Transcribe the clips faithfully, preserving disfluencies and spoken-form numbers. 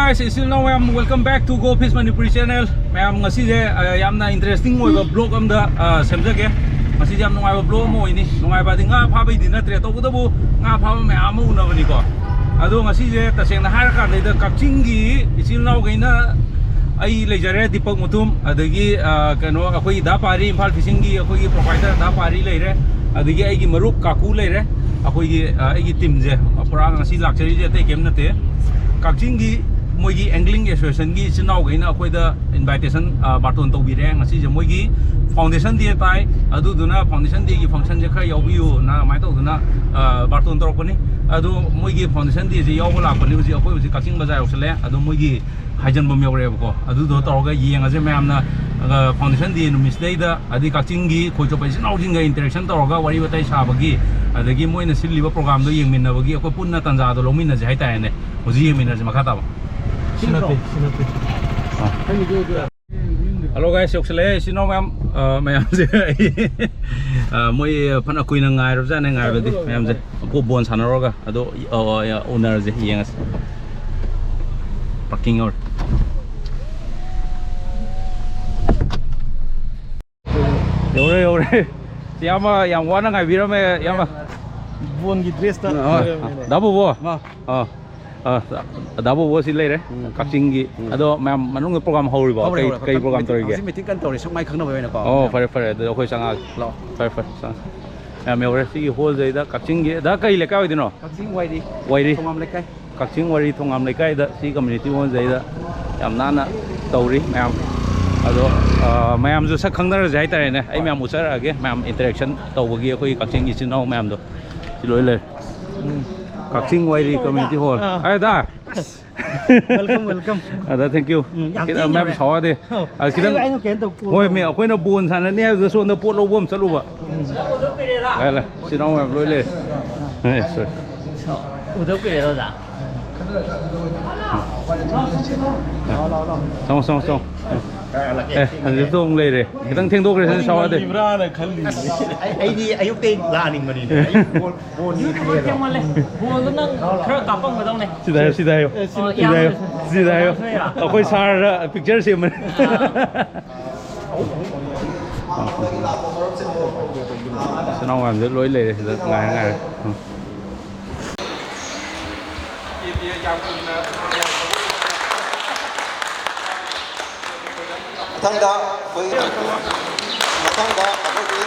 Guys, ꯏꯆꯤꯜ ꯏꯅꯥꯎ ꯃꯌꯥꯝ, welcome back to Go Fish Manipuri channel. ꯃꯌꯥꯝ, ꯉꯁꯤꯁꯦ ꯑ, ꯌꯥꯝꯅ interesting ꯑꯣꯏꯕ vlog ꯑꯃꯗ ꯑ, ꯁꯦꯝꯖꯒꯦ꯫ ꯉꯁꯤꯁꯦ ꯌꯥꯝ ꯅꯨꯡꯉꯥꯏꯕ vlog ꯑꯃ ꯑꯣꯏꯅꯤ꯫ ꯅꯨꯡꯉꯥꯏꯕ ꯍꯥꯏꯗꯤ ꯉꯥ ꯐꯥꯕꯩꯗꯤ ꯅꯠꯇ꯭ꯔꯦ, ꯇꯧꯕꯇꯕꯨ ꯉꯥ ꯐꯥꯕ ꯃꯌꯥꯝ ꯑꯃ ꯎꯅꯕꯅꯤꯀꯣ꯫ ꯑꯗꯣ ꯉꯁꯤꯁꯦ ꯇꯁꯦꯡꯅ ꯍꯥꯏꯔꯀꯥꯟꯗ ꯀꯛꯆꯤꯡꯒꯤ ꯏꯆꯤꯜ ꯏꯅꯥꯎꯈꯩꯅ, ꯑꯩ ꯂꯩꯖꯔꯦ ꯗꯤꯄꯛ ꯃꯨꯇꯨꯝ, ꯑꯗꯒꯤ ꯑ, ꯀꯩꯅꯣ, ꯑꯩꯈꯣꯏ ꯗꯥ ꯄꯥꯔꯤ, ꯏꯝꯐꯥꯜ ꯐꯤꯁꯤꯡꯒꯤ ꯑꯩꯈꯣꯏꯒꯤ proprietor ꯗꯥ ꯄꯥꯔꯤ ꯂꯩꯔꯦ, ꯑꯗꯒꯤ ꯑꯩꯒꯤ ꯃꯔꯨꯞ ꯀꯥꯀꯨ ꯂꯩꯔꯦ꯫ ꯑꯩꯈꯣꯏꯒꯤ ꯑ, ꯑꯩꯒꯤ team ꯁꯦ ꯄꯨꯔꯥ ꯉꯁꯤ ꯂꯥꯛꯆꯔꯤꯁꯦ ꯑꯇꯩ ꯀꯩꯝ ꯅꯠꯇꯦ, ꯀꯛꯆꯤꯡꯒꯤ ꯃꯣꯏꯒꯤ angling association ꯒꯤ ꯏꯆꯤꯟ ꯏꯅꯥꯎꯈꯩꯅ ꯑꯩꯈꯣꯏꯗ invitation, ꯑ, ꯕꯥꯔꯇꯣꯟ ꯇꯧꯕꯤꯔꯦ꯫ ꯉꯁꯤꯁꯦ ꯃꯣꯏꯒꯤ foundation day ꯇꯥꯏ, ꯑꯗꯨꯗꯨꯅ foundation day ꯒꯤ function ꯁꯦ ꯈꯔ ꯌꯥꯎꯕꯤꯌꯨꯅ ꯑꯗꯨꯃꯥꯏꯅ ꯇꯧꯗꯅ ꯑ, ꯕꯥꯔꯇꯣꯟ ꯇꯧꯔꯛꯄꯅꯤ꯫ ꯑꯗꯣ ꯃꯣꯏꯒꯤ foundation day ꯁꯦ ꯌꯥꯎꯕ ꯂꯥꯛꯄꯅꯤ꯫ ꯍꯧꯖꯤꯛ ꯑꯩꯈꯣꯏ ꯍꯧꯖꯤꯛ ꯀꯛꯆꯤꯡ ꯕꯖꯥꯔ ꯌꯧꯁꯜꯂꯛꯑꯦ꯫ ꯑꯗꯣ ꯃꯣꯏꯒꯤ ꯍꯥꯏꯖꯟꯐꯝ ꯌꯧꯔꯛꯑꯦꯕꯀꯣ, ꯑꯗꯨꯗꯣ ꯇꯧꯔꯒ ꯌꯦꯡꯉꯁꯦ ꯃꯌꯥꯝꯅ꯫ ꯑ, foundation day ꯅꯨꯃꯤꯠꯁꯤꯗꯩꯗ, ꯑꯗꯩ ꯀꯛꯆꯤꯡꯒꯤ ꯈꯣꯏ ꯆꯣꯞꯄ ꯏꯆꯤꯟ ꯏꯅꯥꯎꯁꯤꯡꯒ interaction ꯇꯧꯔꯒ ꯋꯥꯔꯤ ꯋꯥꯇꯥꯏ ꯁꯥꯕꯒꯤ, ꯑꯗꯒꯤ ꯃꯣꯏꯅ ꯁꯤꯜꯂꯤꯕ program ꯗꯣ ꯌꯦꯡꯃꯤꯟꯅꯕꯒꯤ ꯑꯩꯈꯣꯏ ꯄꯨꯟꯅ ꯇꯥꯟꯖꯥꯗꯣ ꯂꯧꯃꯤꯟꯅꯁꯦ ꯍꯥꯏꯇꯥꯔꯦꯅꯦ꯫ ꯍꯧꯖꯤꯛ ꯌꯦꯡꯃꯤꯟꯅꯁꯦ ꯃꯈꯥ ꯇꯥꯕ꯫ ꯁꯤ ꯅꯠꯇꯦ, ꯁꯤ ꯅꯠꯇꯦ꯫ ꯑꯥ꯫ Hello guys, ꯌꯧꯁꯜꯂꯛꯑꯦ ꯏꯆꯤꯟ ꯏꯅꯥꯎ ꯃꯌꯥꯝ꯫ ꯑ, ꯃꯌꯥꯝꯁꯦ ꯑꯩ, ꯑ, ꯃꯣꯏ ꯐꯅ ꯀꯨꯏꯅ ꯉꯥꯏꯔꯕꯖꯥꯠꯅꯦ, ꯉꯥꯏꯕꯗꯤ ꯃꯌꯥꯝꯁꯦ꯫ ꯕꯣ-, ꯕꯣꯟ ꯁꯥꯟꯅꯔꯨꯔꯒ ꯑꯗꯣ, ꯑ, ꯑ, ꯎꯅꯔꯁꯦ, ꯌꯦꯡꯉꯁꯦ꯫ Parking ꯌꯧꯔꯦ꯫ ꯌꯧꯔꯦ, ꯌꯧꯔꯦ꯫ ꯏꯌꯥꯝꯕ ꯌꯥꯝ ꯋꯥꯅ ꯉꯥꯏꯕꯤꯔꯝꯃꯦ, ꯏꯌꯥꯝꯕ꯫ ꯕꯣꯟꯒꯤ dress ꯇ ꯑ, ꯂꯩꯔꯝꯃꯦꯅꯦ꯫ ꯗꯥ ꯕꯣꯕꯣ꯫ ꯃꯥ꯫ ꯑ, ꯑ, ꯗꯥ ꯕꯣꯕꯣ ꯁꯤ ꯂꯩꯔꯦ, ꯎꯝ꯫ ꯀꯛꯆꯤꯡꯒꯤ꯫ ꯎꯝ꯫ ꯑꯗꯣ ꯃꯌꯥꯝ ꯃꯅꯨꯡꯗ program ꯍꯧꯔꯤꯕꯣ? ꯍꯧꯔꯦ, ꯀꯩ, ꯍꯧꯔꯦ꯫ ꯀꯩ program meeting, ꯇꯧꯔꯤꯒꯦ? ꯍꯧꯖꯤꯛ meeting ꯀꯟꯅ ꯇꯧꯔꯤ, ꯁꯨꯝ ꯃꯥꯏ ꯈꯪꯅꯕ ꯑꯣꯏꯅꯀꯣ꯫ ꯑꯣ, ꯐꯔꯦ, ꯐꯔꯦ꯫ ꯑꯗꯨꯗꯤ ꯑꯩꯈꯣꯏ ꯆꯪꯉꯛꯑꯒꯦ꯫ ꯂꯥꯛꯑꯣ꯫ ꯐꯔꯦ, ꯐꯔꯦ, ꯆꯪꯉꯛꯑꯒꯦ꯫ ꯃꯌꯥꯝ ꯌꯧꯔꯦ꯫ ꯁꯤꯒꯤ hall ꯁꯤꯗꯩꯗ ꯀꯛꯆꯤꯡꯒꯤ, ꯗꯥ ꯀꯩ ꯂꯩꯀꯥꯏ ꯑꯣꯏꯗꯣꯏꯅꯣ? ꯀꯛꯆꯤꯡ ꯋꯥꯏꯔꯤ꯫ ꯋꯥꯏꯔꯤ꯫ ꯊꯣꯉꯥꯝ ꯂꯩꯀꯥꯏ꯫ ꯀꯛꯆꯤꯡ ꯋꯥꯏꯔꯤ ꯊꯣꯉꯥꯝ ꯂꯩꯀꯥꯏꯗ ꯁꯤ community hall ꯁꯤꯗꯩꯗ ꯌꯥꯝ ꯅꯥꯟꯅ ꯇꯧꯔꯤ ꯃꯌꯥꯝ꯫ ꯑꯗꯣ, ꯑ, ꯃꯌꯥꯝꯁꯨ ꯁꯛ ꯈꯪꯅꯔꯁꯦ ꯍꯥꯏꯇꯥꯔꯦꯅꯦ꯫ ꯑꯩ ꯃꯌꯥꯝ ꯎꯠꯆꯔꯛꯑꯒꯦ, ꯃꯌꯥꯝ interaction ꯇꯧꯕꯒꯤ ꯑꯩꯈꯣꯏꯒꯤ ꯀꯛꯆꯤꯡꯒꯤ ꯏꯆꯤꯟ ꯏꯅꯥꯎ ꯃꯌꯥꯝꯗꯣ꯫ ꯁꯤ ꯂꯣꯏ ꯂꯩꯔꯦ꯫ ꯎꯝ꯫ ꯀꯛꯆꯤꯡ ꯋꯥꯏꯔꯤ community hall꯫ ꯑꯥ꯫ ꯑꯦ, ꯗꯥ! Welcome, welcome. ꯑꯗ, thank you꯫ ꯎꯝ, ꯌꯥꯝ ꯈꯤꯇꯪ ꯊꯤꯅ ꯃꯌꯥꯝ ꯌꯧꯔꯦ꯫ ꯁꯥꯎꯔꯗꯤ꯫ ꯑꯧ꯫ ꯑ, ꯈꯤꯇꯪ ꯑꯩ, ꯑꯩꯅ ꯀꯩꯅꯣ ꯇꯧ-, ꯍꯣꯏ, ꯃꯤ, ꯑꯩꯈꯣꯏꯅ ꯕꯣꯟ ꯁꯥꯟꯅꯅꯤ ꯍꯥꯏꯕꯗꯨꯗ ꯁꯣꯝꯗ ꯄꯣꯠ ꯂꯧꯕ ꯑꯃ ꯆꯠꯂꯨꯕ꯫ ꯎꯝ꯫ ꯂꯥꯛꯑꯦ, ꯂꯥꯛꯑꯦ꯫ ꯏꯆꯤꯟ ꯏꯅꯥꯎ ꯃꯌꯥꯝ ꯂꯣꯏ ꯂꯩꯔꯦ꯫ ꯑꯦ, sorry꯫ ꯎꯗꯕ ꯀꯨꯏꯔꯦ, ꯑꯣꯖꯥ꯫ ꯆꯪꯉꯣ, ꯆꯪꯉꯣ, ꯆꯪꯉꯣ꯫ ꯑꯦ, ꯍꯧꯖꯤꯛꯇ ꯑꯃꯨꯛ ꯂꯩꯔꯦ꯫ ꯈꯤꯇꯪ ꯊꯦꯡꯗꯣꯛꯈ꯭ꯔꯦ ꯁꯤꯅ ꯁꯥꯎꯔꯗꯤ꯫ ꯉꯜꯂꯤꯕ꯭ꯔꯥꯅ ꯈꯜꯂꯤ꯫ ꯑꯩ- ꯑꯩꯗꯤ ꯑꯌꯨꯛꯇꯩ ꯂꯥꯛꯍꯟꯅꯤꯡꯕꯅꯤꯅꯦ꯫ ꯑꯌꯨꯛ ꯕꯣꯜ- ꯕꯣꯜ ꯌꯦꯡꯒꯦꯅ꯫ ꯊꯦꯡꯃꯜꯂꯦ꯫ ꯕꯣꯜꯗꯣ ꯅꯪ ꯈꯔ ꯀꯥꯞꯄꯝꯒꯗꯧꯅꯦ꯫ ꯁꯤꯗ ꯍꯥꯏꯌꯣ, ꯁꯤꯗ ꯍꯥꯏꯌꯣ꯫ ꯑꯣ, ꯁꯤꯗ ꯍꯥꯏꯌꯣ꯫ ꯌꯥꯝ- ꯁꯤꯗ ꯍꯥꯏꯌꯣ꯫ ꯑꯩꯈꯣꯏ ꯁꯥꯔꯗ ꯄꯤꯛꯆꯔ ꯁꯦꯝꯕꯅꯤ꯫ ꯏꯆꯤꯟ ꯏꯅꯥꯎ ꯃꯌꯥꯝꯁꯦ ꯂꯣꯏ ꯂꯩꯔꯦ ꯁꯤꯗ ꯉꯥꯏꯔ ꯉꯥꯏꯔ꯫ ꯎꯝ꯫ ꯃꯊꯪꯗ ꯑꯩꯈꯣꯏ ꯃꯊꯪꯗ ꯑꯩꯈꯣꯏꯒꯤ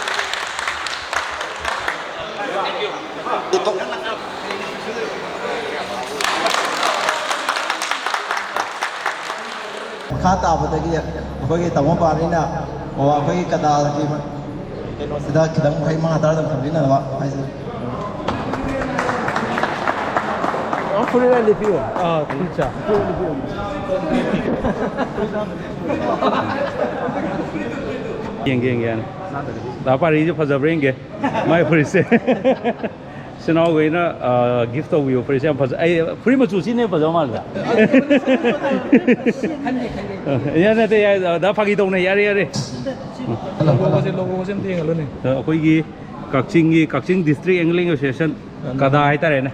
ꯃꯈꯥ ꯇꯥꯕꯗꯒꯤ ꯑꯩꯈꯣꯏꯒꯤ ꯇꯥꯃꯣ ꯄꯥꯔꯤꯅ ꯑꯩꯈꯣꯏꯒꯤ ꯀꯗꯥꯜꯒꯤ ꯀꯩꯅꯣꯁꯤꯗ ꯈꯤꯇꯪ ꯋꯥꯍꯩ ꯃꯉꯥ ꯇꯔꯥꯗꯪ ꯊꯝꯕꯤꯅꯕ ꯍꯥꯏꯖꯔꯤ꯫ ꯐꯨꯔꯤꯠ ꯑꯃ ꯂꯤꯠꯄꯤꯌꯣ꯫ ꯑꯥ, ꯐꯨꯔꯤꯠꯁꯦ꯫ ꯌꯦꯡꯒꯦ, ꯌꯦꯡꯒꯦ, ꯌꯥꯅꯤ꯫ ꯗꯥ ꯄꯥꯔꯤꯁꯦ ꯐꯖꯕ꯭ꯔꯥ ꯌꯦꯡꯒꯦ꯫ ꯃꯥꯏ ꯐꯨꯔꯤꯠꯁꯦ꯫ ꯏꯆꯤꯟ ꯏꯅꯥꯎꯈꯩꯅ ꯒꯤꯐ ꯇꯧꯕꯤꯌꯨ ꯐꯨꯔꯤꯠꯁꯦ ꯌꯥꯝ ꯐꯖꯩ꯫ ꯑꯩ ꯐꯨꯔꯤꯠ ꯃꯆꯨ ꯁꯤꯅ ꯍꯦꯟꯅ ꯐꯖꯕ ꯃꯥꯜꯂꯦ꯫ ꯌꯥꯔꯦ, ꯅꯠꯇꯦ, ꯌꯥꯔꯦ, ꯗꯥ ꯐꯥꯒꯤ ꯇꯧꯅꯦ꯫ ꯌꯥꯔꯦ, ꯌꯥꯔꯦ꯫ ꯂꯣꯒꯣꯁꯦ, ꯂꯣꯒꯣꯁꯦ ꯑꯝꯇ ꯌꯦꯡꯍꯜꯂꯨꯅꯦ꯫ ꯑꯩꯈꯣꯏꯒꯤ ꯀꯛꯆꯤꯡꯒꯤ, ꯀꯛꯆꯤꯡ ꯗꯤꯁꯇ꯭ꯔꯤꯛ ꯑꯦꯡꯒ꯭ꯂꯤꯡ ꯑꯦꯁꯣꯁꯤꯌꯦꯁꯟ, ꯀꯗꯥ ꯍꯥꯏꯇꯥꯔꯦꯅꯦ꯫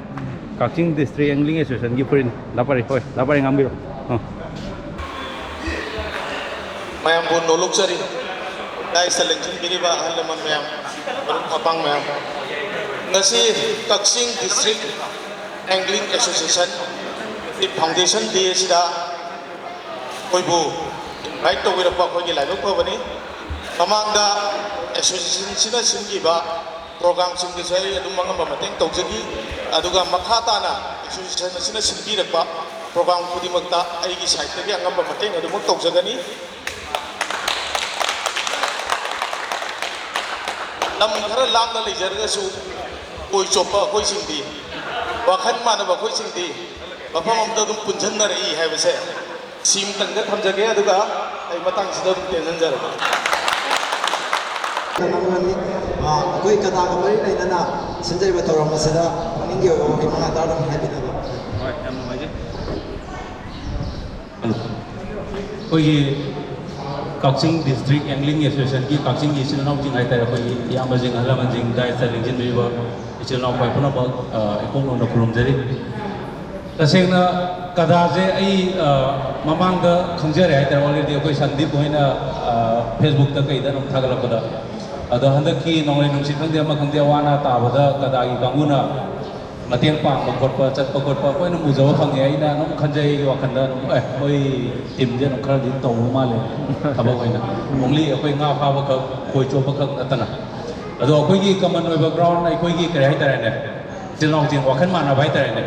ꯀꯛꯆꯤꯡ ꯗꯤꯁꯇ꯭ꯔꯤꯛ ꯑꯦꯡꯒ꯭ꯂꯤꯡ ꯑꯦꯁꯣꯁꯤꯌꯦꯁꯟꯒꯤ ꯐꯨꯔꯤꯠꯅꯤ꯫ ꯂꯥꯄꯔꯤ, ꯍꯣꯏ, ꯂꯥꯄꯔꯤ ꯉꯥꯡꯕꯤꯔꯣ꯫ ꯑ꯫ ꯃꯌꯥꯝꯕꯨ ꯅꯣꯂꯨꯛꯆꯔꯤ꯫ ꯗꯥꯏꯁꯇ ꯂꯦꯡꯁꯤꯟꯕꯤꯔꯤꯕ ꯑꯍꯜ ꯂꯃꯟ ꯃꯌꯥꯝ, ꯃꯔꯨꯞ ꯃꯄꯥꯡ ꯃꯌꯥꯝ, ꯉꯁꯤ ꯀꯛꯆꯤꯡ ꯗꯤꯁꯇ꯭ꯔꯤꯛ ꯑꯦꯡꯒ꯭ꯂꯤꯡ ꯑꯦꯁꯣꯁꯤꯌꯦꯁꯟ ꯐꯥꯎꯟꯗꯦꯁꯟ ꯗꯦ ꯑꯁꯤꯗ ꯑꯩꯈꯣꯏꯕꯨ ꯏꯟꯚꯥꯏꯠ ꯇꯧꯕꯤꯔꯛꯄ ꯑꯩꯈꯣꯏꯒꯤ ꯂꯥꯏꯕꯛ ꯐꯕꯅꯤ꯫ ꯃꯃꯥꯡꯗ ꯑꯦꯁꯣꯁꯤꯌꯦꯁꯟꯁꯤꯅ ꯁꯤꯟꯈꯤꯕ ꯄ꯭ꯔꯣꯒ꯭ꯔꯥꯝꯁꯤꯡꯗꯁꯨ ꯑꯩ ꯑꯗꯨꯝ ꯑꯉꯝꯕ ꯃꯇꯦꯡ ꯇꯧꯖꯈꯤ꯫ ꯑꯗꯨꯒ ꯃꯈꯥ ꯇꯥꯅ ꯑꯦꯁꯣꯁꯤꯌꯦꯁꯟ ꯑꯁꯤꯅ ꯁꯤꯟꯕꯤꯔꯛꯄ ꯄ꯭ꯔꯣꯒ꯭ꯔꯥꯝ ꯈꯨꯗꯤꯡꯃꯛꯇ ꯑꯩꯒꯤ ꯁꯥꯏꯠꯇꯒꯤ ꯑꯉꯝꯕ ꯃꯇꯦꯡ ꯑꯗꯨꯃꯛ ꯇꯧꯖꯒꯅꯤ꯫ ꯂꯝ ꯈꯔ ꯂꯥꯞꯅ ꯂꯩꯖꯔꯒꯁꯨ ꯀꯣꯏ ꯆꯣꯞꯄ ꯑꯩꯈꯣꯏꯁꯤꯡꯗꯤ, ꯋꯥꯈꯜ ꯃꯥꯟꯅꯕ ꯑꯩꯈꯣꯏꯁꯤꯡꯗꯤ ꯃꯐꯝ ꯑꯃꯗ ꯑꯗꯨꯝ ꯄꯨꯟꯁꯤꯟꯅꯔꯛꯏ ꯍꯥꯏꯕꯁꯦ ꯁꯤꯝꯇꯪꯒ ꯊꯝꯖꯒꯦ, ꯑꯗꯨꯒ ꯑꯩ ꯃꯇꯥꯡꯁꯤꯗ ꯑꯗꯨꯝ ꯇꯦꯟꯍꯟꯖꯔꯒꯦ꯫ ꯑꯩꯈꯣꯏ ꯀꯗꯥꯒ ꯃꯔꯤ ꯂꯩꯅꯅ ꯁꯤꯟꯖꯔꯤꯕ ꯊꯧꯔꯝ ꯑꯁꯤꯗ ꯄꯨꯛꯅꯤꯡꯒꯤ ꯑꯣꯏꯕ ꯋꯥꯍꯩ ꯃꯉꯥ ꯇꯔꯥꯗꯪ ꯍꯥꯏꯕꯤꯅꯕ꯫ ꯍꯣꯏ, ꯌꯥꯝ ꯅꯨꯡꯉꯥꯏꯖꯩ꯫ ꯑꯩꯈꯣꯏꯒꯤ ꯀꯛꯆꯤꯡ ꯗꯤꯁꯇ꯭ꯔꯤꯛ ꯑꯦꯡꯒ꯭ꯂꯤꯡ ꯑꯦꯁꯣꯁꯤꯌꯦꯁꯟꯒꯤ ꯀꯛꯆꯤꯡꯒꯤ ꯏꯆꯤꯜ ꯏꯅꯥꯎꯁꯤꯡ ꯍꯥꯏꯇꯥꯔꯦ, ꯑꯩꯈꯣꯏꯒꯤ ꯏꯌꯥꯝꯕꯁꯤꯡ, ꯑꯍꯜ ꯂꯃꯟꯁꯤꯡ, ꯗꯥꯏꯁꯇ ꯂꯦꯡꯁꯤꯟꯕꯤꯔꯤꯕ ꯏꯆꯤꯜ ꯏꯅꯥꯎ ꯄꯨꯝꯅꯃꯛ, ꯑ, ꯏꯀꯣꯛ ꯅꯧꯅ ꯈꯨꯔꯨꯝꯖꯔꯤ꯫ ꯇꯁꯦꯡꯅ ꯀꯗꯥꯁꯦ ꯑꯩ, ꯑ, ꯃꯃꯥꯡꯗ ꯈꯪꯖꯔꯦ ꯍꯥꯏꯇꯥꯔꯦ, already ꯑꯩꯈꯣꯏ ꯁꯟꯗꯤꯞ ꯍꯣꯏꯅ, ꯑ, Facebook ꯀꯩꯗ ꯑꯗꯨꯝ ꯊꯥꯒꯠꯂꯛꯄꯗ꯫ ꯑꯗꯣ ꯍꯟꯗꯛꯀꯤ ꯅꯣꯡꯂꯩ ꯅꯨꯡꯁꯤꯠ ꯈꯪꯗꯦ, ꯑꯃ ꯈꯪꯗꯦ, ꯑꯋꯥ ꯑꯅꯥ ꯇꯥꯕꯗ ꯀꯗꯥꯒꯤ ꯀꯥꯡꯕꯨꯅ ꯃꯇꯦꯡ ꯄꯥꯡꯕ ꯈꯣꯠꯄ, ꯆꯠꯄ ꯈꯣꯠꯄ ꯑꯩꯈꯣꯏꯅ ꯎꯖꯕ ꯐꯪꯉꯦ꯫ ꯑꯩꯅ ꯑꯗꯨꯝ ꯈꯟꯖꯩ, ꯑꯩꯒꯤ ꯋꯥꯈꯜꯗ ꯑꯗꯨꯝ, "ꯑꯦ, ꯃꯣꯏ ꯇꯤꯝꯁꯦ ꯑꯗꯨꯝ ꯈꯔꯗꯤ ꯇꯧꯕ ꯃꯥꯜꯂꯦ ꯊꯕꯛ ꯑꯣꯏꯅ꯫ Only ꯑꯩꯈꯣꯏ ꯉꯥ ꯐꯥꯕ ꯈꯛ, ꯈꯣꯏ ꯆꯣꯞꯄ ꯈꯛ ꯅꯠꯇꯅ"꯫ ꯑꯗꯣ ꯑꯩꯈꯣꯏꯒꯤ common ꯑꯣꯏꯕ ground, ꯑꯩꯈꯣꯏꯒꯤ ꯀꯔꯤ ꯍꯥꯏꯇꯥꯔꯦꯅꯦ, ꯏꯆꯤꯜ ꯏꯅꯥꯎꯁꯤꯡ ꯋꯥꯈꯜ ꯃꯥꯟꯅꯕ ꯍꯥꯏꯇꯥꯔꯦꯅꯦ,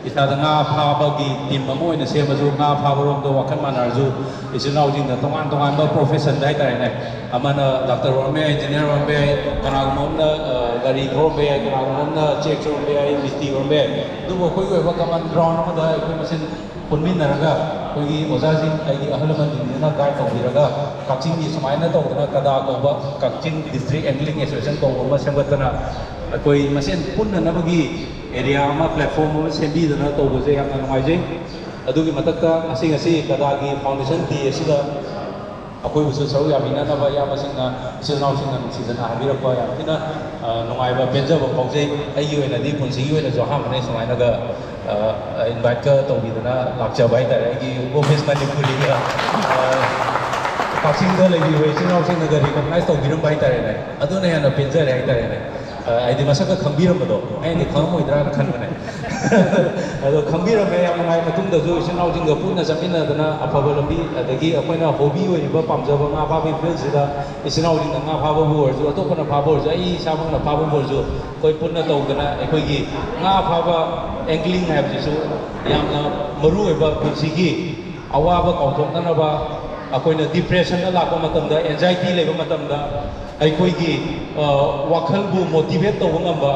ꯏꯁꯥꯗ ꯉꯥ ꯐꯥꯕꯒꯤ ꯇꯤꯝ ꯑꯃ ꯑꯣꯏꯅ ꯁꯦꯝꯃꯁꯨ, ꯉꯥ ꯐꯥꯕꯔꯣꯝꯗ ꯋꯥꯈꯜ ꯃꯥꯟꯅꯔꯁꯨ, ꯏꯆꯤꯜ ꯏꯅꯥꯎꯁꯤꯡꯅ ꯇꯣꯉꯥꯟ ꯇꯣꯉꯥꯟꯕ profession ꯗ ꯍꯥꯏꯇꯥꯔꯦꯅꯦ, ꯑꯃꯅ ꯗꯥꯛꯇꯔ ꯑꯣꯏꯔꯝꯕ ꯌꯥꯏ, ꯏꯟꯖꯤꯅꯤꯌꯥꯔ ꯑꯣꯏꯔꯝꯕ ꯌꯥꯏ, ꯀꯅꯥꯒꯨꯝꯕ ꯑꯃꯅ, ꯑ, ꯒꯥꯔꯤ ꯊꯧꯔꯝꯕ ꯌꯥꯏ, ꯀꯅꯥꯒꯨꯝꯕ ꯑꯃꯅ ꯆꯦꯛ ꯁꯨꯔꯝꯕ ꯌꯥꯏ, ꯃꯤꯁꯇ꯭ꯔꯤ ꯑꯣꯏꯔꯝꯕ ꯌꯥꯏ꯫ ꯑꯗꯨꯕꯨ ꯑꯩꯈꯣꯏꯒꯤ ꯑꯣꯏꯕ common ground ꯑꯃꯗ ꯑꯩꯈꯣꯏ ꯃꯁꯦꯟ ꯄꯨꯟꯃꯤꯟꯅꯔꯒ, ꯑꯩꯈꯣꯏꯒꯤ ꯑꯣꯖꯥꯁꯤꯡ, ꯑꯩꯒꯤ ꯑꯍꯜ ꯂꯃꯟꯁꯤꯡꯁꯤꯅ guide ꯇꯧꯕꯤꯔꯒ, ꯀꯛꯆꯤꯡꯒꯤ ꯁꯨꯃꯥꯏꯅ ꯇꯧꯗꯅ ꯀꯗꯥ ꯀꯧꯕ, ꯀꯛꯆꯤꯡ ꯗꯤꯁꯇ꯭ꯔꯤꯛ ꯑꯦꯡꯒ꯭ꯂꯤꯡ ꯑꯦꯁꯣꯁꯤꯌꯦꯁꯟ ꯀꯧꯕ ꯑꯃ ꯁꯦꯝꯒꯠꯇꯅ, ꯑꯩꯈꯣꯏ ꯃꯁꯦꯟ ꯄꯨꯟꯅꯅꯕꯒꯤ ꯑꯦꯔꯤꯌꯥ ꯑꯃ, ꯄ꯭ꯂꯦꯠꯐꯣꯝ ꯑꯃ ꯁꯦꯝꯕꯤꯗꯅ ꯇꯧꯕꯁꯦ ꯌꯥꯝꯅ ꯅꯨꯡꯉꯥꯏꯖꯩ꯫ ꯑꯗꯨꯒꯤ ꯃꯊꯛꯇ ꯉꯁꯤ, ꯉꯁꯤ ꯀꯗꯥꯒꯤ foundation day ꯑꯁꯤꯗ ꯑꯩꯈꯣꯏꯕꯨꯁꯨ ꯁꯔꯨꯛ ꯌꯥꯃꯤꯟꯅꯅꯕ ꯏꯌꯥꯝꯕꯁꯤꯡꯅ, ꯏꯆꯤꯜ ꯏꯅꯥꯎꯁꯤꯡꯅ ꯅꯨꯡꯁꯤꯗꯅ ꯍꯥꯏꯕꯤꯔꯛꯄ ꯌꯥꯝ ꯊꯤꯅ, ꯑ, ꯅꯨꯡꯉꯥꯏꯕ, ꯄꯦꯟꯖꯕ ꯐꯥꯎꯖꯩ꯫ ꯑꯩꯒꯤ ꯑꯣꯏꯅꯗꯤ ꯄꯨꯟꯁꯤꯒꯤ ꯑꯣꯏꯅꯁꯨ ꯑꯍꯥꯟꯕꯅꯦ ꯁꯨꯃꯥꯏꯅꯒ, ꯑ, invite ꯀ ꯇꯧꯕꯤꯗꯅ ꯂꯥꯛꯆꯕ ꯍꯥꯏꯇꯥꯔꯦ꯫ ꯑꯩꯒꯤ ꯑꯣꯐꯤꯁ ꯃꯅꯤꯄꯨꯔꯤꯒ, ꯑ, ꯀꯛꯆꯤꯡꯗ ꯂꯩꯕꯤꯕ ꯏꯆꯤꯜ ꯏꯅꯥꯎꯁꯤꯡꯅꯒ recognize ꯇꯧꯕꯤꯔꯝꯕ ꯍꯥꯏꯇꯥꯔꯦꯅꯦ, ꯑꯗꯨꯅ ꯍꯦꯟꯅ ꯄꯦꯟꯖꯔꯦ ꯍꯥꯏꯇꯥꯔꯦꯅꯦ꯫ ꯑ, ꯍꯥꯏꯗꯤ ꯃꯁꯛꯀ ꯈꯪꯕꯤꯔꯝꯕꯗꯣ, ꯑꯩꯅꯗꯤ ꯈꯪꯉꯝꯃꯣꯏꯗ꯭ꯔꯥꯅ ꯈꯟꯕꯅꯦ꯫ ꯑꯗꯣ ꯈꯪꯕꯤꯔꯝꯃꯦ, ꯌꯥꯝ ꯅꯨꯡꯉꯥꯏ꯫ ꯃꯇꯨꯡꯗꯁꯨ ꯏꯆꯤꯜ ꯏꯅꯥꯎꯁꯤꯡꯒ ꯄꯨꯟꯅ ꯆꯠꯃꯤꯟꯅꯗꯅ ꯑꯐꯕ ꯂꯝꯕꯤ, ꯑꯗꯒꯤ ꯑꯩꯈꯣꯏꯅ hobby ꯑꯣꯏꯔꯤꯕ, ꯄꯥꯝꯖꯕ ꯉꯥ ꯐꯥꯕꯒꯤ field ꯁꯤꯗ ꯏꯆꯤꯜ ꯏꯅꯥꯎꯁꯤꯡꯅ ꯉꯥ ꯐꯥꯕꯕꯨ ꯑꯣꯏꯔꯁꯨ, ꯑꯇꯣꯞꯄꯅ ꯐꯥꯕ ꯑꯣꯏꯔꯁꯨ, ꯑꯩ ꯏꯁꯥꯃꯛꯅ ꯐꯥꯕꯕꯨ ꯑꯣꯏꯔꯁꯨ, ꯑꯩꯈꯣꯏ ꯄꯨꯟꯅ ꯇꯧꯗꯅ ꯑꯩꯈꯣꯏꯒꯤ ꯉꯥ ꯐꯥꯕ, angling ꯍꯥꯏꯕꯁꯤꯁꯨ ꯌꯥꯝꯅ ꯃꯔꯨꯑꯣꯏꯕ ꯄꯨꯟꯁꯤꯒꯤ ꯑꯋꯥꯕ ꯀꯥꯎꯊꯣꯛꯅꯅꯕ, ꯑꯩꯈꯣꯏꯅ depression ꯗ ꯂꯥꯛꯄ ꯃꯇꯝꯗ, anxiety ꯂꯩꯕ ꯃꯇꯝꯗ, ꯑꯩꯈꯣꯏꯒꯤ, ꯑ, ꯋꯥꯈꯜꯕꯨ motivate ꯇꯧꯕ ꯉꯝꯕ,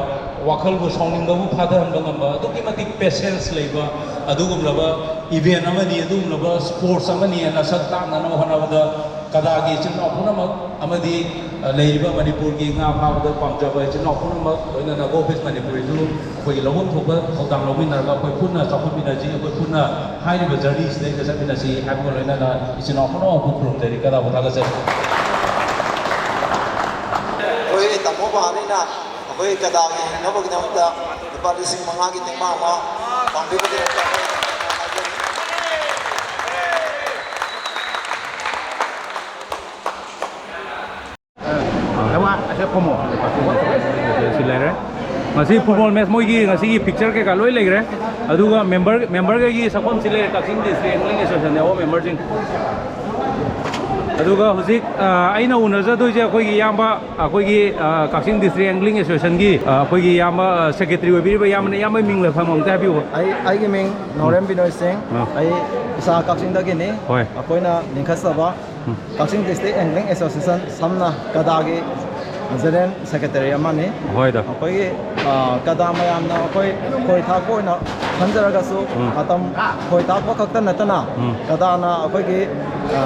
ꯋꯥꯈꯜꯕꯨ ꯁꯥꯎꯅꯤꯡꯕꯕꯨ ꯐꯥꯊꯍꯟꯕ ꯉꯝꯕ, ꯑꯗꯨꯛꯀꯤ ꯃꯇꯤꯛ patience ꯂꯩꯕ, ꯑꯗꯨꯒꯨꯝꯂꯕ event ꯑꯃꯅꯤ, ꯑꯗꯨꯒꯨꯝꯂꯕ sports ꯑꯃꯅꯤ ꯍꯥꯏꯅ ꯁꯛ ꯇꯥꯛꯅꯅꯕ ꯍꯣꯠꯅꯕꯗ ꯀꯗꯥꯒꯤ ꯏꯆꯤꯟ ꯏꯅꯥꯎ ꯄꯨꯝꯅꯃꯛ ꯑꯃꯗꯤ, ꯑ, ꯂꯩꯔꯤꯕ ꯃꯅꯤꯄꯨꯔꯒꯤ ꯉꯥ ꯐꯥꯕꯗ ꯄꯥꯝꯖꯕ ꯏꯆꯤꯟ ꯏꯅꯥꯎ ꯄꯨꯝꯅꯃꯛ, ꯂꯣꯏꯅꯅ Go Fish ꯃꯅꯤꯄꯨꯔꯤꯁꯨ ꯑꯩꯈꯣꯏꯒꯤ ꯂꯧꯐꯝ ꯊꯣꯛꯄ ꯊꯧꯗꯥꯡ ꯂꯧꯃꯤꯟꯅꯔꯒ ꯑꯩꯈꯣꯏ ꯄꯨꯟꯅ ꯆꯥꯎꯈꯠꯃꯤꯟꯅꯁꯤ, ꯑꯩꯈꯣꯏ ꯄꯨꯟꯅ ꯍꯥꯏꯔꯤꯕ journey ꯁꯤꯗꯩꯗ ꯆꯠꯃꯤꯟꯅꯁꯤ ꯍꯥꯏꯕꯒ ꯂꯣꯏꯅꯅ ꯏꯆꯤꯟ ꯏꯅꯥꯎ ꯄꯨꯝꯅꯃꯛꯄꯨ ꯈꯨꯔꯨꯝꯖꯔꯤ꯫ ꯀꯗꯥꯕꯨ ꯊꯥꯒꯠꯆꯔꯤ꯫ ꯑꯩꯈꯣꯏ ꯇꯥꯃꯣ ꯕꯍꯥꯅꯤꯅ ꯑꯩꯈꯣꯏ ꯀꯗꯥꯒꯤ ꯍꯤꯡꯅꯕꯒꯤꯗꯃꯛꯇ ꯂꯨꯄꯥ ꯂꯤꯁꯤꯡ ꯃꯉꯥꯒꯤ ꯇꯦꯡꯕꯥꯡ ꯑꯃ ꯄꯥꯡꯕꯤꯕꯒꯤꯗꯃꯛꯇ ꯑꯩꯈꯣꯏ ꯍꯥꯏꯖꯔꯤ꯫ ꯁꯤ ꯂꯩꯔꯦ꯫ ꯉꯁꯤ football match, ꯃꯣꯏꯒꯤ ꯉꯁꯤꯒꯤ picture ꯀꯩꯀꯥ ꯂꯣꯏ ꯂꯩꯈ꯭ꯔꯦ꯫ ꯑꯗꯨꯒ member, memberꯈꯩꯒꯤ ꯁꯛꯐꯝꯁꯤ ꯂꯩꯔꯦ꯫ ꯀꯛꯆꯤꯡ District Angling Association ꯌꯥꯎꯕ memberꯁꯤꯡ꯫ ꯑꯗꯨꯒ ꯍꯧꯖꯤꯛ, ꯑ, ꯑꯩꯅ ꯎꯅꯖꯗꯣꯏꯁꯦ ꯑꯩꯈꯣꯏꯒꯤ ꯏꯌꯥꯝꯕ, ꯑꯩꯈꯣꯏꯒꯤ, ꯑ, ꯀꯛꯆꯤꯡ District Angling Associationꯒꯤ, ꯑ, ꯑꯩꯈꯣꯏꯒꯤ ꯏꯌꯥꯝꯕ, ꯑ, secretary ꯑꯣꯏꯕꯤꯔꯤꯕ ꯏꯌꯥꯝꯕꯅ, ꯏꯌꯥꯝꯕꯒꯤ ꯃꯤꯡ ꯂꯩꯐꯝ ꯑꯝꯇ ꯍꯥꯏꯕꯤꯌꯨ꯫ ꯑꯩ, ꯑꯩꯒꯤ ꯃꯤꯡ ꯅꯥꯎꯔꯦꯝ ꯕꯤꯅꯣꯏ ꯁꯤꯡ꯫ ꯑ꯫ ꯑꯩ ꯏꯁꯥ ꯀꯛꯆꯤꯡꯗꯒꯤꯅꯤ꯫ ꯍꯣꯏ꯫ ꯑꯩꯈꯣꯏꯅ ꯂꯤꯡꯈꯠꯆꯕ ꯎꯝ꯫ ꯀꯛꯆꯤꯡ District Angling Association, ꯁꯝꯅ ꯀꯗꯥꯒꯤ general secretary ꯑꯃꯅꯤ꯫ ꯍꯣꯏꯗ꯫ ꯑꯩꯈꯣꯏꯒꯤ, ꯑ, ꯀꯗꯥ ꯃꯌꯥꯝꯅ ꯑꯩꯈꯣꯏ ꯈꯣꯏ ꯊꯥꯛꯄ ꯑꯣꯏꯅ ꯈꯟꯖꯔꯒꯁꯨ, ꯎꯝ꯫ ꯃꯇꯝ ꯈꯣꯏ ꯊꯥꯛꯄ ꯈꯛꯇ ꯅꯠꯇꯅ, ꯎꯝ꯫ ꯀꯗꯥꯅ ꯑꯩꯈꯣꯏꯒꯤ, ꯑ,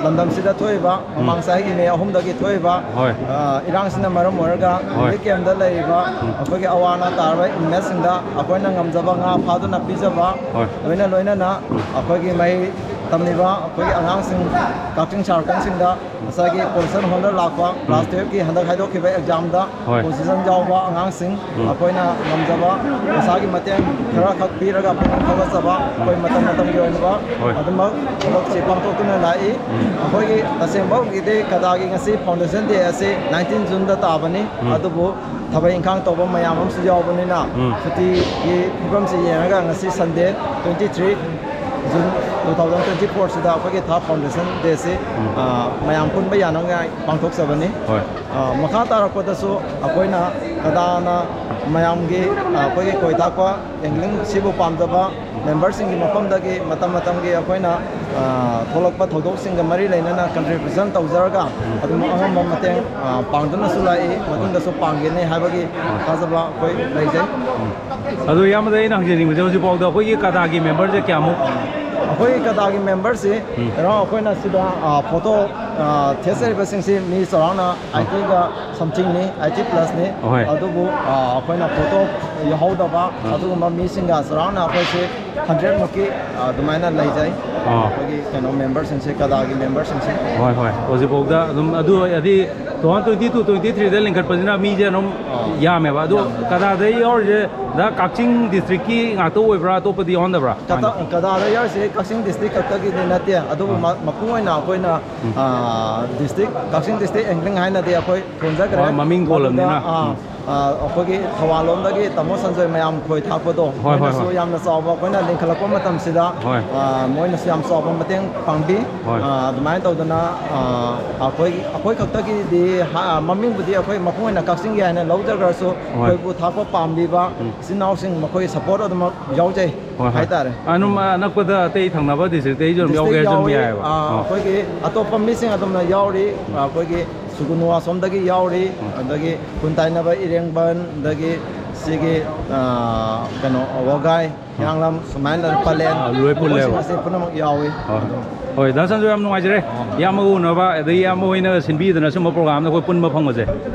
ꯂꯝꯗꯝꯁꯤꯗ ꯊꯣꯛꯏꯕ ꯎꯝ꯫ ꯃꯃꯥꯡ ꯆꯍꯤꯒꯤ ꯃꯦ ꯑꯍꯨꯝꯗꯒꯤ ꯊꯣꯛꯏꯕ, ꯍꯣꯏ꯫ ꯑ, ꯏꯔꯥꯡꯁꯤꯅ ꯃꯔꯝ ꯑꯣꯏꯔꯒ ꯍꯣꯏ꯫ relief campꯇ ꯂꯩꯔꯤꯕ ꯎꯝ꯫ ꯑꯩꯈꯣꯏꯒꯤ ꯑꯋꯥ ꯑꯅꯥ ꯇꯥꯔꯕ inmateꯁꯤꯡꯗ ꯑꯩꯈꯣꯏꯅ ꯉꯝꯖꯕ ꯉꯥ ꯐꯥꯗꯨꯅ ꯄꯤꯖꯕ, ꯍꯣꯏ꯫ ꯂꯣꯏꯅ ꯂꯣꯏꯅꯅ ꯎꯝ꯫ ꯑꯩꯈꯣꯏꯒꯤ ꯃꯍꯩ ꯇꯝꯂꯤꯕ ꯑꯩꯈꯣꯏꯒꯤ ꯑꯉꯥꯡꯁꯤꯡ, ꯀꯛꯆꯤꯡ ꯁꯥꯔꯀꯜꯁꯤꯡꯗ ꯉꯁꯥꯏꯒꯤ position holder ꯂꯥꯛꯄ, class ꯎꯝ꯫ twelveꯀꯤ ꯍꯟꯗꯛ ꯍꯥꯏꯗꯣꯛꯈꯤꯕ examꯗ ꯍꯣꯏ꯫ position ꯌꯥꯎꯕ ꯑꯉꯥꯡꯁꯤꯡ ꯎꯝ꯫ ꯑꯩꯈꯣꯏꯅ ꯉꯝꯖꯕ ꯄꯩꯁꯥꯒꯤ ꯃꯇꯦꯡ ꯈꯔꯈꯛ ꯄꯤꯔꯒ ꯄꯨꯛꯅꯤꯡ ꯊꯧꯒꯠꯆꯕ ꯎꯝ꯫ ꯑꯩꯈꯣꯏ ꯃꯇꯝ ꯃꯇꯝꯒꯤ ꯑꯣꯏꯅꯕ ꯍꯣꯏ꯫ ꯑꯗꯨꯃꯛ ꯊꯕꯛꯁꯤ ꯄꯥꯡꯊꯣꯛꯇꯨꯅ ꯂꯥꯛꯏ꯫ ꯎꯝ꯫ ꯑꯩꯈꯣꯏꯒꯤ ꯇꯁꯦꯡꯕꯒꯤꯗꯤ ꯀꯗꯥꯒꯤ ꯉꯁꯤ foundation day ꯑꯁꯤ nineteen Juneꯗ ꯇꯥꯕꯅꯤ꯫ ꯎꯝ꯫ ꯑꯗꯨꯕꯨ ꯊꯕꯛ ꯏꯪꯈꯥꯡ ꯇꯧꯕ ꯃꯌꯥꯝ ꯑꯃꯁꯨ ꯌꯥꯎꯕꯅꯤꯅ ꯎꯝ꯫ ꯁꯨꯇꯤꯒꯤ ꯐꯤꯕꯝꯁꯤ ꯌꯦꯡꯉꯒ ꯉꯁꯤ Sunday twenty three June two thousand twenty fourꯁꯤꯗ ꯑꯩꯈꯣꯏꯒꯤ ꯊꯥ foundation dayꯁꯤ, ꯎꯝ꯫ ꯑ, ꯃꯌꯥꯝ ꯄꯨꯟꯕ ꯌꯥꯅꯉꯥꯏ ꯄꯥꯡꯊꯣꯛꯆꯕꯅꯤ꯫ ꯍꯣꯏ꯫ ꯑ, ꯃꯈꯥ ꯇꯥꯔꯛꯄꯗꯁꯨ ꯑꯩꯈꯣꯏꯅ ꯀꯗꯥꯅ ꯃꯌꯥꯝꯒꯤ, ꯑ, ꯑꯩꯈꯣꯏꯒꯤ ꯈꯣꯏ ꯊꯥꯛꯄ angling ꯁꯤꯕꯨ ꯄꯥꯝꯖꯕ memberꯁꯤꯡꯒꯤ ꯃꯐꯝꯗꯒꯤ ꯃꯇꯝ ꯃꯇꯝꯒꯤ ꯑꯩꯈꯣꯏꯅ, ꯑ, ꯊꯣꯛꯂꯛꯄ ꯊꯧꯗꯣꯛꯁꯤꯡꯒ ꯃꯔꯤ ꯂꯩꯅꯅ contribution ꯇꯧꯖꯔꯒ ꯎꯝ꯫ ꯑꯗꯨꯝ ꯑꯉꯝꯕ ꯃꯇꯦꯡ, ꯑ, ꯄꯥꯡꯗꯨꯅꯁꯨ ꯂꯥꯛꯏ, ꯃꯇꯨꯡꯗꯁꯨ ꯄꯥꯡꯒꯅꯤ ꯍꯥꯏꯕꯒꯤ ꯊꯥꯖꯕ ꯑꯩꯈꯣꯏ ꯂꯩꯖꯩ꯫ ꯎꯝ꯫ ꯑꯗꯣ ꯏꯌꯥꯝꯕꯗ ꯑꯩꯅ ꯍꯪꯖꯅꯤꯡꯕꯁꯦ, ꯍꯧꯖꯤꯛꯐꯥꯎꯗ ꯑꯩꯈꯣꯏꯒꯤ ꯀꯗꯥꯒꯤ memberꯁꯦ ꯀꯌꯥꯃꯨꯛ ꯑꯩꯈꯣꯏ ꯀꯗꯥꯒꯤ ꯃꯦꯝꯕꯔꯁꯤ, ꯎꯝ꯫ ꯑꯦꯔꯥꯎꯟ ꯑꯩꯈꯣꯏꯅ ꯁꯤꯗ, ꯑ, ꯐꯣꯇꯣ, ꯑ, ꯊꯦꯠꯆꯔꯤꯕꯁꯤꯡꯁꯤ ꯃꯤ ꯆꯥꯎꯔꯥꯛꯅ ꯑꯩꯠꯇꯤꯒ ꯁꯝꯊꯤꯡꯅꯤ, ꯑꯩꯠꯇꯤ ꯄ꯭ꯂꯁꯅꯤ꯫ ꯑꯍꯣꯏ꯫ ꯑꯗꯨꯕꯨ, ꯑ, ꯑꯩꯈꯣꯏꯅ ꯐꯣꯇꯣ ꯌꯥꯎꯍꯧꯗꯕ ꯑꯥ꯫ ꯑꯗꯨꯒꯨꯝꯕ ꯃꯤꯁꯤꯡꯒ ꯆꯥꯎꯔꯥꯛꯅ ꯑꯩꯈꯣꯏꯁꯤ ꯍꯟꯗ꯭ꯔꯦꯠ ꯃꯨꯛꯀꯤ, ꯑ, ꯑꯗꯨꯃꯥꯏꯅ ꯂꯩꯖꯩ꯫ ꯑꯥ꯫ ꯑꯩꯈꯣꯏꯒꯤ ꯀꯩꯅꯣ ꯃꯦꯝꯕꯔꯁꯤꯡꯁꯦ, ꯀꯗꯥꯒꯤ ꯃꯦꯝꯕꯔꯁꯤꯡꯁꯦ꯫ ꯍꯣꯏ, ꯍꯣꯏ꯫ ꯍꯧꯖꯤꯛꯐꯥꯎꯗ ꯑꯗꯨꯝ ꯑꯗꯨ ꯑꯣꯏꯔꯗꯤ two thousand twenty-two twenty-threeꯗ ꯂꯤꯡꯈꯠꯄꯁꯤꯅ ꯃꯤꯁꯦ ꯑꯗꯨꯝ ꯑꯥ꯫ ꯌꯥꯝꯃꯦꯕ꯫ ꯑꯗꯨ ꯌꯥꯝꯃꯦ꯫ ꯀꯗꯥꯗ ꯌꯥꯎꯔꯤꯁꯦ ꯗ ꯀꯛꯆꯤꯡ ꯗꯤꯁꯇ꯭ꯔꯤꯛꯀꯤ ꯉꯥꯛꯇ ꯑꯣꯏꯕ꯭ꯔꯥ, ꯑꯇꯣꯞꯄꯗꯤ ꯌꯥꯎꯍꯟꯗꯕ꯭ꯔꯥ? ꯀꯗꯥ-, ꯀꯗꯥꯗ ꯌꯥꯎꯔꯤꯁꯦ ꯀꯛꯆꯤꯡ ꯗꯤꯁꯇ꯭ꯔꯤꯛ ꯈꯛꯇꯒꯤꯗꯤ ꯅꯠꯇꯦ, ꯑꯗꯨꯕꯨ ꯑꯥ꯫ ꯃ-, ꯃꯄꯨꯡ ꯑꯣꯏꯅ ꯑꯩꯈꯣꯏꯅ, ꯎꯝ꯫ ꯑꯥ, ꯗꯤꯁꯇ꯭ꯔꯤꯛ, ꯀꯛꯆꯤꯡ ꯗꯤꯁꯇ꯭ꯔꯤꯛ ꯑꯦꯡꯒ꯭ꯂꯤꯡ ꯍꯥꯏꯅꯗꯤ ꯑꯩꯈꯣꯏ ꯊꯣꯟꯖꯈ꯭ꯔꯦ꯫ ꯍꯣꯏ, ꯃꯃꯤꯡ ꯊꯣꯜꯂꯕꯅꯤꯅ꯫ ꯃꯗꯨꯗ, ꯑꯥ, ꯎꯝ꯫ ꯑꯥ, ꯑꯩꯈꯣꯏꯒꯤ ꯊꯧꯕꯥꯜ ꯂꯣꯝꯗꯒꯤ ꯇꯥꯃꯣ ꯁꯟꯖꯣꯏ ꯃꯌꯥꯝ ꯈꯣꯏ ꯊꯥꯛꯄꯗꯣ, ꯍꯣꯏ, ꯍꯣꯏ, ꯃꯣꯏꯅꯁꯨ ꯍꯣꯏ꯫ ꯌꯥꯝꯅ ꯆꯥꯎꯕ, ꯑꯩꯈꯣꯏꯅ ꯂꯤꯡꯈꯠꯂꯛꯄ ꯃꯇꯝꯁꯤꯗ, ꯍꯣꯏ꯫ ꯑꯥ, ꯃꯣꯏꯅꯁꯨ ꯌꯥꯝ ꯆꯥꯎꯕ ꯃꯇꯦꯡ ꯄꯥꯡꯕꯤ꯫ ꯍꯣꯏ꯫ ꯑꯥ, ꯑꯗꯨꯃꯥꯏꯅ ꯇꯧꯗꯅ, ꯑꯥ, ꯑꯩꯈꯣꯏ, ꯑꯩꯈꯣꯏ ꯈꯛꯇꯒꯤꯗꯤ ꯍꯥ-, ꯃꯃꯤꯡꯕꯨꯗꯤ ꯑꯩꯈꯣꯏ ꯃꯄꯨꯡ ꯑꯣꯏꯅ ꯀꯛꯆꯤꯡꯒꯤ ꯍꯥꯏꯅ ꯂꯧꯖꯈ꯭ꯔꯁꯨ, ꯍꯣꯏ꯫ ꯑꯩꯈꯣꯏꯕꯨ ꯊꯥꯛꯄ ꯄꯥꯝꯕꯤꯕ ꯎꯝ꯫ ꯏꯆꯤꯟ ꯏꯅꯥꯎꯁꯤꯡ ꯃꯈꯣꯏ ꯁꯄꯣꯔꯠ ꯑꯗꯨꯃꯛ ꯌꯥꯎꯖꯩ ꯍꯣꯏ, ꯍꯣꯏ꯫ ꯍꯥꯏꯇꯥꯔꯦ꯫ ꯑꯗꯨꯝ, ꯑ, ꯑꯅꯛꯄꯗ ꯑꯇꯩ ꯊꯪꯅꯕ ꯗꯤꯁꯇ꯭ꯔꯤꯛꯇꯩꯁꯨ ꯑꯗꯨꯝ ꯌꯥꯎꯒꯦ ꯗꯤꯁꯇ꯭ꯔꯤꯛ ꯍꯥꯏꯔꯁꯨ ꯑꯗꯨꯝ ꯌꯥꯎꯏ, ꯌꯥꯏꯑꯕ꯫ ꯑꯥ, ꯑꯣ꯫ ꯑꯩꯈꯣꯏꯒꯤ ꯑꯇꯣꯞꯄ ꯃꯤꯁꯤꯡ ꯑꯗꯨꯝꯅ ꯌꯥꯎꯔꯤ꯫ ꯎꯝ꯫ ꯑꯩꯈꯣꯏꯒꯤ ꯁꯨꯒꯨꯅꯨ ꯑꯁꯣꯝꯗꯒꯤ ꯌꯥꯎꯔꯤ, ꯎꯝ꯫ ꯑꯗꯒꯤ ꯈꯨꯟꯇꯥꯏꯅꯕ ꯏꯔꯦꯡꯕꯟ, ꯑꯗꯒꯤ ꯁꯤꯒꯤ, ꯑꯥ, ꯀꯩꯅꯣ, ꯋꯥꯒꯥꯏ, ꯍꯤꯌꯥꯡꯂꯝ, ꯁꯨꯃꯥꯏꯅ ꯄꯂꯦꯟ, ꯑꯥ, ꯂꯣꯏ ꯄꯨꯜꯂꯦꯕ꯫ ꯃꯈꯣꯏꯁꯤꯡ ꯑꯁꯤ ꯄꯨꯝꯅꯃꯛ ꯌꯥꯎꯏ꯫ ꯍꯣꯏ꯫ ꯍꯣꯏ, ꯗꯥ ꯁꯟꯖꯨ, ꯌꯥꯝ ꯅꯨꯡꯉꯥꯏꯖꯔꯦ꯫ ꯑꯥ꯫ ꯏꯌꯥꯝꯕꯒ ꯎꯅꯕ, ꯑꯗꯒꯤ ꯏꯌꯥꯝꯕ ꯍꯣꯏꯅ ꯁꯤꯟꯕꯤꯗꯅ ꯁꯨꯝꯕ ꯄ꯭ꯔꯣꯒ꯭ꯔꯥꯝꯗ ꯑꯩꯈꯣꯏ ꯄꯨꯟꯕ ꯐꯪꯕꯁꯦ꯫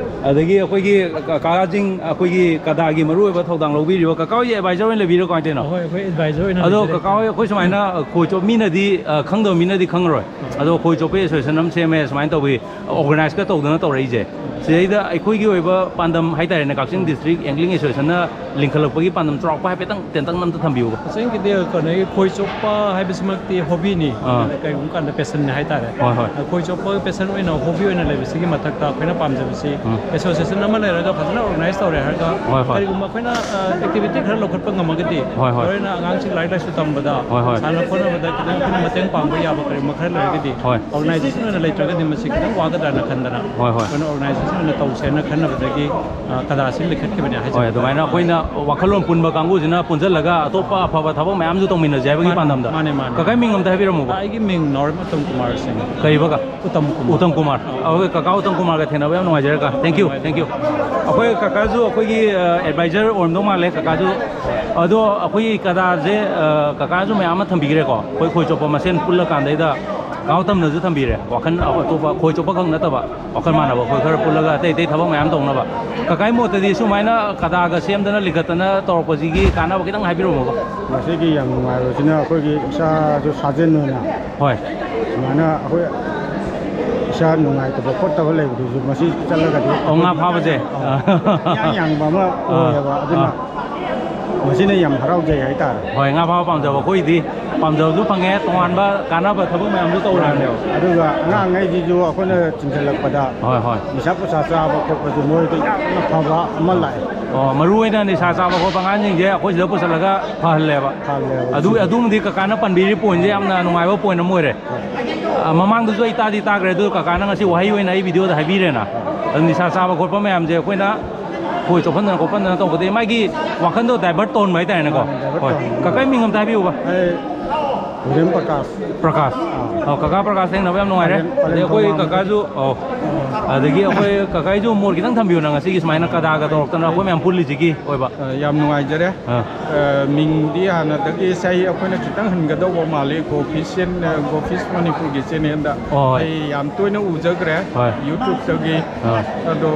ꯑꯗꯒꯤ ꯑꯩꯈꯣꯏꯒꯤ ꯀꯀꯥꯁꯤꯡ, ꯑꯩꯈꯣꯏꯒꯤ ꯀꯗꯥꯒꯤ ꯃꯔꯨꯑꯣꯏꯕ ꯊꯧꯗꯥꯡ ꯂꯧꯕꯤꯔꯤꯕ ꯀꯀꯥ ꯍꯣꯏꯒꯤ ꯑꯦꯗꯚꯥꯏꯖꯔ ꯑꯣꯏꯅ ꯂꯩꯕꯤꯔꯣ, ꯀꯃꯥꯏꯅ ꯇꯧꯔꯤꯅꯣ? ꯑꯍꯣꯏ, ꯑꯩꯈꯣꯏ ꯑꯦꯗꯚꯥꯏꯖꯔ ꯑꯣꯏꯅ ꯑꯗꯣ ꯂꯩꯖꯔꯦ꯫ ꯀꯀꯥ ꯍꯣꯏ, ꯑꯩꯈꯣꯏ ꯁꯨꯃꯥꯏꯅ, ꯑ, ꯈꯣꯏ ꯆꯣꯞ-, ꯃꯤꯅꯗꯤ, ꯑ, ꯈꯪꯗꯕ ꯃꯤꯅꯗꯤ ꯈꯪꯉꯔꯣꯏ꯫ ꯑꯗꯣ ꯈꯣꯏ ꯆꯣꯞꯄꯤ ꯑꯦꯁꯣꯁꯤꯌꯦꯁꯟ ꯑꯃ ꯁꯦꯝꯃꯦ, ꯁꯨꯃꯥꯏꯅ ꯇꯧꯋꯤ, ꯑꯣꯔꯒꯅꯥꯏꯖꯀ ꯇꯧꯗꯅ ꯇꯧꯔꯛꯏꯁꯦ꯫ ꯁꯤꯗꯩꯗ ꯑꯩꯈꯣꯏꯒꯤ ꯑꯣꯏꯕ ꯄꯥꯟꯗꯝ ꯍꯥꯏꯇꯥꯔꯦꯅꯦ, ꯀꯛꯆꯤꯡ ꯗꯤꯁꯇ꯭ꯔꯤꯛ ꯑꯦꯡꯒ꯭ꯂꯤꯡ ꯑꯦꯁꯣꯁꯤꯌꯦꯁꯟꯅ ꯂꯤꯡꯈꯠꯂꯛꯄꯒꯤ ꯄꯥꯟꯗꯝ ꯆꯥꯎꯔꯥꯛꯄ ꯍꯥꯏꯐꯦꯠꯇꯪ ꯇꯦꯟꯇꯛꯅ ꯑꯝꯇ ꯊꯝꯕꯤꯌꯨꯕ꯫ ꯀꯛꯆꯤꯡꯒꯤꯗꯤ ꯀꯩꯅꯣꯒꯤ ꯈꯣꯏ ꯆꯣꯞꯄ ꯍꯥꯏꯕꯁꯤꯃꯛꯇꯤ ꯍꯣꯕꯤꯅꯤ꯫ ꯑꯥ꯫ ꯀꯔꯤꯒꯨꯝꯕ ꯀꯥꯟꯗ ꯄꯦꯁꯟꯅꯤ ꯍꯥꯏꯇꯥꯔꯦ꯫ ꯍꯣꯏ, ꯍꯣꯏ꯫ ꯈꯣꯏ ꯆꯣꯞꯄ ꯄꯦꯁꯟ ꯑꯣꯏꯅ, ꯍꯣꯕꯤ ꯑꯣꯏꯅ ꯂꯩꯕꯁꯤꯒꯤ ꯃꯊꯛꯇ ꯑꯩꯈꯣꯏꯅ ꯄꯥꯝꯖꯕꯁꯤ ꯎꯝ꯫ ꯑꯦꯁꯣꯁꯤꯌꯦꯁꯟ ꯑꯃ ꯂꯩꯔꯒ ꯐꯖꯅ ꯑꯣꯔꯒꯅꯥꯏꯖ ꯇꯧꯔꯦ ꯍꯥꯏꯔꯒ ꯍꯣꯏ, ꯍꯣꯏ꯫ ꯀꯔꯤꯒꯨꯝꯕ ꯑꯩꯈꯣꯏꯅ, ꯑ, ꯑꯦꯛꯇꯤꯚꯤꯇꯤ ꯈꯔ ꯂꯧꯈꯠꯄ ꯉꯝꯃꯒꯗꯤ, ꯍꯣꯏ, ꯍꯣꯏ꯫ ꯃꯔꯨꯑꯣꯏꯅ ꯑꯉꯥꯡꯁꯤꯡ ꯂꯥꯏꯔꯤꯛ ꯂꯥꯏꯁꯨ ꯇꯝꯕꯗ, ꯍꯣꯏ, ꯍꯣꯏ꯫ ꯁꯥꯟꯅ ꯈꯣꯠꯅꯕꯗ ꯈꯤꯇꯪ ꯑꯩꯈꯣꯏꯅ ꯃꯇꯦꯡ ꯄꯥꯡꯕ ꯌꯥꯕ ꯀꯔꯤꯒꯨꯝꯕ ꯈꯔ ꯂꯩꯔꯒꯗꯤ, ꯍꯣꯏ꯫ ꯑꯣꯔꯒꯅꯥꯏꯖꯦꯁꯟ ꯑꯣꯏꯅ ꯂꯩꯇ꯭ꯔꯒꯗꯤ ꯃꯁꯤ ꯈꯤꯇꯪ ꯋꯥꯒꯗ꯭ꯔꯥꯅ ꯈꯟꯗꯅ ꯍꯣꯏ, ꯍꯣꯏ꯫ ꯑꯩꯈꯣꯏꯅ ꯑꯣꯔꯒꯅꯥꯏꯖꯦꯁꯟ ꯑꯣꯏꯅ ꯇꯧꯁꯦꯅ ꯈꯟꯅꯕꯗꯒꯤ, ꯑ, ꯀꯗꯥꯁꯤ ꯂꯤꯡꯈꯠꯈꯤꯕꯅꯦ ꯍꯥꯏꯖꯕ ꯍꯣꯏ, ꯇꯥꯔꯦ꯫ ꯑꯗꯨꯃꯥꯏꯅ ꯑꯩꯈꯣꯏꯅ ꯋꯥꯈꯜꯂꯣꯟ ꯄꯨꯟꯕ ꯀꯥꯡꯕꯨꯁꯤꯅ ꯄꯨꯟꯁꯤꯜꯂꯒ ꯑꯇꯣꯞꯄ ꯑꯐꯕ ꯊꯕꯛ ꯃꯌꯥꯝꯁꯨ ꯇꯧꯃꯤꯟꯅꯁꯦ ꯍꯥꯏꯕꯒꯤ ꯃꯥꯅꯦ, ꯄꯥꯟꯗꯝꯗ꯫ ꯃꯥꯅꯦ, ꯃꯥꯅꯦ꯫ ꯀꯀꯥꯏ ꯃꯤꯡ ꯑꯝꯇ ꯍꯥꯏꯕꯤꯔꯝꯃꯨꯕ꯫ ꯑꯩꯒꯤ ꯃꯤꯡ ꯅꯥꯎꯔꯦꯝ ꯎꯇꯝ ꯀꯨꯃꯥꯔ ꯁꯤꯡ꯫ ꯀꯩꯕꯒ? ꯎꯇꯝ ꯀꯨꯃꯥꯔ꯫ ꯎꯇꯝ ꯀꯨꯃꯥꯔ꯫ ꯑꯩꯈꯣꯏ ꯀꯀꯥ ꯎꯇꯝ ꯀꯨꯃꯥꯔꯒ ꯊꯦꯡꯅꯕ ꯌꯥꯝ ꯅꯨꯡꯉꯥꯏꯖꯔꯦ ꯀꯀꯥ꯫ Thank you, thank you꯫ ꯑꯩꯈꯣꯏ ꯀꯀꯥꯁꯨ ꯑꯩꯈꯣꯏꯒꯤ, ꯑ, advisor ꯑꯣꯏꯔꯝꯗꯧ ꯃꯥꯜꯂꯦ ꯀꯀꯥꯁꯨ꯫ ꯑꯗꯣ ꯑꯩꯈꯣꯏꯒꯤ ꯀꯗꯥꯁꯦ, ꯑ, ꯀꯀꯥꯁꯨ ꯃꯌꯥꯝ ꯑꯃ ꯊꯝꯕꯤꯈ꯭ꯔꯦꯀꯣ꯫ ꯑꯩꯈꯣꯏ ꯈꯣꯏ ꯆꯣꯞꯄ ꯃꯁꯦꯟ ꯄꯨꯜꯂꯀꯥꯟꯗꯩꯗ ꯀꯀꯥ ꯎꯇꯝꯅꯁꯨ ꯊꯝꯕꯤꯔꯦ꯫ ꯋꯥꯈꯜ ꯑꯇꯣꯞꯄ ꯈꯣꯏ ꯆꯣꯞꯄ ꯈꯛ ꯅꯠꯇꯕ ꯋꯥꯈꯜ ꯃꯥꯟꯅꯕ ꯑꯩꯈꯣꯏ ꯈꯔ ꯄꯨꯜꯂꯒ ꯑꯇꯩ ꯑꯇꯩ ꯊꯕꯛ ꯃꯌꯥꯝ ꯇꯧꯅꯕ꯫ ꯀꯀꯥꯏ ꯃꯣꯠꯇꯗꯤ ꯁꯨꯃꯥꯏꯅ ꯀꯗꯥꯒ ꯁꯦꯝꯗꯅ ꯂꯤꯡꯈꯠꯇꯅ ꯇꯧꯔꯛꯄꯁꯤꯒꯤ ꯀꯥꯟꯅꯕ ꯈꯤꯇꯪ ꯍꯥꯏꯕꯤꯔꯝꯃꯨꯕ꯫ ꯃꯁꯤꯒꯤ ꯌꯥꯝ ꯅꯨꯡꯉꯥꯏꯕꯁꯤꯅ ꯑꯩꯈꯣꯏꯒꯤ ꯏꯁꯥꯁꯨ ꯁꯥꯖꯦꯜ ꯑꯣꯏꯅ ꯍꯣꯏ꯫ ꯁꯨꯃꯥꯏꯅ ꯑꯩꯈꯣꯏ ꯏꯁꯥ ꯅꯨꯡꯉꯥꯏꯇꯕ ꯈꯣꯠꯇꯕ ꯂꯩꯕꯗꯨꯁꯨ ꯃꯁꯤ ꯆꯠꯂꯒꯗꯤ ꯑꯣ, ꯉꯥ ꯐꯥꯕꯁꯦ? ꯑꯥ꯫ ꯏꯌꯥꯡ ꯌꯥꯡꯕ ꯑꯃ ꯑꯥ꯫ ꯑꯣꯏꯌꯦꯕ꯫ ꯑꯗꯨꯅ ꯑꯥ꯫ ꯃꯁꯤꯅ ꯌꯥꯝ ꯍꯔꯥꯎꯖꯩ ꯍꯥꯏꯇꯥꯔꯦ꯫ ꯍꯣꯏ, ꯉꯥ ꯐꯥꯕ ꯄꯥꯝꯖꯕ ꯑꯩꯈꯣꯏꯗꯤ ꯄꯥꯝꯖꯕꯁꯨ ꯐꯪꯉꯦ, ꯇꯣꯉꯥꯟꯕ ꯀꯥꯟꯅꯕ ꯊꯕꯛ ꯃꯌꯥꯝꯁꯨ ꯇꯧꯔꯕꯅꯦꯕ꯫ ꯑꯗꯨꯒ ꯑꯉꯥꯡꯉꯩꯁꯤꯁꯨ ꯑꯩꯈꯣꯏꯅ ꯆꯤꯡꯁꯤꯜꯂꯛꯄꯗ ꯍꯣꯏ, ꯍꯣꯏ꯫ ꯅꯤꯁꯥ ꯄꯨꯁꯥ ꯆꯥꯕ ꯈꯣꯠꯄꯁꯨ ꯃꯣꯏꯗ ꯌꯥꯝꯅ ꯐꯕ ꯑꯃ ꯂꯥꯛꯑꯦ꯫ ꯑꯣ, ꯃꯔꯨ ꯑꯣꯏꯅ ꯅꯤꯁꯥ ꯆꯥꯕ ꯈꯣꯠꯄ ꯑꯉꯥꯡꯁꯤꯡꯁꯦ ꯑꯩꯈꯣꯏ ꯁꯤꯗ ꯄꯨꯁꯤꯜꯂꯒ ꯐꯍꯜꯂꯦꯕ꯫ ꯐꯍꯜꯂꯦꯕ꯫ ꯑꯗꯨ, ꯑꯗꯨꯃꯗꯤ ꯀꯀꯥꯅ ꯄꯟꯕꯤꯔꯤ ꯄꯣꯏꯟꯁꯦ ꯌꯥꯝꯅ ꯅꯨꯡꯉꯥꯏꯕ ꯄꯣꯏꯟ ꯑꯃ ꯑꯣꯏꯔꯦ꯫ ꯍꯣꯏ꯫ ꯑ, ꯃꯃꯥꯡꯗꯁꯨ ꯑꯩ ꯇꯥꯗꯤ ꯇꯥꯈ꯭ꯔꯦ, ꯑꯗꯨ ꯀꯀꯥꯅ ꯉꯁꯤ ꯋꯥꯍꯩ ꯑꯣꯏꯅ ꯑꯩ ꯚꯤꯗꯤꯑꯣꯗ ꯍꯥꯏꯕꯤꯔꯦꯅ꯫ ꯑꯗꯨ ꯅꯤꯁꯥ ꯆꯥꯕ ꯈꯣꯠꯄ ꯃꯌꯥꯝꯁꯦ ꯑꯩꯈꯣꯏꯅ ꯈꯣꯏ ꯆꯣꯞꯍꯟꯗꯅ ꯈꯣꯠꯍꯟꯗꯅ ꯇꯧꯕꯗꯒꯤ ꯃꯥꯒꯤ ꯋꯥꯈꯟꯗꯣ divert ꯇꯧꯍꯟꯕ ꯍꯥꯏꯇꯥꯔꯦꯅꯦꯀꯣ꯫ ꯃꯥꯅꯦ, divert ꯍꯣꯏ꯫ ꯇꯧꯍꯟꯕ꯫ ꯀꯀꯥꯏ ꯃꯤꯡ ꯑꯝꯇ ꯍꯥꯏꯕꯤꯌꯨꯕ꯫ ꯑꯩ ꯙꯤꯔꯦꯟ ꯄ꯭ꯔꯀꯥꯁ꯫ ꯄ꯭ꯔꯀꯥꯁ꯫ ꯑꯥ꯫ ꯑꯣ, ꯀꯀꯥ ꯄ꯭ꯔꯀꯥꯁ ꯊꯦꯡꯅꯕ ꯌꯥꯝ ꯅꯨꯡꯉꯥꯏꯔꯦ꯫ ꯄꯂꯦꯟ, ꯄꯂꯦꯟ ꯑꯗꯩ ꯑꯩꯈꯣꯏ ꯊꯧꯕꯥꯜ꯫ ꯀꯀꯥꯁꯨ, ꯑꯣ꯫ ꯑꯗꯒꯤ ꯑꯩꯈꯣꯏ ꯀꯀꯥꯏꯁꯨ ꯃꯣꯠ ꯈꯤꯇꯪ ꯊꯝꯕꯤꯌꯨꯅ, ꯉꯁꯤꯒꯤ ꯁꯨꯃꯥꯏꯅ ꯀꯗꯥꯒ ꯇꯧꯔꯛꯇꯅ ꯑꯩꯈꯣꯏ ꯃꯌꯥꯝ ꯄꯨꯜꯂꯤꯁꯤꯒꯤ ꯑꯣꯏꯕ꯫ ꯑ, ꯌꯥꯝ ꯅꯨꯡꯉꯥꯏꯖꯔꯦ꯫ ꯑꯥ꯫ ꯑ, ꯃꯤꯡꯗꯤ ꯍꯥꯟꯅꯗꯒꯤ ꯆꯍꯤ ꯑꯩꯈꯣꯏꯅ ꯈꯤꯇꯪ ꯍꯟꯒꯗꯧꯕ ꯃꯥꯜꯂꯤ꯫ ꯒꯣꯐꯤꯁꯦꯟ, ꯑ, ꯒꯣꯐꯤꯁ ꯃꯅꯤꯄꯨꯔꯒꯤ ꯆꯦꯅꯦꯜꯗ ꯍꯣꯏ, ꯍꯣꯏ꯫ ꯑꯩ ꯌꯥꯝ ꯇꯣꯏꯅ ꯎꯖꯈ꯭ꯔꯦ꯫ ꯍꯣꯏ꯫ YouTube-ꯇꯒꯤ꯫ ꯑꯥ꯫ ꯑꯗꯣ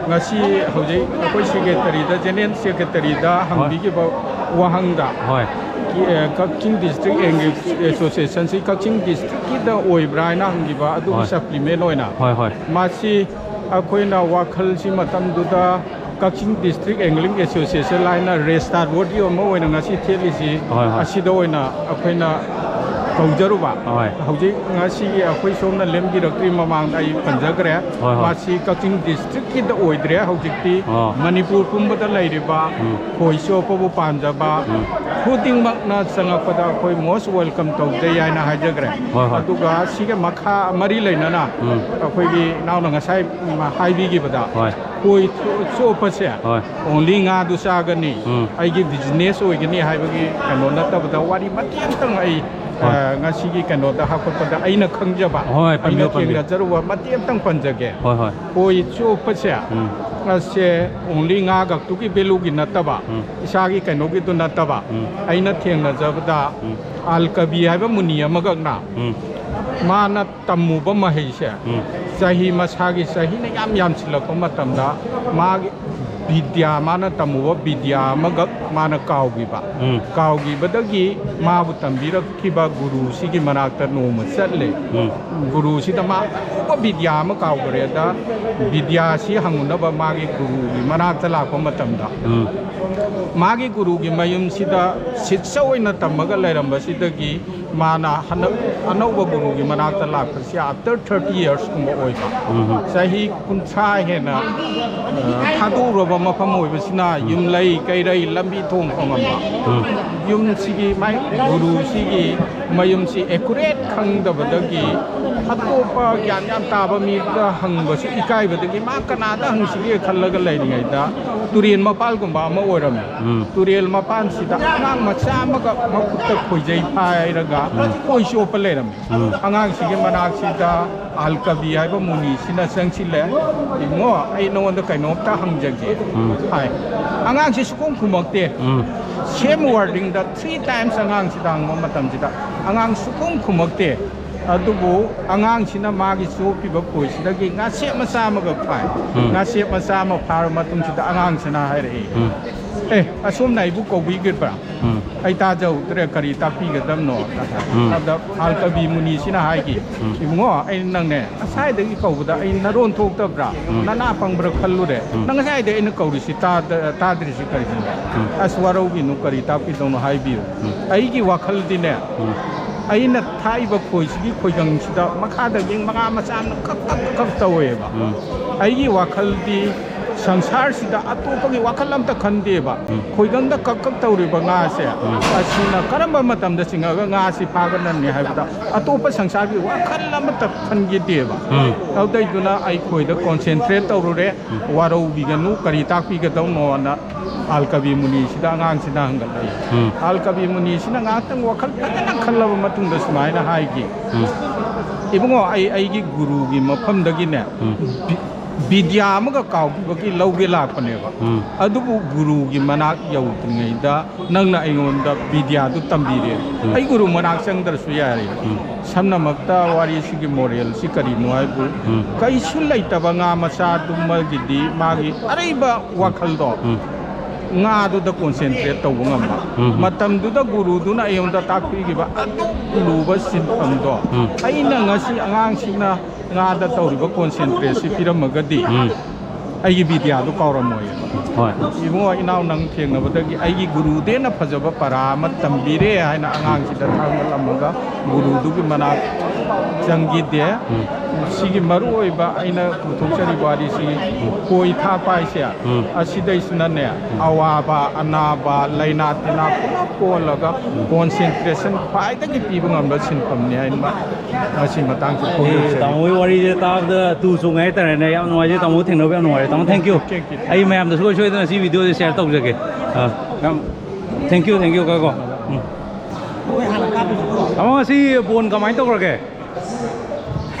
ꯉꯁꯤ ꯍꯧꯖꯤꯛ ꯑꯩꯈꯣꯏ ꯁꯦꯀ꯭ꯔꯦꯇꯔꯤꯗ, ꯖꯦꯅꯦꯔꯦꯜ ꯁꯦꯀ꯭ꯔꯦꯇꯔꯤꯗ ꯍꯣꯏ꯫ ꯍꯪꯕꯤꯈꯤꯕ ꯋꯥꯍꯪꯗ ꯍꯣꯏ꯫ ꯀꯤ-, ꯑ, ꯀꯛꯆꯤꯡ ꯗꯤꯁꯇ꯭ꯔꯤꯛ ꯑꯦꯁꯣꯁꯤꯌꯦꯁꯟꯁꯤ ꯀꯛꯆꯤꯡ ꯗꯤꯁꯇ꯭ꯔꯤꯛꯀꯤꯗ ꯑꯣꯏꯕ꯭ꯔꯥ ꯍꯥꯏꯅ ꯍꯪꯈꯤꯕ, ꯑꯗꯨꯒꯤ ꯍꯣꯏ꯫ ꯁꯄ꯭ꯂꯤꯃꯦꯟ ꯑꯣꯏꯅ ꯍꯣꯏ, ꯍꯣꯏ꯫ ꯃꯁꯤ ꯑꯩꯈꯣꯏꯅ ꯋꯥꯈꯜꯁꯤ ꯃꯇꯝꯗꯨꯗ ꯀꯛꯆꯤꯡ ꯗꯤꯁꯇ꯭ꯔꯤꯛ ꯑꯦꯡꯒ꯭ꯂꯤꯡ ꯑꯦꯁꯣꯁꯤꯌꯦꯁꯟ ꯍꯥꯏꯅ ꯔꯦꯖꯤꯁꯇꯥꯔ ꯕꯣꯗꯤ ꯑꯃ ꯑꯣꯏꯅ ꯉꯁꯤ ꯊꯦꯠꯂꯤꯁꯤ ꯍꯣꯏ, ꯍꯣꯏ꯫ ꯑꯁꯤꯗ ꯑꯣꯏꯅ ꯑꯩꯈꯣꯏꯅ ꯇꯧꯖꯔꯨꯕ꯫ ꯍꯣꯏ꯫ ꯍꯧꯖꯤꯛ ꯉꯁꯤꯒꯤ ꯑꯩꯈꯣꯏ ꯁꯣꯝꯅ ꯂꯦꯝꯕꯤꯔꯛꯇ꯭ꯔꯤ ꯃꯃꯥꯡꯗ ꯑꯩ ꯄꯟꯖꯈ꯭ꯔꯦ꯫ ꯍꯣꯏ, ꯍꯣꯏ꯫ ꯃꯁꯤ ꯀꯛꯆꯤꯡ ꯗꯤꯁꯇ꯭ꯔꯤꯛꯀꯤꯗ ꯑꯣꯏꯗ꯭ꯔꯦ꯫ ꯍꯧꯖꯤꯛꯇꯤ ꯑꯣ꯫ ꯃꯅꯤꯄꯨꯔ ꯄꯨꯝꯕꯗ ꯂꯩꯔꯤꯕ ꯎꯝ꯫ ꯈꯣꯏ ꯆꯣꯞꯄꯕꯨ ꯄꯥꯝꯖꯕ ꯎꯝ꯫ ꯈꯨꯗꯤꯡꯃꯛꯅ ꯆꯪꯉꯛꯄꯗ ꯑꯩꯈꯣꯏ most welcome ꯇꯧꯖꯩ ꯍꯥꯏꯅ ꯍꯥꯏꯖꯈ꯭ꯔꯦ꯫ ꯍꯣꯏ, ꯍꯣꯏ꯫ ꯑꯗꯨꯒ ꯁꯤꯒ ꯃꯈꯥ ꯃꯔꯤ ꯂꯩꯅꯅ ꯎꯝ꯫ ꯑꯩꯈꯣꯏꯒꯤ ꯏꯅꯥꯎꯅ ꯉꯁꯥꯏ ꯍꯥꯏꯕꯤꯈꯤꯕꯗ ꯍꯣꯏ꯫ ꯈꯣꯏ ꯆꯣ-, ꯆꯣꯞꯄꯁꯦ ꯍꯣꯏ꯫ only ꯉꯥꯗꯨ ꯆꯥꯒꯅꯤ, ꯎꯝ꯫ ꯑꯩꯒꯤ business ꯑꯣꯏꯒꯅꯤ ꯍꯥꯏꯕꯒꯤ ꯀꯩꯅꯣ ꯅꯠꯇꯕꯗ ꯋꯥꯔꯤ ꯃꯇꯦꯛ ꯑꯃꯇꯪ ꯑꯩ, ꯍꯣꯏ꯫ ꯑ, ꯉꯁꯤꯒꯤ ꯀꯩꯅꯣꯗ ꯍꯥꯞꯀꯠꯄꯗ ꯑꯩꯅ ꯈꯪꯖꯕ, ꯍꯣꯏ, ꯄꯟꯕꯤꯌꯨ, ꯑꯩꯅ ꯄꯟꯕꯤꯌꯨ꯫ ꯊꯦꯡꯅꯖꯔꯨꯕ ꯃꯇꯦꯛ ꯑꯃꯇꯪ ꯄꯟꯖꯒꯦ꯫ ꯍꯣꯏ, ꯍꯣꯏ꯫ ꯈꯣꯏ ꯆꯣꯞꯄꯁꯦ ꯎꯝ꯫ ꯑꯁꯦ only ꯉꯥ ꯈꯛꯇꯨꯒꯤ value ꯒꯤ ꯅꯠꯇꯕ, ꯎꯝ꯫ ꯏꯁꯥꯒꯤ ꯀꯩꯅꯣꯒꯤꯗꯨ ꯅꯠꯇꯕ, ꯎꯝ꯫ ꯑꯩꯅ ꯊꯦꯡꯅꯖꯕꯗ ꯎꯝ꯫ ꯑꯜꯀꯕꯤ ꯍꯥꯏꯕ ꯃꯨꯅꯤ ꯑꯃꯈꯛꯅ ꯎꯝ꯫ ꯃꯥꯅ ꯇꯝꯃꯨꯕ ꯃꯍꯩꯁꯦ ꯎꯝ꯫ ꯆꯍꯤ ꯃꯁꯥꯒꯤ ꯆꯍꯤꯅ ꯌꯥꯝ ꯌꯥꯝꯁꯤꯜꯂꯛꯄ ꯃꯇꯝꯗ ꯃꯥꯒꯤ ꯕꯤꯗ꯭ꯌꯥ, ꯃꯥꯅ ꯇꯝꯃꯨꯕ ꯕꯤꯗ꯭ꯌꯥ ꯑꯃꯈꯛ ꯃꯥꯅ ꯀꯥꯎꯈꯤꯕ꯫ ꯎꯝ꯫ ꯀꯥꯎꯈꯤꯕꯗꯒꯤ ꯃꯥꯕꯨ ꯇꯝꯕꯤꯔꯛꯈꯤꯕ ꯒꯨꯔꯨꯁꯤꯒꯤ ꯃꯅꯥꯛꯇ ꯅꯣꯡꯃ ꯆꯠꯂꯦ꯫ ꯎꯝ꯫ ꯒꯨꯔꯨꯁꯤꯗ ꯃꯥ ꯑꯀꯨꯞꯄ ꯕꯤꯗ꯭ꯌꯥ ꯑꯃ ꯀꯥꯎꯈ꯭ꯔꯦꯗ, ꯕꯤꯗ꯭ꯌꯥꯁꯤ ꯍꯪꯉꯨꯅꯕ ꯃꯥꯒꯤ ꯒꯨꯔꯨꯒꯤ ꯃꯅꯥꯛꯇ ꯂꯥꯛꯄ ꯃꯇꯝꯗ ꯎꯝ꯫ ꯃꯥꯒꯤ ꯒꯨꯔꯨꯒꯤ ꯃꯌꯨꯝꯁꯤꯗ ꯁꯤꯠꯁ ꯑꯣꯏꯅ ꯇꯝꯃꯒ ꯂꯩꯔꯝꯕꯁꯤꯗꯒꯤ ꯃꯥꯅ ꯍꯟꯗꯛ ꯑꯅꯧꯕ ꯒꯨꯔꯨꯒꯤ ꯃꯅꯥꯛꯇ ꯂꯥꯛꯄꯁꯤ after thirty years ꯀꯨꯝꯕ ꯑꯣꯏꯕ꯫ ꯎꯝ꯫ ꯆꯍꯤ ꯀꯨꯟꯊ꯭ꯔꯥ ꯍꯦꯟꯅ, ꯑ, ꯊꯥꯗꯣꯛꯎꯔꯕ ꯃꯐꯝ ꯑꯣꯏꯕꯁꯤꯅ ꯌꯨꯝꯂꯩ ꯀꯩꯔꯩ ꯂꯝꯕꯤ ꯊꯣꯡ ꯈꯣꯡꯉꯝꯕ꯫ ꯎꯝ꯫ ꯌꯨꯝꯁꯤꯒꯤ ꯃꯥꯏ ꯒꯨꯔꯨꯁꯤꯒꯤ ꯃꯌꯨꯝꯁꯤ accurate ꯈꯪꯗꯕꯗꯒꯤ ꯑꯇꯣꯞꯄ ꯒ꯭ꯌꯥꯟ ꯌꯥꯝ ꯇꯥꯕ ꯃꯤꯗ ꯍꯪꯕꯁꯨ ꯏꯀꯥꯏꯕꯗꯒꯤ ꯃꯥ ꯀꯅꯥꯗ ꯍꯪꯁꯤꯒꯦ ꯈꯜꯂꯒ ꯂꯩꯔꯤꯉꯩꯗ ꯇꯨꯔꯦꯜ ꯃꯄꯥꯜꯒꯨꯝꯕ ꯑꯃ ꯑꯣꯏꯔꯝꯃꯤ꯫ ꯎꯝ꯫ ꯇꯨꯔꯦꯜ ꯃꯄꯥꯟꯁꯤꯗ ꯑꯉꯥꯡ ꯃꯆꯥ ꯑꯃꯒ ꯃꯈꯨꯠꯇ ꯈꯣꯏꯖꯩ ꯄꯥꯏꯔꯒ ꯈꯣꯏ ꯆꯣꯞꯄ ꯂꯩꯔꯝꯃꯤ꯫ ꯎꯝ꯫ ꯑꯉꯥꯡꯁꯤꯒꯤ ꯃꯅꯥꯛꯁꯤꯗ ꯑꯜꯀꯕꯤ ꯍꯥꯏꯕ ꯃꯨꯅꯤꯁꯤꯅ ꯆꯪꯁꯤꯜꯂꯦ꯫ "ꯏꯕꯨꯡꯉꯣ, ꯑꯩ ꯅꯉꯣꯟꯗ ꯀꯩꯅꯣꯝꯇ ꯍꯪꯖꯒꯦ" ꯎꯝ꯫ ꯍꯥꯏ꯫ ꯑꯉꯥꯡꯁꯤ ꯁꯨꯈꯨꯝ ꯈꯨꯝꯃꯛꯇꯦ꯫ ꯎꯝ꯫ Same wording ꯗ three times ꯑꯉꯥꯡꯁꯤꯗ ꯍꯪꯕ ꯃꯇꯝꯁꯤꯗ ꯑꯉꯥꯡ ꯁꯨꯈꯨꯝ ꯈꯨꯝꯃꯛꯇꯦ꯫ ꯑꯗꯨꯕꯨ ꯑꯉꯥꯡꯁꯤꯅ ꯃꯥꯒꯤ ꯆꯣꯞꯄꯤꯕ ꯈꯣꯏꯁꯤꯗꯒꯤ ꯉꯥꯁꯦꯞ ꯃꯆꯥ ꯑꯃꯈꯛ ꯐꯥꯏ꯫ ꯎꯝ꯫ ꯉꯥꯁꯦꯞ ꯃꯆꯥ ꯑꯃ ꯐꯥꯔꯕ ꯃꯇꯨꯡꯁꯤꯗ ꯑꯉꯥꯡꯁꯤꯅ ꯍꯥꯏꯔꯛꯏ, ꯎꯝ꯫ "ꯑꯦ, ꯑꯁꯣꯝꯅ ꯑꯩꯕꯨ ꯀꯧꯕꯤꯈꯤꯕ꯭ꯔꯥ? ꯎꯝ꯫ ꯑꯩ ꯇꯥꯖꯍꯧꯗ꯭ꯔꯦ, ꯀꯔꯤ ꯇꯥꯛꯄꯤꯒꯗꯕꯅꯣ?" ꯎꯝ꯫ ꯑꯗ ꯑꯜꯀꯕꯤ ꯃꯨꯅꯤꯁꯤꯅ ꯍꯥꯏꯈꯤ, ꯎꯝ꯫ "ꯏꯕꯨꯡꯉꯣ, ꯑꯩ ꯅꯪꯅꯦ ꯉꯁꯥꯏꯗꯒꯤ ꯀꯧꯕꯗ ꯑꯩ ꯅꯔꯣꯟ ꯊꯣꯛꯇꯕ꯭ꯔꯥ, ꯎꯝ꯫ ꯅꯅꯥ ꯄꯪꯕ꯭ꯔꯥ ꯈꯜꯂꯨꯔꯦ꯫ ꯎꯝ꯫ ꯅꯪ ꯉꯁꯥꯏꯗꯩ ꯑꯩꯅ ꯀꯧꯔꯤꯁꯤ ꯇꯥꯗ-, ꯇꯥꯗ꯭ꯔꯤꯁꯤ ꯀꯔꯤꯒꯤꯅꯣ? ꯎꯝ꯫ ꯑꯁ, ꯋꯥꯔꯧꯕꯤꯅꯨ, ꯀꯔꯤ ꯇꯥꯛꯄꯤꯗꯧꯅꯣ ꯍꯥꯏꯕꯤꯌꯨ꯫ ꯎꯝ꯫ ꯑꯩꯒꯤ ꯋꯥꯈꯜꯗꯤꯅꯦ, ꯎꯝ꯫ ꯑꯩꯅ ꯊꯥꯛꯏꯕ ꯈꯣꯏꯁꯤꯒꯤ ꯈꯣꯏꯒꯪꯁꯤꯗ ꯃꯈꯥꯗꯒꯤ ꯃꯉꯥ ꯃꯆꯥ ꯑꯃꯅ ꯀꯛ ꯀꯛ ꯀꯛ ꯇꯧꯋꯦꯕ꯫ ꯎꯝ꯫ ꯑꯩꯒꯤ ꯋꯥꯈꯜꯗꯤ ꯁꯪꯁꯥꯔꯁꯤꯗ ꯑꯇꯣꯞꯄꯒꯤ ꯋꯥꯈꯜ ꯑꯝꯇ ꯈꯟꯗꯦꯕ꯫ ꯎꯝ꯫ ꯈꯣꯏꯒꯪꯗ ꯀꯛ ꯀꯛ ꯇꯧꯔꯤꯕ ꯉꯥꯁꯦ, ꯎꯝ꯫ ꯑꯁꯤꯅ ꯀꯔꯝꯕ ꯃꯇꯝꯗ ꯆꯤꯡꯉꯒ ꯉꯥꯁꯤ ꯐꯥꯒꯅꯤ ꯍꯥꯏꯕꯗ ꯑꯇꯣꯞꯄ ꯁꯪꯁꯥꯔꯒꯤ ꯋꯥꯈꯜ ꯑꯃꯠꯇ ꯈꯟꯈꯤꯗꯦꯕ꯫ ꯎꯝ꯫ ꯑꯗꯨꯗꯩꯗꯨꯅ ꯑꯩ ꯈꯣꯏꯗ concentrate ꯇꯧꯔꯨꯔꯦ꯫ ꯎꯝ꯫ ꯋꯥꯔꯧꯕꯤꯒꯅꯨ, ꯀꯔꯤ ꯇꯥꯛꯄꯤꯒꯗꯧꯅꯣꯅ ꯑꯜ ꯀꯕꯤ ꯃꯨꯅꯤꯁꯤꯗ ꯑꯉꯥꯡꯁꯤꯅ ꯍꯪꯒꯠꯂꯛꯏ꯫ ꯎꯝ꯫ ꯑꯜ ꯀꯕꯤ ꯃꯨꯅꯤꯁꯤꯅ ꯉꯥꯏꯍꯥꯛꯇꯪ ꯋꯥꯈꯜ ꯐꯖꯅ ꯈꯜꯂꯕ ꯃꯇꯨꯡꯗ ꯁꯨꯃꯥꯏꯅ ꯍꯥꯏꯈꯤ, ꯎꯝ꯫ "ꯏꯕꯨꯡꯉꯣ, ꯑꯩ ꯑꯩꯒꯤ ꯒꯨꯔꯨꯒꯤ ꯃꯐꯝꯗꯒꯤꯅꯦ, ꯎꯝ꯫ ꯕꯤ-, ꯕꯤꯗ꯭ꯌꯥ ꯑꯃꯒ ꯀꯥꯎꯈꯤꯕꯒꯤ ꯂꯧꯒꯦ ꯂꯥꯛꯄꯅꯦꯕ꯫ ꯎꯝ꯫ ꯑꯗꯨꯕꯨ ꯒꯨꯔꯨꯒꯤ ꯃꯅꯥꯛ ꯌꯧꯗ꯭ꯔꯤꯉꯩꯗ ꯅꯪꯅ ꯑꯩꯉꯣꯟꯗ ꯕꯤꯗ꯭ꯌꯥꯗꯨ ꯇꯝꯕꯤꯔꯦ꯫ ꯎꯝ꯫ ꯑꯩ ꯒꯨꯔꯨ ꯃꯅꯥꯛ ꯆꯪꯗ꯭ꯔꯁꯨ ꯌꯥꯔꯦ꯫" ꯎꯝ꯫ ꯁꯝꯅꯃꯛꯇ ꯋꯥꯔꯤꯁꯤꯒꯤ moralꯁꯤ ꯀꯔꯤꯅꯣ ꯍꯥꯏꯕꯨ, ꯎꯝ꯫ ꯀꯩꯁꯨ ꯂꯩꯇꯕ ꯉꯥ ꯃꯆꯥꯗꯨꯃꯒꯤꯗꯤ ꯃꯥꯒꯤ ꯑꯔꯩꯕ ꯋꯥꯈꯜꯗꯣ ꯎꯝ꯫ ꯉꯥꯗꯨꯗ concentrate ꯇꯧꯕ ꯉꯝꯕ꯫ ꯎꯝ꯫ ꯃꯇꯝꯗꯨꯗ ꯒꯨꯔꯨꯗꯨꯅ ꯑꯩꯉꯣꯟꯗ ꯇꯥꯛꯄꯤꯈꯤꯕ ꯑꯗꯨꯛ ꯂꯨꯕ ꯁꯤꯟꯐꯝꯗꯣ ꯎꯝ꯫ ꯑꯩꯅ ꯉꯁꯤ ꯑꯉꯥꯡꯁꯤꯡꯅ ꯉꯥꯗ ꯇꯧꯔꯤꯕ concentrateꯁꯤ ꯄꯤꯔꯝꯃꯒꯗꯤ ꯎꯝ꯫ ꯑꯩꯒꯤ ꯕꯤꯗ꯭ꯌꯥꯗꯨ ꯀꯥꯎꯔꯝꯃꯣꯏ꯫ ꯍꯣꯏ꯫ ꯏꯕꯨꯡꯉꯣ, ꯏꯅꯥꯎ, ꯅꯪ ꯊꯦꯡꯅꯕꯗꯒꯤ ꯑꯩꯒꯤ ꯒꯨꯔꯨꯗꯦꯅ ꯐꯖꯕ ꯄꯔꯥ ꯑꯃ ꯇꯝꯕꯤꯔꯦ ꯍꯥꯏꯅ ꯑꯉꯥꯡꯁꯤꯗ ꯊꯥꯡꯒꯠꯂꯝꯃꯒ ꯒꯨꯔꯨꯗꯨꯒꯤ ꯃꯅꯥꯛ ꯆꯪꯈꯤꯗꯦ꯫ ꯎꯝ꯫ ꯁꯤꯒꯤ ꯃꯔꯨꯑꯣꯏꯕ ꯑꯩꯅ ꯄꯨꯊꯣꯛꯆꯔꯤꯕ ꯋꯥꯔꯤꯁꯤ ꯈꯣꯏ ꯊꯥꯛꯄ ꯍꯥꯏꯁꯦ ꯎꯝ꯫ ꯑꯁꯤꯗꯩꯁꯤꯅꯅꯦ ꯑꯋꯥꯕ, ꯑꯅꯥꯕ, ꯂꯥꯏꯅꯥ ꯇꯤꯟꯅꯥ ꯄꯨꯂꯞ ꯀꯣꯜꯂꯒ concentration ꯈ꯭ꯋꯥꯏꯗꯒꯤ ꯄꯤꯕ ꯉꯝꯕ ꯁꯤꯟꯐꯝꯅꯤ ꯍꯥꯏꯅ ꯃꯁꯤ ꯃꯇꯥꯡꯁꯤ ꯑꯩ ꯐꯣꯡꯗꯣꯛꯆꯔꯤ꯫ ꯇꯥꯃꯣꯒꯤ ꯋꯥꯔꯤꯁꯦ ꯇꯥꯕꯗ ꯇꯨ ꯆꯣꯡꯉꯦ ꯍꯥꯏꯇꯥꯔꯦꯅꯦ꯫ ꯌꯥꯝ ꯅꯨꯡꯉꯥꯏꯖꯩ ꯇꯥꯃꯣ, ꯊꯦꯡꯅꯕ ꯌꯥꯝ ꯅꯨꯡꯉꯥꯏꯔꯦ ꯇꯥꯃꯣ꯫ Thank you꯫ Thank you꯫ ꯑꯩ ꯃꯌꯥꯝꯗ ꯁꯨꯡꯁꯣꯏ ꯁꯣꯏꯗꯅ ꯁꯤ videoꯁꯦ share ꯇꯧꯖꯒꯦ꯫ ꯑꯥ, ꯌꯥꯝ thank you, thank you ꯀꯣ꯫ ꯎꯝ꯫ ꯇꯥꯃꯣ, ꯉꯁꯤ ꯕꯣꯟ ꯀꯃꯥꯏꯅ ꯇꯧꯈ꯭ꯔꯒꯦ?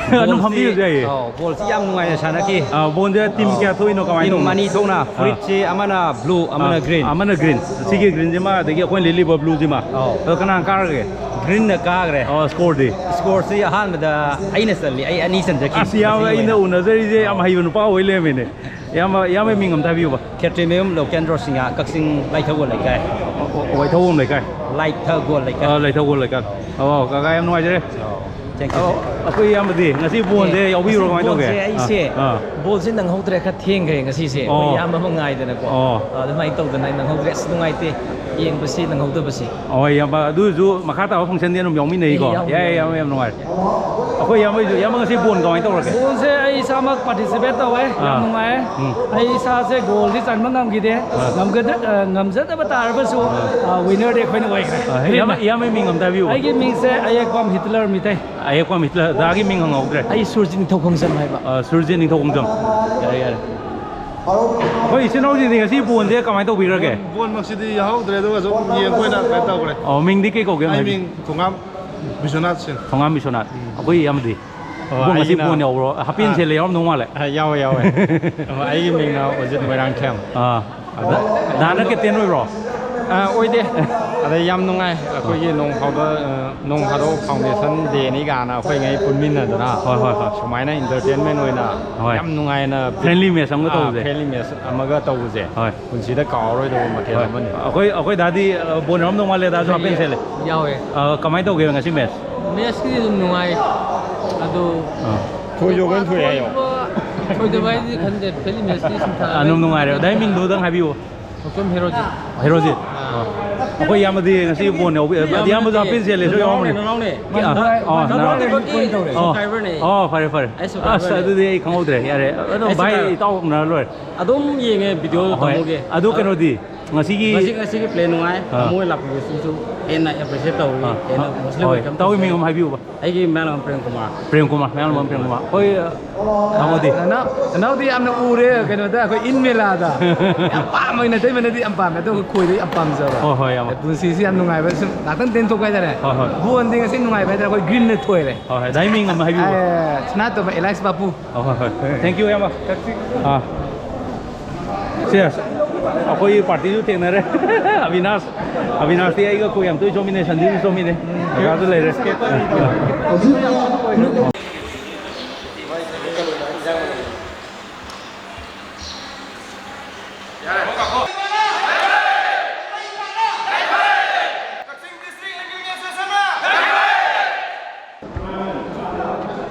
ꯑꯗꯨꯝ ꯕꯣꯜꯁꯤ, ꯐꯝꯕꯤꯔꯁꯨ ꯌꯥꯏꯌꯦ꯫ ꯑꯧ, ꯕꯣꯜꯁꯤ ꯌꯥꯝ ꯅꯨꯡꯉꯥꯏꯅ ꯁꯥꯟꯅꯈꯤ꯫ ꯑꯥ, ꯕꯣꯜꯁꯦ team ꯑꯧ꯫ ꯀꯌꯥ ꯊꯣꯛꯏꯅꯣ, ꯀꯃꯥꯏꯅ team ꯇꯧꯕꯅꯣ? ꯑꯅꯤ ꯊꯣꯛꯅ, ꯑꯥ꯫ Furitꯁꯤ ꯑꯃꯅ blue, ꯑꯃꯅ ꯑꯥ, green꯫ ꯑꯃꯅ green꯫ ꯁꯤꯒꯤ greenꯁꯤꯃ, ꯑꯗꯒꯤ ꯑꯩꯈꯣꯏꯅ ꯂꯤꯠꯂꯤꯕ blueꯁꯤꯃ꯫ ꯑꯧ꯫ ꯑꯗꯣ ꯀꯅꯥꯅ ꯀꯥꯔꯒꯦ? Greenꯅ ꯀꯥꯈ꯭ꯔꯦ꯫ ꯑꯣ, scoreꯗꯤ? Scoreꯁꯤ ꯑꯍꯥꯟꯕꯗ ꯑꯩꯅ ꯆꯜꯂꯤ, ꯑꯩ ꯑꯅꯤ ꯆꯟꯖꯈꯤ꯫ ꯑꯁ, ꯏꯌꯥꯝꯕ, ꯉꯁꯤꯒꯤ ꯑꯩꯅ ꯑꯣꯏꯅ꯫ ꯎꯅꯖꯔꯤꯁꯦ ꯌꯥꯝ ꯍꯩꯕ ꯅꯨꯄꯥ ꯑꯣꯏ ꯂꯩꯔꯝꯃꯦꯅꯦ꯫ ꯏꯌꯥꯝꯕ, ꯏꯌꯥꯝꯕ ꯃꯤꯡ ꯑꯝꯇ ꯍꯥꯏꯕꯤꯌꯨꯕ꯫ ꯈꯦꯇ꯭ꯔꯤꯃꯌꯨꯝ ꯂꯣꯀꯦꯟꯗ꯭ꯔꯣ ꯁꯤꯡꯍ, ꯀꯛꯆꯤꯡ ꯂꯥꯏꯊꯧꯒꯣꯜ ꯂꯩꯀꯥꯏ꯫ ꯑꯣ, ꯑꯣ, ꯋꯥꯏꯊꯧꯕꯝ ꯂꯩꯀꯥꯏ꯫ ꯂꯥꯏꯊꯒꯣꯜ ꯂꯩꯀꯥꯏ꯫ ꯑꯥ, ꯂꯥꯏꯊꯧꯒꯣꯜ ꯂꯩꯀꯥꯏ꯫ ꯑꯣ, ꯀꯀꯥ, ꯌꯥꯝ ꯅꯨꯡꯉꯥꯏꯖꯔꯦ꯫ ꯑꯣ꯫ ꯑꯣ, ꯑꯩꯈꯣꯏ ꯏꯌꯥꯝꯕꯗꯤ ꯉꯁꯤ ꯕꯣꯟꯁꯦ ꯌꯥꯎꯕꯤꯕ꯭ꯔꯣ? ꯀꯃꯥꯏꯅ ꯇꯧꯒꯦ? ꯑꯩꯁꯦ ꯑꯥ, ꯑꯥ꯫ ꯕꯣꯜꯁꯦ ꯅꯪꯍꯧꯗ꯭ꯔꯦ, ꯈꯔ ꯊꯦꯡꯈ꯭ꯔꯦ ꯉꯁꯤꯁꯦ꯫ ꯑꯣ꯫ ꯑꯩꯈꯣꯏ ꯏꯌꯥꯝꯕ ꯑꯃ ꯉꯥꯏꯗꯅꯀꯣ꯫ ꯑꯣ꯫ ꯑꯗꯨꯃꯥꯏꯅ ꯇꯧꯗꯅ ꯑꯩ ꯅꯪꯍꯧꯗ꯭ꯔꯦ꯫ ꯑꯁ, ꯅꯨꯡꯉꯥꯏꯇꯦ꯫ ꯌꯦꯡꯕꯁꯤ ꯅꯪꯍꯧꯗꯕꯁꯤ꯫ ꯍꯣꯏ, ꯏꯌꯥꯝꯕ, ꯑꯗꯨꯁꯨ ꯃꯈꯥ ꯇꯥꯕ functionꯗꯤ ꯑꯗꯨꯝ ꯌꯥꯎꯃꯤꯟꯅꯩꯀꯣ? ꯑꯦ, ꯌꯥꯎꯃꯤꯟꯅꯩ꯫ ꯌꯥꯏ, ꯌꯥꯏ, ꯌꯥꯝ, ꯌꯥꯝ ꯅꯨꯡꯉꯥꯏꯔꯦ꯫ ꯑꯩꯈꯣꯏ ꯏꯌꯥꯝꯕ ꯍꯣꯏꯁꯨ, ꯏꯌꯥꯝꯕ ꯉꯁꯤ ꯕꯣꯜ ꯀꯃꯥꯏꯅ ꯇꯧꯔꯒꯦ? ꯕꯣꯜꯁꯦ ꯑꯩ ꯏꯁꯥꯃꯛ participate ꯇꯧꯋꯦ꯫ ꯌꯥꯝ ꯑꯥ꯫ ꯅꯨꯡꯉꯥꯏ꯫ ꯎꯝ꯫ ꯑꯩ ꯏꯁꯥꯁꯦ ꯒꯣꯜꯗꯤ ꯆꯟꯕ ꯉꯝꯈꯤꯗꯦ꯫ ꯑꯥ꯫ ꯉꯝꯒꯗ-, ꯑ, ꯉꯝꯖꯗꯕ ꯇꯥꯔꯕꯁꯨ, ꯑꯥ꯫ ꯑ, winnerꯗꯤ ꯑꯩꯈꯣꯏꯅ ꯑꯣꯏꯈ꯭ꯔꯦ꯫ ꯑꯥ, ꯏꯌꯥꯝꯕ, ꯏꯌꯥꯝꯕꯒꯤ ꯃꯤꯡ ꯑꯝꯇ ꯍꯥꯏꯕꯤꯌꯨ꯫ ꯑꯩꯒꯤ ꯃꯤꯡꯁꯦ ꯑꯌꯦꯛꯄꯝ ꯍꯤꯇꯂꯔ ꯃꯤꯇꯩ꯫ ꯑꯌꯦꯛꯄꯝ ꯍꯤꯇꯂꯔ, ꯗꯥꯒꯤ ꯃꯤꯡ ꯍꯪꯍꯧꯗ꯭ꯔꯦ꯫ ꯑꯩ ꯁꯨꯔꯖꯤꯠ ꯅꯤꯡꯊꯧ ꯈꯣꯡꯖꯝ ꯍꯥꯏꯕ꯫ ꯑ, ꯁꯨꯔꯖꯤꯠ ꯅꯤꯡꯊꯧ ꯈꯣꯡꯖꯝ꯫ ꯌꯥꯔꯦ, ꯌꯥꯔꯦ꯫ ꯑꯩꯈꯣꯏ ꯏꯆꯤꯟ ꯏꯅꯥꯎꯁꯤꯡꯗꯤ ꯉꯁꯤ ꯕꯣꯟꯁꯦ ꯀꯃꯥꯏꯅ ꯇꯧꯕꯤꯈ꯭ꯔꯒꯦ? ꯕꯣꯟꯃꯛꯁꯤꯗꯤ ꯌꯥꯎꯍꯧꯗ꯭ꯔꯦ, ꯑꯗꯨꯒ ꯁꯨꯝ ꯌꯦꯡꯕ ꯑꯣꯏꯅ ꯀꯩꯅꯣ ꯇꯧꯈ꯭ꯔꯦ꯫ ꯑꯣ, ꯃꯤꯡꯗꯤ ꯀꯩ ꯀꯧꯒꯦ ꯑꯩ ꯍꯥꯏꯕꯤꯌꯨ? ꯃꯤꯡ ꯊꯣꯉꯥꯝ ꯕꯤꯁ꯭ꯋꯅꯥꯊ ꯁꯤꯡ꯫ ꯊꯣꯉꯥꯝ ꯕꯤꯁ꯭ꯋꯅꯥꯊ꯫ ꯎꯝ꯫ ꯑꯩꯈꯣꯏ ꯏꯌꯥꯝꯕꯗꯤ? ꯑꯣ, ꯕꯣꯟ ꯉꯁꯤ ꯑꯩꯅ, ꯕꯣꯟ ꯌꯥꯎꯕ꯭ꯔꯣ? ꯍꯥꯞꯄꯦꯟ ꯑꯥ, ꯁꯦꯠꯂꯦ, ꯌꯥꯎꯔꯝꯗꯧ ꯃꯥꯜꯂꯦ꯫ ꯑꯥ, ꯌꯥꯎꯋꯦ, ꯌꯥꯎꯋꯦ꯫ ꯑꯣ, ꯑꯩꯒꯤ ꯃꯤꯡꯅ ꯑꯣꯖꯤꯠ ꯃꯣꯏꯔꯥꯡꯊꯦꯝ꯫ ꯑꯥ꯫ ꯑꯗ ꯗꯥꯅ captain ꯑꯣꯏꯕ꯭ꯔꯣ? ꯑꯥ, ꯑꯣꯏꯗꯦ꯫ ꯑꯗ ꯌꯥꯝ ꯅꯨꯡꯉꯥꯏ꯫ ꯑꯩꯈꯣꯏꯒꯤ ꯅꯣꯡ ꯐꯥꯗꯣꯛ, ꯑ, ꯅꯣꯡ ꯐꯥꯗꯣꯛ foundation dayꯅꯤ ꯀꯥꯏꯅ ꯑꯩꯈꯣꯏꯉꯩ ꯄꯨꯟꯃꯤꯟꯅꯗꯅ ꯍꯣꯏ, ꯍꯣꯏ, ꯍꯣꯏ꯫ ꯁꯨꯃꯥꯏꯅ entertainment ꯑꯣꯏꯅ ꯍꯣꯏ꯫ ꯌꯥꯝ ꯅꯨꯡꯉꯥꯏꯅ friendly match ꯑꯃꯒ ꯑꯥ, ꯇꯧꯕꯁꯦ꯫ Friendly match ꯑꯃꯒ ꯇꯧꯕꯁꯦ ꯍꯣꯏ꯫ ꯄꯨꯟꯁꯤꯗ ꯀꯥꯎꯔꯔꯣꯏꯗꯕ ꯃꯊꯦꯜ ꯍꯣꯏ꯫ ꯑꯃꯅꯤ꯫ ꯑꯩꯈꯣꯏ, ꯑꯩꯈꯣꯏ ꯗꯥꯗꯤ, ꯑ, ꯕꯣꯟ ꯌꯥꯎꯔꯝꯗꯧ ꯃꯥꯜꯂꯦ, ꯗꯥꯁꯨ ꯍꯥꯞꯄꯦꯟ ꯁꯦꯠꯂꯦ꯫ ꯌꯥꯎꯋꯦ꯫ ꯑ, ꯀꯃꯥꯏꯅ ꯇꯧꯒꯦ ꯉꯁꯤ match? Matchꯀꯤꯗꯤ ꯑꯗꯨꯝ ꯅꯨꯡꯉꯥꯏ꯫ ꯑꯗꯨ ꯑꯥ꯫ ꯊꯣꯏꯗꯣꯛꯄ ꯊꯣꯏ ꯍꯥꯏꯌꯣ꯫ ꯊꯣꯏꯗꯕ ꯍꯥꯏꯗꯤ ꯈꯟꯗꯦ꯫ Friendly matchꯇꯤ ꯁꯨꯝ ꯊꯥ-, ꯑꯗꯨꯝ ꯅꯨꯡꯉꯥꯏꯔꯦ꯫ ꯗꯥꯏ ꯃꯤꯡꯗꯣ ꯅꯪ ꯍꯥꯏꯕꯤꯌꯨ꯫ ꯊꯣꯏꯇꯣꯝ ꯍꯦꯔꯣꯖꯤꯠ꯫ ꯍꯦꯔꯣꯖꯤꯠ꯫ ꯑꯥ꯫ ꯑꯩꯈꯣꯏ ꯏꯌꯥꯝꯕꯗꯤ ꯉꯁꯤ ꯕꯣꯟ ꯌꯥꯎꯕꯤ-, ꯏꯌꯥꯝꯕꯗꯤ ꯏꯌꯥꯝꯕꯁꯨ ꯍꯥꯞꯄꯦꯟ ꯁꯦꯠꯂꯦ, ꯁꯣꯏ ꯅꯅꯥꯎꯅꯦ, ꯌꯥꯎꯔꯝꯃꯅꯤ꯫ ꯅꯅꯥꯎꯅꯦ꯫ ꯑꯥ, ꯑꯥ, ꯅꯅꯥꯎꯅꯦ꯫ ꯅꯅꯥꯎꯅꯦ꯫ ꯑꯣ꯫ Subscriberꯅꯦ꯫ ꯑꯣ, ꯐꯔꯦ, ꯐꯔꯦ꯫ ꯑꯩ ꯑꯁ, subscriberꯅꯦ꯫ ꯑꯗꯨꯗꯤ ꯑꯩ ꯈꯪꯍꯧꯗ꯭ꯔꯦ꯫ ꯌꯥꯔꯦ꯫ ꯑꯗꯣ ꯑꯩ ꯚꯥꯏ, subscriber꯫ ꯏꯇꯥꯎ ꯎꯅꯔ ꯂꯣꯏꯔꯦ꯫ ꯑꯗꯨꯝ ꯌꯦꯡꯉꯦ video ꯍꯣꯏ꯫ ꯇꯥꯃꯣꯒꯤ꯫ ꯑꯗꯨ ꯑꯗꯣ ꯀꯩꯅꯣꯗꯤ? ꯉꯁꯤꯒꯤ ꯉꯁꯤ, ꯉꯁꯤꯒꯤ play ꯅꯨꯡꯉꯥꯏ꯫ ꯑꯥ꯫ ꯇꯥꯃꯣ ꯍꯣꯏ ꯂꯥꯛꯄꯤꯕꯁꯤꯁꯨ ꯍꯦꯟꯅ appreciate ꯇꯧꯏ, ꯑꯥ꯫ ꯍꯦꯟꯅ ꯑꯥ꯫ Muslim ꯍꯣꯏ꯫ welcome ꯏꯇꯥꯎꯒꯤ ꯇꯧꯖꯩ꯫ ꯃꯤꯡ ꯑꯃ ꯍꯥꯏꯕꯤꯌꯨꯕ꯫ ꯑꯩꯒꯤ ꯃꯌꯥꯝ ꯄ꯭ꯔꯦꯝ ꯀꯨꯃꯥꯔ꯫ ꯄ꯭ꯔꯦꯝ ꯀꯨꯃꯥꯔ, ꯃꯌꯥꯝ ꯄ꯭ꯔꯦꯝ ꯀꯨꯃꯥꯔ꯫ ꯍꯣꯏ, ꯇꯥꯃꯣꯗꯤ? ꯅꯅꯥꯎ-, ꯅꯅꯥꯎꯗꯤ ꯌꯥꯝꯅ ꯎꯔꯦ ꯀꯩꯅꯣꯗ, ꯑꯩꯈꯣꯏ ꯏꯟ ꯃꯦꯂꯥꯗ꯫ ꯌꯥꯝ ꯄꯥꯝꯃꯦ, ꯅꯇꯩꯃꯅꯗꯤ ꯌꯥꯝ ꯄꯥꯝꯃꯦ, ꯑꯗꯣ ꯑꯩꯈꯣꯏ ꯈꯣꯏꯗ ꯌꯥꯝ ꯄꯥꯝꯖꯕ꯫ ꯍꯣꯏ, ꯍꯣꯏ, ꯌꯥꯝ꯫ ꯄꯨꯟꯁꯤꯁꯤ ꯌꯥꯝ ꯅꯨꯡꯉꯥꯏꯕ, ꯁꯨꯝ ꯉꯥꯛꯇꯪ ꯇꯦꯟꯊꯣꯛꯄ ꯍꯥꯏꯇꯥꯔꯦ꯫ ꯍꯣꯏ, ꯍꯣꯏ꯫ ꯕꯣꯟꯗꯤ ꯉꯁꯤ ꯅꯨꯡꯉꯥꯏꯕ ꯍꯥꯏꯇꯥꯔꯦ, ꯑꯩꯈꯣꯏ greenꯅ ꯊꯣꯏꯔꯦ꯫ ꯍꯣꯏ, ꯍꯣꯏ꯫ ꯗꯥꯏ ꯃꯤꯡ ꯑꯃ ꯍꯥꯏꯕꯤꯌꯨ꯫ ꯑꯦ, ꯁꯅꯥꯇꯣꯝꯕ ꯑꯦꯂꯥꯏꯁ ꯕꯥꯄꯨ꯫ ꯍꯣꯏ, ꯍꯣꯏ, ꯍꯣꯏ꯫ Thank you, ꯏꯌꯥꯝꯕ꯫ ꯑꯥ꯫ ꯁꯦ, ꯑꯩꯈꯣꯏꯒꯤ partyꯁꯨ ꯊꯦꯡꯅꯔꯦ꯫ ꯑꯕꯤꯅꯥꯁ, ꯑꯕꯤꯅꯥꯁꯇꯤ ꯑꯩꯒ ꯈꯣꯏ ꯌꯥꯝ ꯇꯣꯏ ꯆꯣꯃꯤꯟꯅꯩ, ꯁꯟꯗꯤꯁꯨ ꯆꯣꯃꯤꯟꯅꯩ꯫ ꯀꯀꯥꯁꯨ ꯂꯩꯔꯦ꯫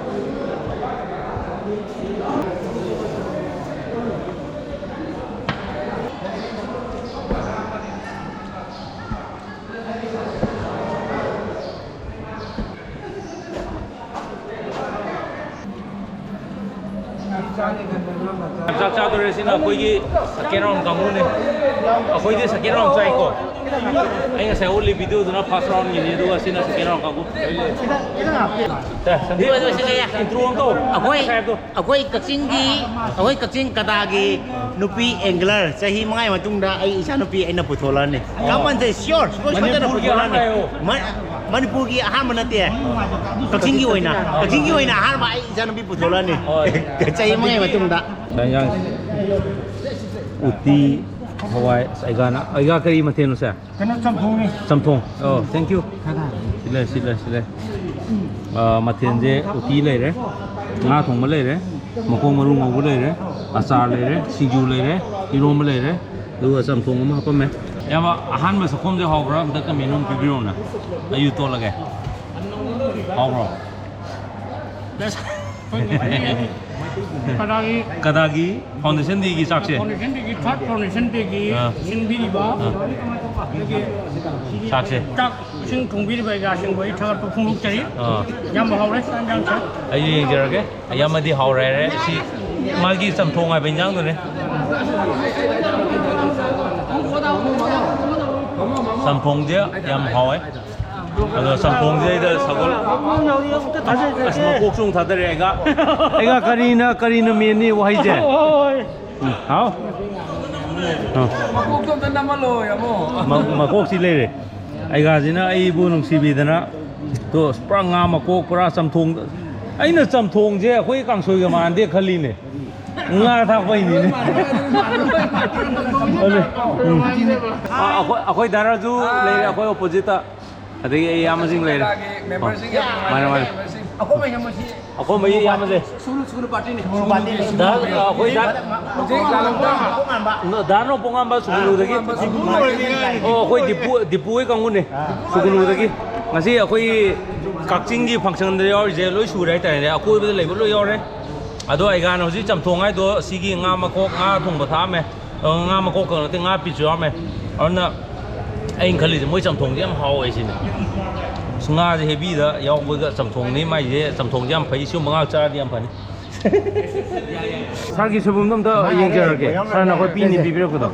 ꯆꯥꯛ ꯆꯥꯗꯣꯔꯦ꯫ ꯁꯤꯅ ꯑꯩꯈꯣꯏꯒꯤ second round ꯀꯥꯡꯕꯨꯅꯦ꯫ ꯑꯩꯈꯣꯏꯗꯤ second round ꯆꯥꯏꯀꯣ꯫ ꯑꯩ ꯉꯁꯥꯏ ꯎꯠꯂꯤ video ꯗꯨꯅ first round ꯒꯤꯅꯤ, ꯑꯗꯨꯒ ꯁꯤꯅ second round ꯀꯥꯡꯕꯨ꯫ ꯁꯦ, ꯁꯟꯗꯤꯞ, intro ꯑꯃ ꯇꯧ꯫ ꯑꯩꯈꯣꯏ, ꯉꯁꯥꯏ ꯍꯥꯏꯕꯗꯣ꯫ ꯑꯩꯈꯣꯏ ꯀꯛꯆꯤꯡꯒꯤ, ꯑꯩꯈꯣꯏ ꯀꯛꯆꯤꯡ ꯀꯗꯥꯒꯤ ꯅꯨꯄꯤ angler, ꯆꯍꯤ ꯃꯉꯥꯒꯤ ꯃꯇꯨꯡꯗ ꯑꯩ ꯏꯆꯥꯅꯨꯄꯤ ꯑꯩꯅ ꯄꯨꯊꯣꯛꯂꯛꯑꯅꯤ꯫ ꯀꯃꯟꯁꯦ sure, ꯁꯨꯡꯁꯣꯏ ꯁꯣꯏꯗꯅ ꯃꯅꯤꯄꯨꯔꯒꯤ ꯄꯨꯊꯣꯛꯂꯛꯑꯅꯤ꯫ ꯑꯍꯥꯟꯕ ꯍꯥꯏꯌꯣ꯫ ꯃ-, ꯃꯅꯤꯄꯨꯔꯒꯤ ꯑꯍꯥꯟꯕ ꯅꯠꯇꯦ꯫ ꯀꯛꯆꯤꯡꯒꯤ ꯑꯣꯏꯅ, ꯀꯛꯆꯤꯡꯒꯤ ꯑꯣꯏꯅ ꯑꯍꯥꯟꯕ ꯑꯩ ꯏꯆꯥꯅꯨꯄꯤ ꯄꯨꯊꯣꯛꯂꯛꯑꯅꯤ꯫ ꯍꯣꯏ꯫ ꯆꯍꯤ ꯃꯉꯥꯒꯤ ꯃꯇꯨꯡꯗ꯫ ꯆꯥꯛ ꯏꯟꯖꯥꯡ ꯎꯇꯤ, ꯍꯋꯥꯏ, ꯑꯁ, ꯑꯩꯒꯥꯅ, ꯑꯩꯒꯥ ꯀꯔꯤ ꯃꯊꯦꯜꯅꯣ ꯁꯦ? ꯀꯩꯅꯣ, ꯆꯝꯊꯣꯡꯅꯤ꯫ ꯆꯝꯊꯣꯡ꯫ ꯑꯣ, thank you꯫ ꯀꯅꯥ? ꯁꯤ ꯂꯩ, ꯁꯤ ꯂꯩ, ꯁꯤ ꯂꯩ꯫ ꯑ, ꯃꯊꯦꯜꯁꯦ ꯎꯇꯤ ꯂꯩꯔꯦ, ꯉꯥ ꯊꯣꯡꯕ ꯂꯩꯔꯦ, ꯃꯈꯣꯡ ꯃꯔꯨ ꯉꯧꯕ ꯂꯩꯔꯦ, ꯑꯆꯥꯔ ꯂꯩꯔꯦ, ꯁꯤꯡꯖꯨ ꯂꯩꯔꯦ, ꯏꯔꯣꯝꯕ ꯂꯩꯔꯦ, ꯑꯗꯨꯒ ꯆꯝꯊꯣꯡ ꯑꯃ ꯍꯥꯞꯄꯝꯃꯦ꯫ ꯏꯌꯥꯝꯕ, ꯑꯍꯥꯟꯕ ꯁꯛꯈꯣꯝꯁꯦ ꯍꯥꯎꯕ꯭ꯔꯥ? ꯑꯝꯇ comment ꯑꯃ ꯄꯤꯕꯤꯔꯛꯎꯅ꯫ ꯑꯩꯁꯨ ꯇꯣꯠꯂꯒꯦ꯫ ꯍꯥꯎꯕ꯭ꯔꯣ? ꯀꯗꯥꯒꯤ ꯀꯗꯥꯒꯤ Foundation Day ꯒꯤ ꯆꯥꯛꯁꯦ? Foundation Day ꯒꯤ, third Foundation Day ꯒꯤ ꯑꯥ꯫ ꯁꯤꯟꯕꯤꯔꯤꯕ ꯑꯥ꯫ ꯑꯗꯒꯤ ꯆꯥꯛꯁꯦ꯫ ꯆꯥꯛ ꯏꯁꯤꯡ ꯊꯣꯡꯕꯤꯔꯤꯕ ꯑꯩꯒꯥꯁꯤꯡꯕꯨ ꯑꯩ ꯊꯥꯒꯠꯄ ꯐꯣꯡꯗꯣꯛꯆꯔꯤ꯫ ꯑꯥ꯫ ꯌꯥꯝ ꯍꯥꯎꯔꯦ ꯆꯥꯛ ꯏꯟꯖꯥꯡꯁꯦ꯫ ꯑꯩꯁꯨ ꯌꯦꯡꯖꯔꯒꯦ꯫ ꯑꯌꯥꯝꯕꯗꯤ ꯍꯥꯎꯔꯦ ꯍꯥꯏꯔꯦ꯫ ꯁꯤ ꯃꯥꯒꯤ ꯆꯝꯊꯣꯡ ꯍꯥꯏꯕ ꯏꯟꯖꯥꯡꯗꯨꯅꯦ꯫ ꯆꯝꯊꯣꯡꯁꯦ ꯌꯥꯝ ꯍꯥꯎꯋꯦ꯫ ꯑꯗꯣ ꯆꯝꯊꯣꯡꯁꯤꯗꯩꯗ ꯁꯒꯣꯜ, ꯑꯁ, ꯃꯀꯣꯛꯁꯨ ꯑꯃꯨꯛ ꯊꯥꯗꯔꯦ ꯑꯩꯒꯥ꯫ ꯑꯩꯒꯥ, ꯀꯔꯤꯅ, ꯀꯔꯤꯅ main ꯅꯤ ꯋꯥꯍꯩꯁꯦ? ꯍꯣꯏ꯫ ꯎꯝ, ꯍꯥꯎ꯫ ꯑ꯫ ꯃꯀꯣꯛꯇꯣ ꯑꯝꯇ ꯅꯝꯍꯜꯂꯣ, ꯌꯥꯝꯕꯨꯡ꯫ ꯃ-, ꯃꯀꯣꯛꯁꯤ ꯂꯩꯔꯦ꯫ ꯑꯩꯒꯥꯁꯤꯅ ꯑꯩꯕꯨ ꯅꯨꯡꯁꯤꯕꯤꯗꯅ, ꯇꯣ, ꯑꯁ, ꯄꯨꯔꯥ ꯉꯥ ꯃꯀꯣꯛ, ꯄꯨꯔꯥ ꯆꯝꯊꯣꯡ꯫ ꯑꯩꯅ ꯆꯝꯊꯣꯡꯁꯦ ꯑꯩꯈꯣꯏ ꯀꯥꯡꯁꯣꯏꯒ ꯃꯥꯟꯗꯦ ꯈꯜꯂꯤꯅꯦ꯫ ꯉꯥ ꯊꯥꯛꯄꯩꯅꯤꯅꯦ꯫ ꯑꯗꯨ, ꯎꯝ꯫ ꯑ, ꯑꯩꯈꯣꯏ, ꯑꯩꯈꯣꯏ ꯗꯥ ꯔꯥꯖꯨ ꯂꯩꯔꯦ, ꯑꯩꯈꯣꯏ opposite ꯇ꯫ ꯑꯗꯒꯤ ꯑꯩ ꯏꯌꯥꯝꯕꯁꯤꯡ ꯂꯩꯔꯦ꯫ ꯃꯦꯝꯕꯔꯁꯤꯡ ꯌꯥꯝ ꯅꯨꯡꯉꯥꯏ, ꯃꯥꯅꯦ, ꯃꯥꯅꯦ꯫ ꯃꯦꯝꯕꯔꯁꯤꯡ꯫ ꯑꯩꯈꯣꯏ ꯃꯌꯥꯝ ꯑꯁꯤ ꯑꯩꯈꯣꯏ ꯃꯌꯥꯝ ꯏꯌꯥꯝꯕꯁꯦ꯫ ꯁꯨꯒꯅꯨ, ꯁꯨꯒꯅꯨ ꯄꯥꯔꯇꯤꯅꯤ꯫ ꯗꯥ, ꯑꯩꯈꯣꯏ ꯗꯥ, ꯍꯧꯖꯤꯛ ꯂꯥꯛꯂꯝꯕ ꯗꯥ ꯅꯣꯡꯄꯣꯛꯉꯥꯝꯕ ꯁꯨꯒꯅꯨꯗꯒꯤ꯫ ꯁꯨꯒꯅꯨ ꯄꯥꯔꯇꯤꯅꯤ꯫ ꯑꯣ, ꯑꯩꯈꯣꯏ ꯗꯤꯄꯨ, ꯗꯤꯄꯨ ꯍꯣꯏ ꯀꯥꯡꯕꯨꯅꯦ꯫ ꯁꯨꯒꯅꯨꯗꯒꯤ꯫ ꯉꯁꯤ ꯑꯩꯈꯣꯏꯒꯤ ꯀꯛꯆꯤꯡꯒꯤ function ꯗ ꯌꯥꯎꯔꯤꯁꯦ ꯂꯣꯏ ꯁꯨꯔꯦ ꯍꯥꯏꯇꯥꯔꯦꯅꯦ꯫ ꯑꯀꯣꯏꯕꯗ ꯂꯩꯕ ꯂꯣꯏ ꯌꯥꯎꯔꯦ꯫ ꯑꯗꯣ ꯑꯩꯒꯥꯅ ꯍꯧꯖꯤꯛ ꯆꯝꯊꯣꯡ ꯍꯥꯏꯗꯣ ꯁꯤꯒꯤ ꯉꯥ ꯃꯀꯣꯛ, ꯉꯥ ꯊꯣꯡꯕ ꯊꯥꯛꯑꯝꯃꯦ꯫ ꯑ, ꯉꯥ ꯃꯀꯣꯛ ꯈꯛ ꯅꯠꯇꯦ, ꯉꯥ ꯄꯤꯁꯁꯨ ꯌꯥꯎꯔꯝꯃꯦ꯫ ꯑꯗꯨꯅ ꯑꯩꯅ ꯈꯜꯂꯤꯁꯦ ꯃꯣꯏ ꯆꯝꯊꯣꯡꯁꯦ ꯌꯥꯝ ꯍꯥꯎꯋꯦ ꯁꯤꯅꯦ꯫ ꯑꯁ, ꯉꯥꯁꯦ heavy ꯗ ꯌꯥꯎꯕꯒ ꯆꯝꯊꯣꯡꯅꯤ ꯃꯥꯏꯁꯦ, ꯆꯝꯊꯣꯡꯁꯦ ꯌꯥꯝ ꯐꯩ, ꯁꯤꯒꯨꯝꯕ ꯉꯥ ꯆꯥꯔꯗꯤ ꯌꯥꯝ ꯐꯅꯤ꯫ ꯁꯥꯔꯒꯤ ꯁꯣꯏꯕꯨꯝꯗꯣ ꯑꯝꯇ ꯌꯦꯡꯖꯔꯒꯦ꯫ ꯁꯥꯔꯅ ꯑꯩꯈꯣꯏ ꯄꯤꯅꯤ ꯄꯤꯕꯤꯔꯛꯄꯗꯣ꯫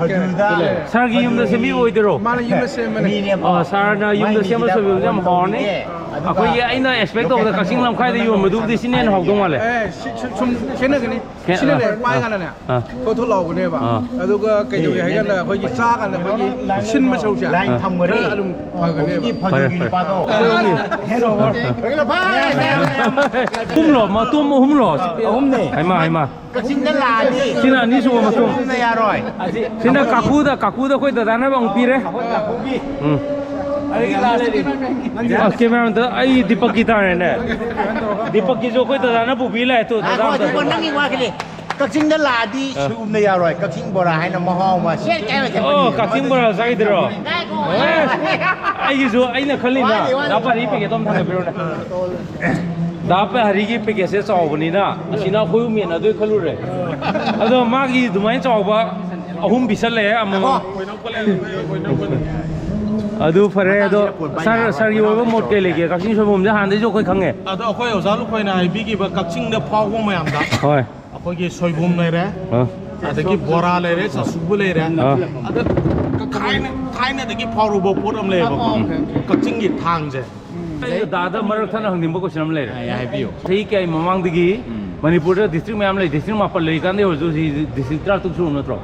ꯁꯥꯔꯒꯤ ꯌꯨꯝꯗ ꯁꯦꯝꯕꯤꯕ ꯑꯣꯏꯗꯣꯏꯔꯣ? ꯃꯥꯅ ꯌꯨꯝꯗ ꯁꯦꯝꯕꯅꯦ꯫ ꯑꯥ, ꯁꯥꯔꯅ ꯌꯨꯝꯗ ꯁꯦꯝꯕ ꯁꯣꯏꯕꯨꯝꯁꯦ ꯌꯥꯝ ꯍꯥꯎꯔꯅꯤ꯫ ꯑꯩꯈꯣꯏꯒꯤ, ꯑꯩꯅ ꯑꯦꯛꯁꯄꯦꯛ ꯇꯧꯕꯗ ꯀꯛꯆꯤꯡ ꯂꯝꯈꯥꯏꯗ ꯌꯣꯟꯕꯗꯨꯕꯨꯗꯤ ꯁꯤꯅ ꯍꯦꯟꯅ ꯍꯥꯎꯗꯧ ꯃꯥꯜꯂꯦ꯫ ꯑꯦ, ꯁꯤ, ꯁꯨꯝ, ꯁꯨꯝ ꯈꯦꯠꯅꯒꯅꯤ꯫ ꯈꯦ-, ꯁꯤꯅꯅꯦ, ꯑꯥ, ꯄꯥꯏ ꯀꯥꯟꯗꯅꯦ, ꯑꯥ, ꯊꯣꯠ ꯊꯣꯠ ꯂꯥꯎꯕꯅꯦꯕ꯫ ꯑꯥ꯫ ꯑꯗꯨꯒ ꯀꯩꯗꯧꯏ ꯍꯥꯏ ꯀꯥꯟꯗ ꯑꯩꯈꯣꯏꯒꯤ ꯆꯥ ꯀꯥꯟꯗ ꯑꯩꯈꯣꯏꯒꯤ ꯁꯤꯟꯕ ꯁꯔꯨꯛꯁꯦ, ꯑꯥ, ꯈꯔ ꯑꯗꯨꯝ ꯐꯒꯅꯦꯕ꯫ ꯐꯔꯦ, ꯐꯔꯦ꯫ ꯑꯍꯨꯝꯂꯣ? ꯃꯇꯨꯝ ꯑꯍꯨꯝꯂꯣ? ꯑꯍꯨꯝꯅꯦ꯫ ꯍꯩꯃꯥ, ꯍꯩꯃꯥ꯫ ꯀꯛꯆꯤꯡꯗ ꯂꯥꯛꯑꯗꯤ ꯁꯤꯅ ꯑꯅꯤꯁꯨꯕ ꯃꯇꯨꯝ꯫ ꯁꯤꯅ ꯌꯥꯔꯣꯏ꯫ ꯁꯤꯅ ꯀꯥꯀꯨꯗ, ꯀꯥꯀꯨꯗ ꯑꯩꯈꯣꯏ ꯗꯗꯥꯅ ꯑꯃꯨꯛ ꯄꯤꯔꯦ꯫ ꯎꯝ꯫ ꯑꯁ, ꯀꯦꯃꯦꯔꯥꯃꯦꯟꯗ ꯑꯩ ꯗꯤꯄꯛꯀꯤ ꯇꯥꯔꯦꯅꯦ꯫ ꯗꯤꯄꯛꯀꯤꯁꯨ ꯑꯩꯈꯣꯏ ꯗꯗꯥꯅ ꯄꯨꯕꯤ ꯂꯥꯛꯑꯦ ꯇꯨ, ꯗꯗꯥ ꯉꯥꯏꯈꯣ, ꯑꯝꯇ꯫ ꯑꯗꯨꯒ ꯅꯪꯒꯤ ꯋꯥ ꯈꯤꯇꯪ꯫ ꯀꯛꯆꯤꯡꯗ ꯂꯥꯛꯑꯗꯤ ꯑ꯫ ꯁꯣꯏꯕꯨꯝꯅ ꯌꯥꯔꯣꯏ꯫ ꯀꯛꯆꯤꯡ ꯕꯣꯔꯥ ꯍꯥꯏꯅ ꯃꯍꯥꯎ ꯑꯃ ꯁꯦꯠ ꯀꯥꯏꯅ ꯑꯣ, ꯈꯟꯕꯅꯤ꯫ ꯀꯛꯆꯤꯡ ꯕꯣꯔꯥ ꯆꯥꯈꯤꯗꯣꯏꯔꯣ? ꯉꯥꯏꯈꯣ꯫ ꯑꯦ, ꯑꯩꯒꯤꯁꯨ ꯑꯩꯅ ꯈꯜꯂꯤꯅ꯫ ꯋꯥꯠꯂꯤ, ꯋꯥꯠꯂꯤ꯫ ꯗꯥ ꯄꯥꯔꯤ ꯄꯦꯀꯦꯠꯇꯣ ꯑꯝ ꯊꯥꯡꯒꯠꯄꯤꯔꯣꯅꯦ꯫ ꯗꯥ ꯄꯥꯔꯤꯒꯤ ꯄꯦꯀꯦꯠꯁꯦ ꯆꯥꯎꯕꯅꯤꯅ ꯑꯁꯤꯅ ꯑꯩꯈꯣꯏ ꯍꯨꯝ ꯌꯦꯟꯅꯗꯣꯏ ꯈꯜꯂꯨꯔꯦ꯫ ꯑꯗꯣ ꯃꯥꯒꯤ ꯑꯗꯨꯃꯥꯏꯅ ꯆꯥꯎꯕ ꯑꯍꯨꯝ ꯄꯤꯁꯜꯂꯛꯑꯦ ꯑꯃꯃꯝ꯫ ꯑꯗꯨ ꯐꯔꯦ, ꯑꯗꯣ ꯁꯥꯔ, ꯁꯥꯔꯒꯤ ꯑꯣꯏꯕ ꯃꯣꯠ ꯀꯩ ꯂꯩꯒꯦ? ꯀꯛꯆꯤꯡ ꯁꯣꯏꯕꯨꯝꯁꯦ ꯍꯥꯟꯅꯗꯩꯁꯨ ꯑꯩꯈꯣꯏ ꯈꯪꯉꯦ꯫ ꯑꯗꯣ ꯑꯩꯈꯣꯏ ꯑꯣꯖꯥ ꯂꯨꯈꯣꯏꯅ ꯍꯥꯏꯕꯤꯈꯤꯕ ꯀꯛꯆꯤꯡꯗ ꯐꯥꯎꯕ ꯃꯌꯥꯝꯗ ꯍꯣꯏ꯫ ꯑꯩꯈꯣꯏꯒꯤ ꯁꯣꯏꯕꯨꯝ ꯂꯩꯔꯦ, ꯑꯥ꯫ ꯑꯗꯒꯤ ꯕꯣꯔꯥ ꯂꯩꯔꯦ, ꯆꯥꯁꯨꯕꯤ ꯂꯩꯔꯦ, ꯑꯥ꯫ ꯑꯗ ꯊꯥꯏꯅ, ꯊꯥꯏꯅꯗꯒꯤ ꯐꯥꯎꯔꯨꯕ ꯄꯣꯠ ꯑꯃ ꯂꯩꯌꯦꯕꯀꯣ, ꯑꯣꯀꯦ, ꯑꯣꯀꯦ꯫ ꯀꯛꯆꯤꯡꯒꯤ ꯊꯥꯡꯁꯦ꯫ ꯑꯩ ꯗꯥꯗ ꯃꯔꯛ ꯊꯠꯅ ꯍꯪꯅꯤꯡꯕ ꯀꯣꯏꯁꯟ ꯑꯃ ꯂꯩꯔꯦ꯫ ꯑꯥ, ꯌꯥꯏ, ꯍꯥꯏꯕꯤꯌꯨ꯫ ꯆꯍꯤ ꯀꯌꯥꯒꯤ ꯃꯃꯥꯡꯗꯒꯤ ꯎꯝ꯫ ꯃꯅꯤꯄꯨꯔꯗ ꯗꯤꯁꯇ꯭ꯔꯤꯛ ꯃꯌꯥꯝ ꯂꯩ, ꯗꯤꯁꯇ꯭ꯔꯤꯛ ꯃꯥꯄꯟ ꯂꯩꯔꯤꯀꯥꯟꯗꯩ ꯍꯧꯖꯤꯛ ꯍꯧꯖꯤꯛ ꯗꯤꯁꯇ꯭ꯔꯤꯛ ꯇꯔꯥꯇꯔꯨꯛ ꯁꯨꯔꯕ ꯅꯠꯇ꯭ꯔꯣ?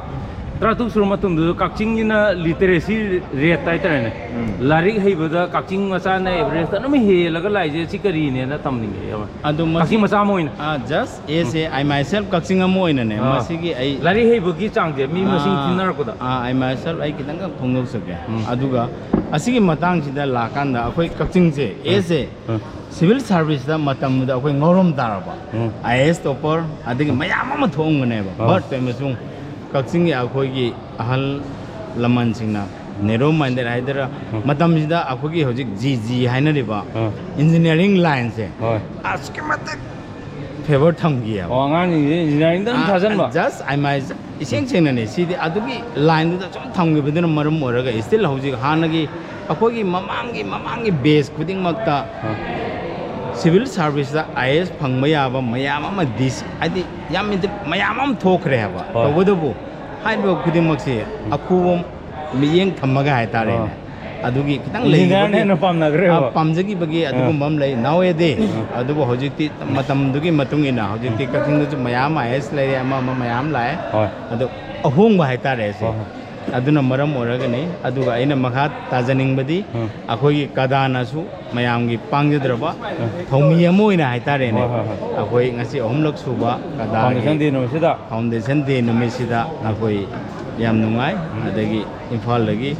ꯇꯔꯥꯇꯔꯨꯛ ꯁꯨꯔꯕ ꯃꯇꯝꯗꯨꯗ ꯀꯛꯆꯤꯡꯒꯤꯅ ꯂꯤꯇꯔꯦꯁꯤ ꯔꯦꯠ ꯍꯥꯏꯇꯥꯔꯦꯅꯦ, ꯎꯝ꯫ ꯂꯥꯏꯔꯤꯛ ꯍꯩꯕꯗ ꯀꯛꯆꯤꯡ ꯃꯆꯥꯅ ꯑꯦꯚꯔꯦꯖꯇ ꯑꯗꯨꯝ ꯍꯦꯜꯂꯒ ꯂꯥꯛꯏꯁꯦ ꯁꯤ ꯀꯔꯤꯅꯦꯅ ꯇꯝꯅꯤꯡꯉꯦ꯫ ꯑꯗꯣ ꯃꯁꯤ ꯀꯛꯆꯤꯡ ꯃꯆꯥ ꯑꯃ ꯑꯣꯏꯅ꯫ ꯑꯥ, just as a, I myself ꯀꯛꯆꯤꯡ ꯑꯃ ꯑꯣꯏꯅꯅꯦ, ꯑꯥ꯫ ꯃꯁꯤꯒꯤ ꯑꯩ ꯂꯥꯏꯔꯤꯛ ꯍꯩꯕꯒꯤ ꯆꯥꯡꯁꯦ ꯃꯤ ꯃꯁꯤꯡ ꯑꯥ, ꯊꯤꯅꯔꯛꯄꯗ꯫ ꯑꯥ, I myself ꯑꯩ ꯈꯤꯇꯪꯈꯛ ꯐꯣꯡꯗꯣꯛꯆꯒꯦ꯫ ꯎꯝ꯫ ꯑꯗꯨꯒ ꯑꯁꯤꯒꯤ ꯃꯇꯥꯡꯁꯤꯗ ꯂꯥꯛꯀꯥꯟꯗ ꯑꯩꯈꯣꯏ ꯀꯛꯆꯤꯡꯁꯦ, ꯎꯝ꯫ As a um. Civil serviceꯇ ꯃꯇꯝꯗꯨꯗ ꯑꯩꯈꯣꯏ ꯉꯥꯎꯔꯝ ꯇꯥꯔꯕ꯫ ꯎꯝ꯫ IAS topper ꯑꯗꯒꯤ ꯃꯌꯥꯝ ꯑꯃ ꯊꯣꯛꯑꯝꯒꯅꯦꯕ꯫ ꯑꯥ꯫ But ꯑꯃꯁꯨꯡ ꯀꯛꯆꯤꯡꯒꯤ ꯑꯩꯈꯣꯏꯒꯤ ꯑꯍꯜ ꯂꯃꯟꯁꯤꯡꯅ narrow minded ꯍꯥꯏꯗꯣꯏꯔꯥ, ꯎꯝ꯫ ꯃꯇꯝꯁꯤꯗ ꯑꯩꯈꯣꯏꯒꯤ ꯍꯧꯖꯤꯛ G G ꯍꯥꯏꯅꯔꯤꯕ ꯑꯥ꯫ Engineering lineꯁꯦ ꯍꯣꯏ꯫ ꯑꯁꯨꯛꯀꯤ ꯃꯇꯤꯛ favour ꯊꯝꯈꯤꯑꯕ꯫ ꯑꯣ, ꯑꯉꯥꯡꯁꯤꯡꯁꯦ engineeringꯗ ꯑꯗꯨꯝ ꯑꯥ, ꯊꯥꯖꯟꯕ? Just I myself ꯏꯁꯦꯡ ꯁꯦꯡꯅꯅꯦ, ꯁꯤꯗꯤ ꯑꯗꯨꯒꯤ lineꯗꯨꯗ ꯁꯨꯝ ꯊꯝꯈꯤꯕꯗꯨꯅ ꯃꯔꯝ ꯑꯣꯏꯔꯒ still ꯍꯧꯖꯤꯛ ꯍꯥꯟꯅꯒꯤ ꯑꯩꯈꯣꯏꯒꯤ ꯃꯃꯥꯡꯒꯤ, ꯃꯃꯥꯡꯒꯤ batch ꯈꯨꯗꯤꯡꯃꯛꯇ ꯑꯥ꯫ ꯁꯤꯚꯤꯜ ꯁꯥꯔꯚꯤꯁꯇ ꯑꯥꯏ ꯑꯦ ꯑꯦꯁ ꯐꯪꯕ ꯌꯥꯕ ꯃꯌꯥꯝ ꯑꯃ, ꯗꯤ ꯁꯤ, ꯍꯥꯏꯗꯤ ꯌꯥꯝ ꯏꯟꯇ-, ꯃꯌꯥꯝ ꯑꯃ ꯊꯣꯛꯈ꯭ꯔꯦ ꯍꯥꯏꯕ꯫ ꯍꯣꯏ꯫ ꯇꯧꯕꯇꯕꯨ ꯍꯥꯏꯔꯤꯕ ꯈꯨꯗꯤꯡꯃꯛꯁꯤ ꯑꯈꯨꯕ ꯃꯤꯠꯌꯦꯡ ꯊꯝꯃꯒ ꯍꯥꯏꯇꯥꯔꯦꯅꯦ, ꯑꯥ꯫ ꯑꯗꯨꯒꯤ ꯈꯤꯇꯪ ꯏꯟꯖꯤꯅꯤꯌꯥꯔꯅ ꯂꯩꯈꯤꯕꯒꯤ, ꯍꯦꯟꯅ ꯄꯥꯝꯅꯈ꯭ꯔꯦꯕ꯫ ꯑꯥ, ꯄꯥꯝꯖꯈꯤꯕꯒꯤ ꯑꯗꯨꯒꯨꯝꯕ ꯑꯃ ꯂꯩ꯫ Now a day, ꯑꯥ꯫ ꯑꯗꯨꯕꯨ ꯍꯧꯖꯤꯛꯇꯤ ꯃꯇꯝꯗꯨꯒꯤ ꯃꯇꯨꯡ ꯏꯟꯅ ꯍꯧꯖꯤꯛꯇꯤ ꯀꯛꯆꯤꯡꯗꯁꯨ ꯃꯌꯥꯝ ꯑꯥꯏ ꯑꯦ ꯑꯦꯁ ꯂꯩꯔꯦ, ꯑꯃ ꯑꯃ ꯃꯌꯥꯝ ꯂꯥꯛꯑꯦ꯫ ꯍꯣꯏ꯫ ꯑꯗꯣ ꯑꯍꯣꯡꯕ ꯍꯥꯏꯇꯥꯔꯦ ꯁꯦ꯫ ꯍꯣꯏ, ꯍꯣꯏ꯫ ꯑꯗꯨꯅ ꯃꯔꯝ ꯑꯣꯏꯔꯒꯅꯤ꯫ ꯑꯗꯨꯒ ꯑꯩꯅ ꯃꯈꯥ ꯇꯥꯖꯅꯤꯡꯕꯗꯤ, ꯎꯝ꯫ ꯑꯩꯈꯣꯏꯒꯤ ꯀꯗꯥꯅꯁꯨ ꯃꯌꯥꯝꯒꯤ ꯄꯥꯡꯖꯗ꯭ꯔꯕ ꯎꯝ꯫ ꯊꯧꯃꯤ ꯑꯃ ꯑꯣꯏꯅ ꯍꯥꯏꯇꯥꯔꯦꯅꯦ, ꯍꯣꯏ, ꯍꯣꯏ, ꯍꯣꯏ꯫ ꯑꯩꯈꯣꯏ ꯉꯁꯤ ꯑꯍꯨꯝꯂꯛ ꯁꯨꯕ ꯀꯗꯥꯒꯤ Foundation Day ꯅꯨꯃꯤꯠꯁꯤꯗ꯫ Foundation Day ꯅꯨꯃꯤꯠꯁꯤꯗ ꯑꯩꯈꯣꯏ ꯌꯥꯝ ꯅꯨꯡꯉꯥꯏ꯫ ꯎꯝ꯫ ꯑꯗꯒꯤ ꯏꯝꯐꯥꯜꯗꯒꯤ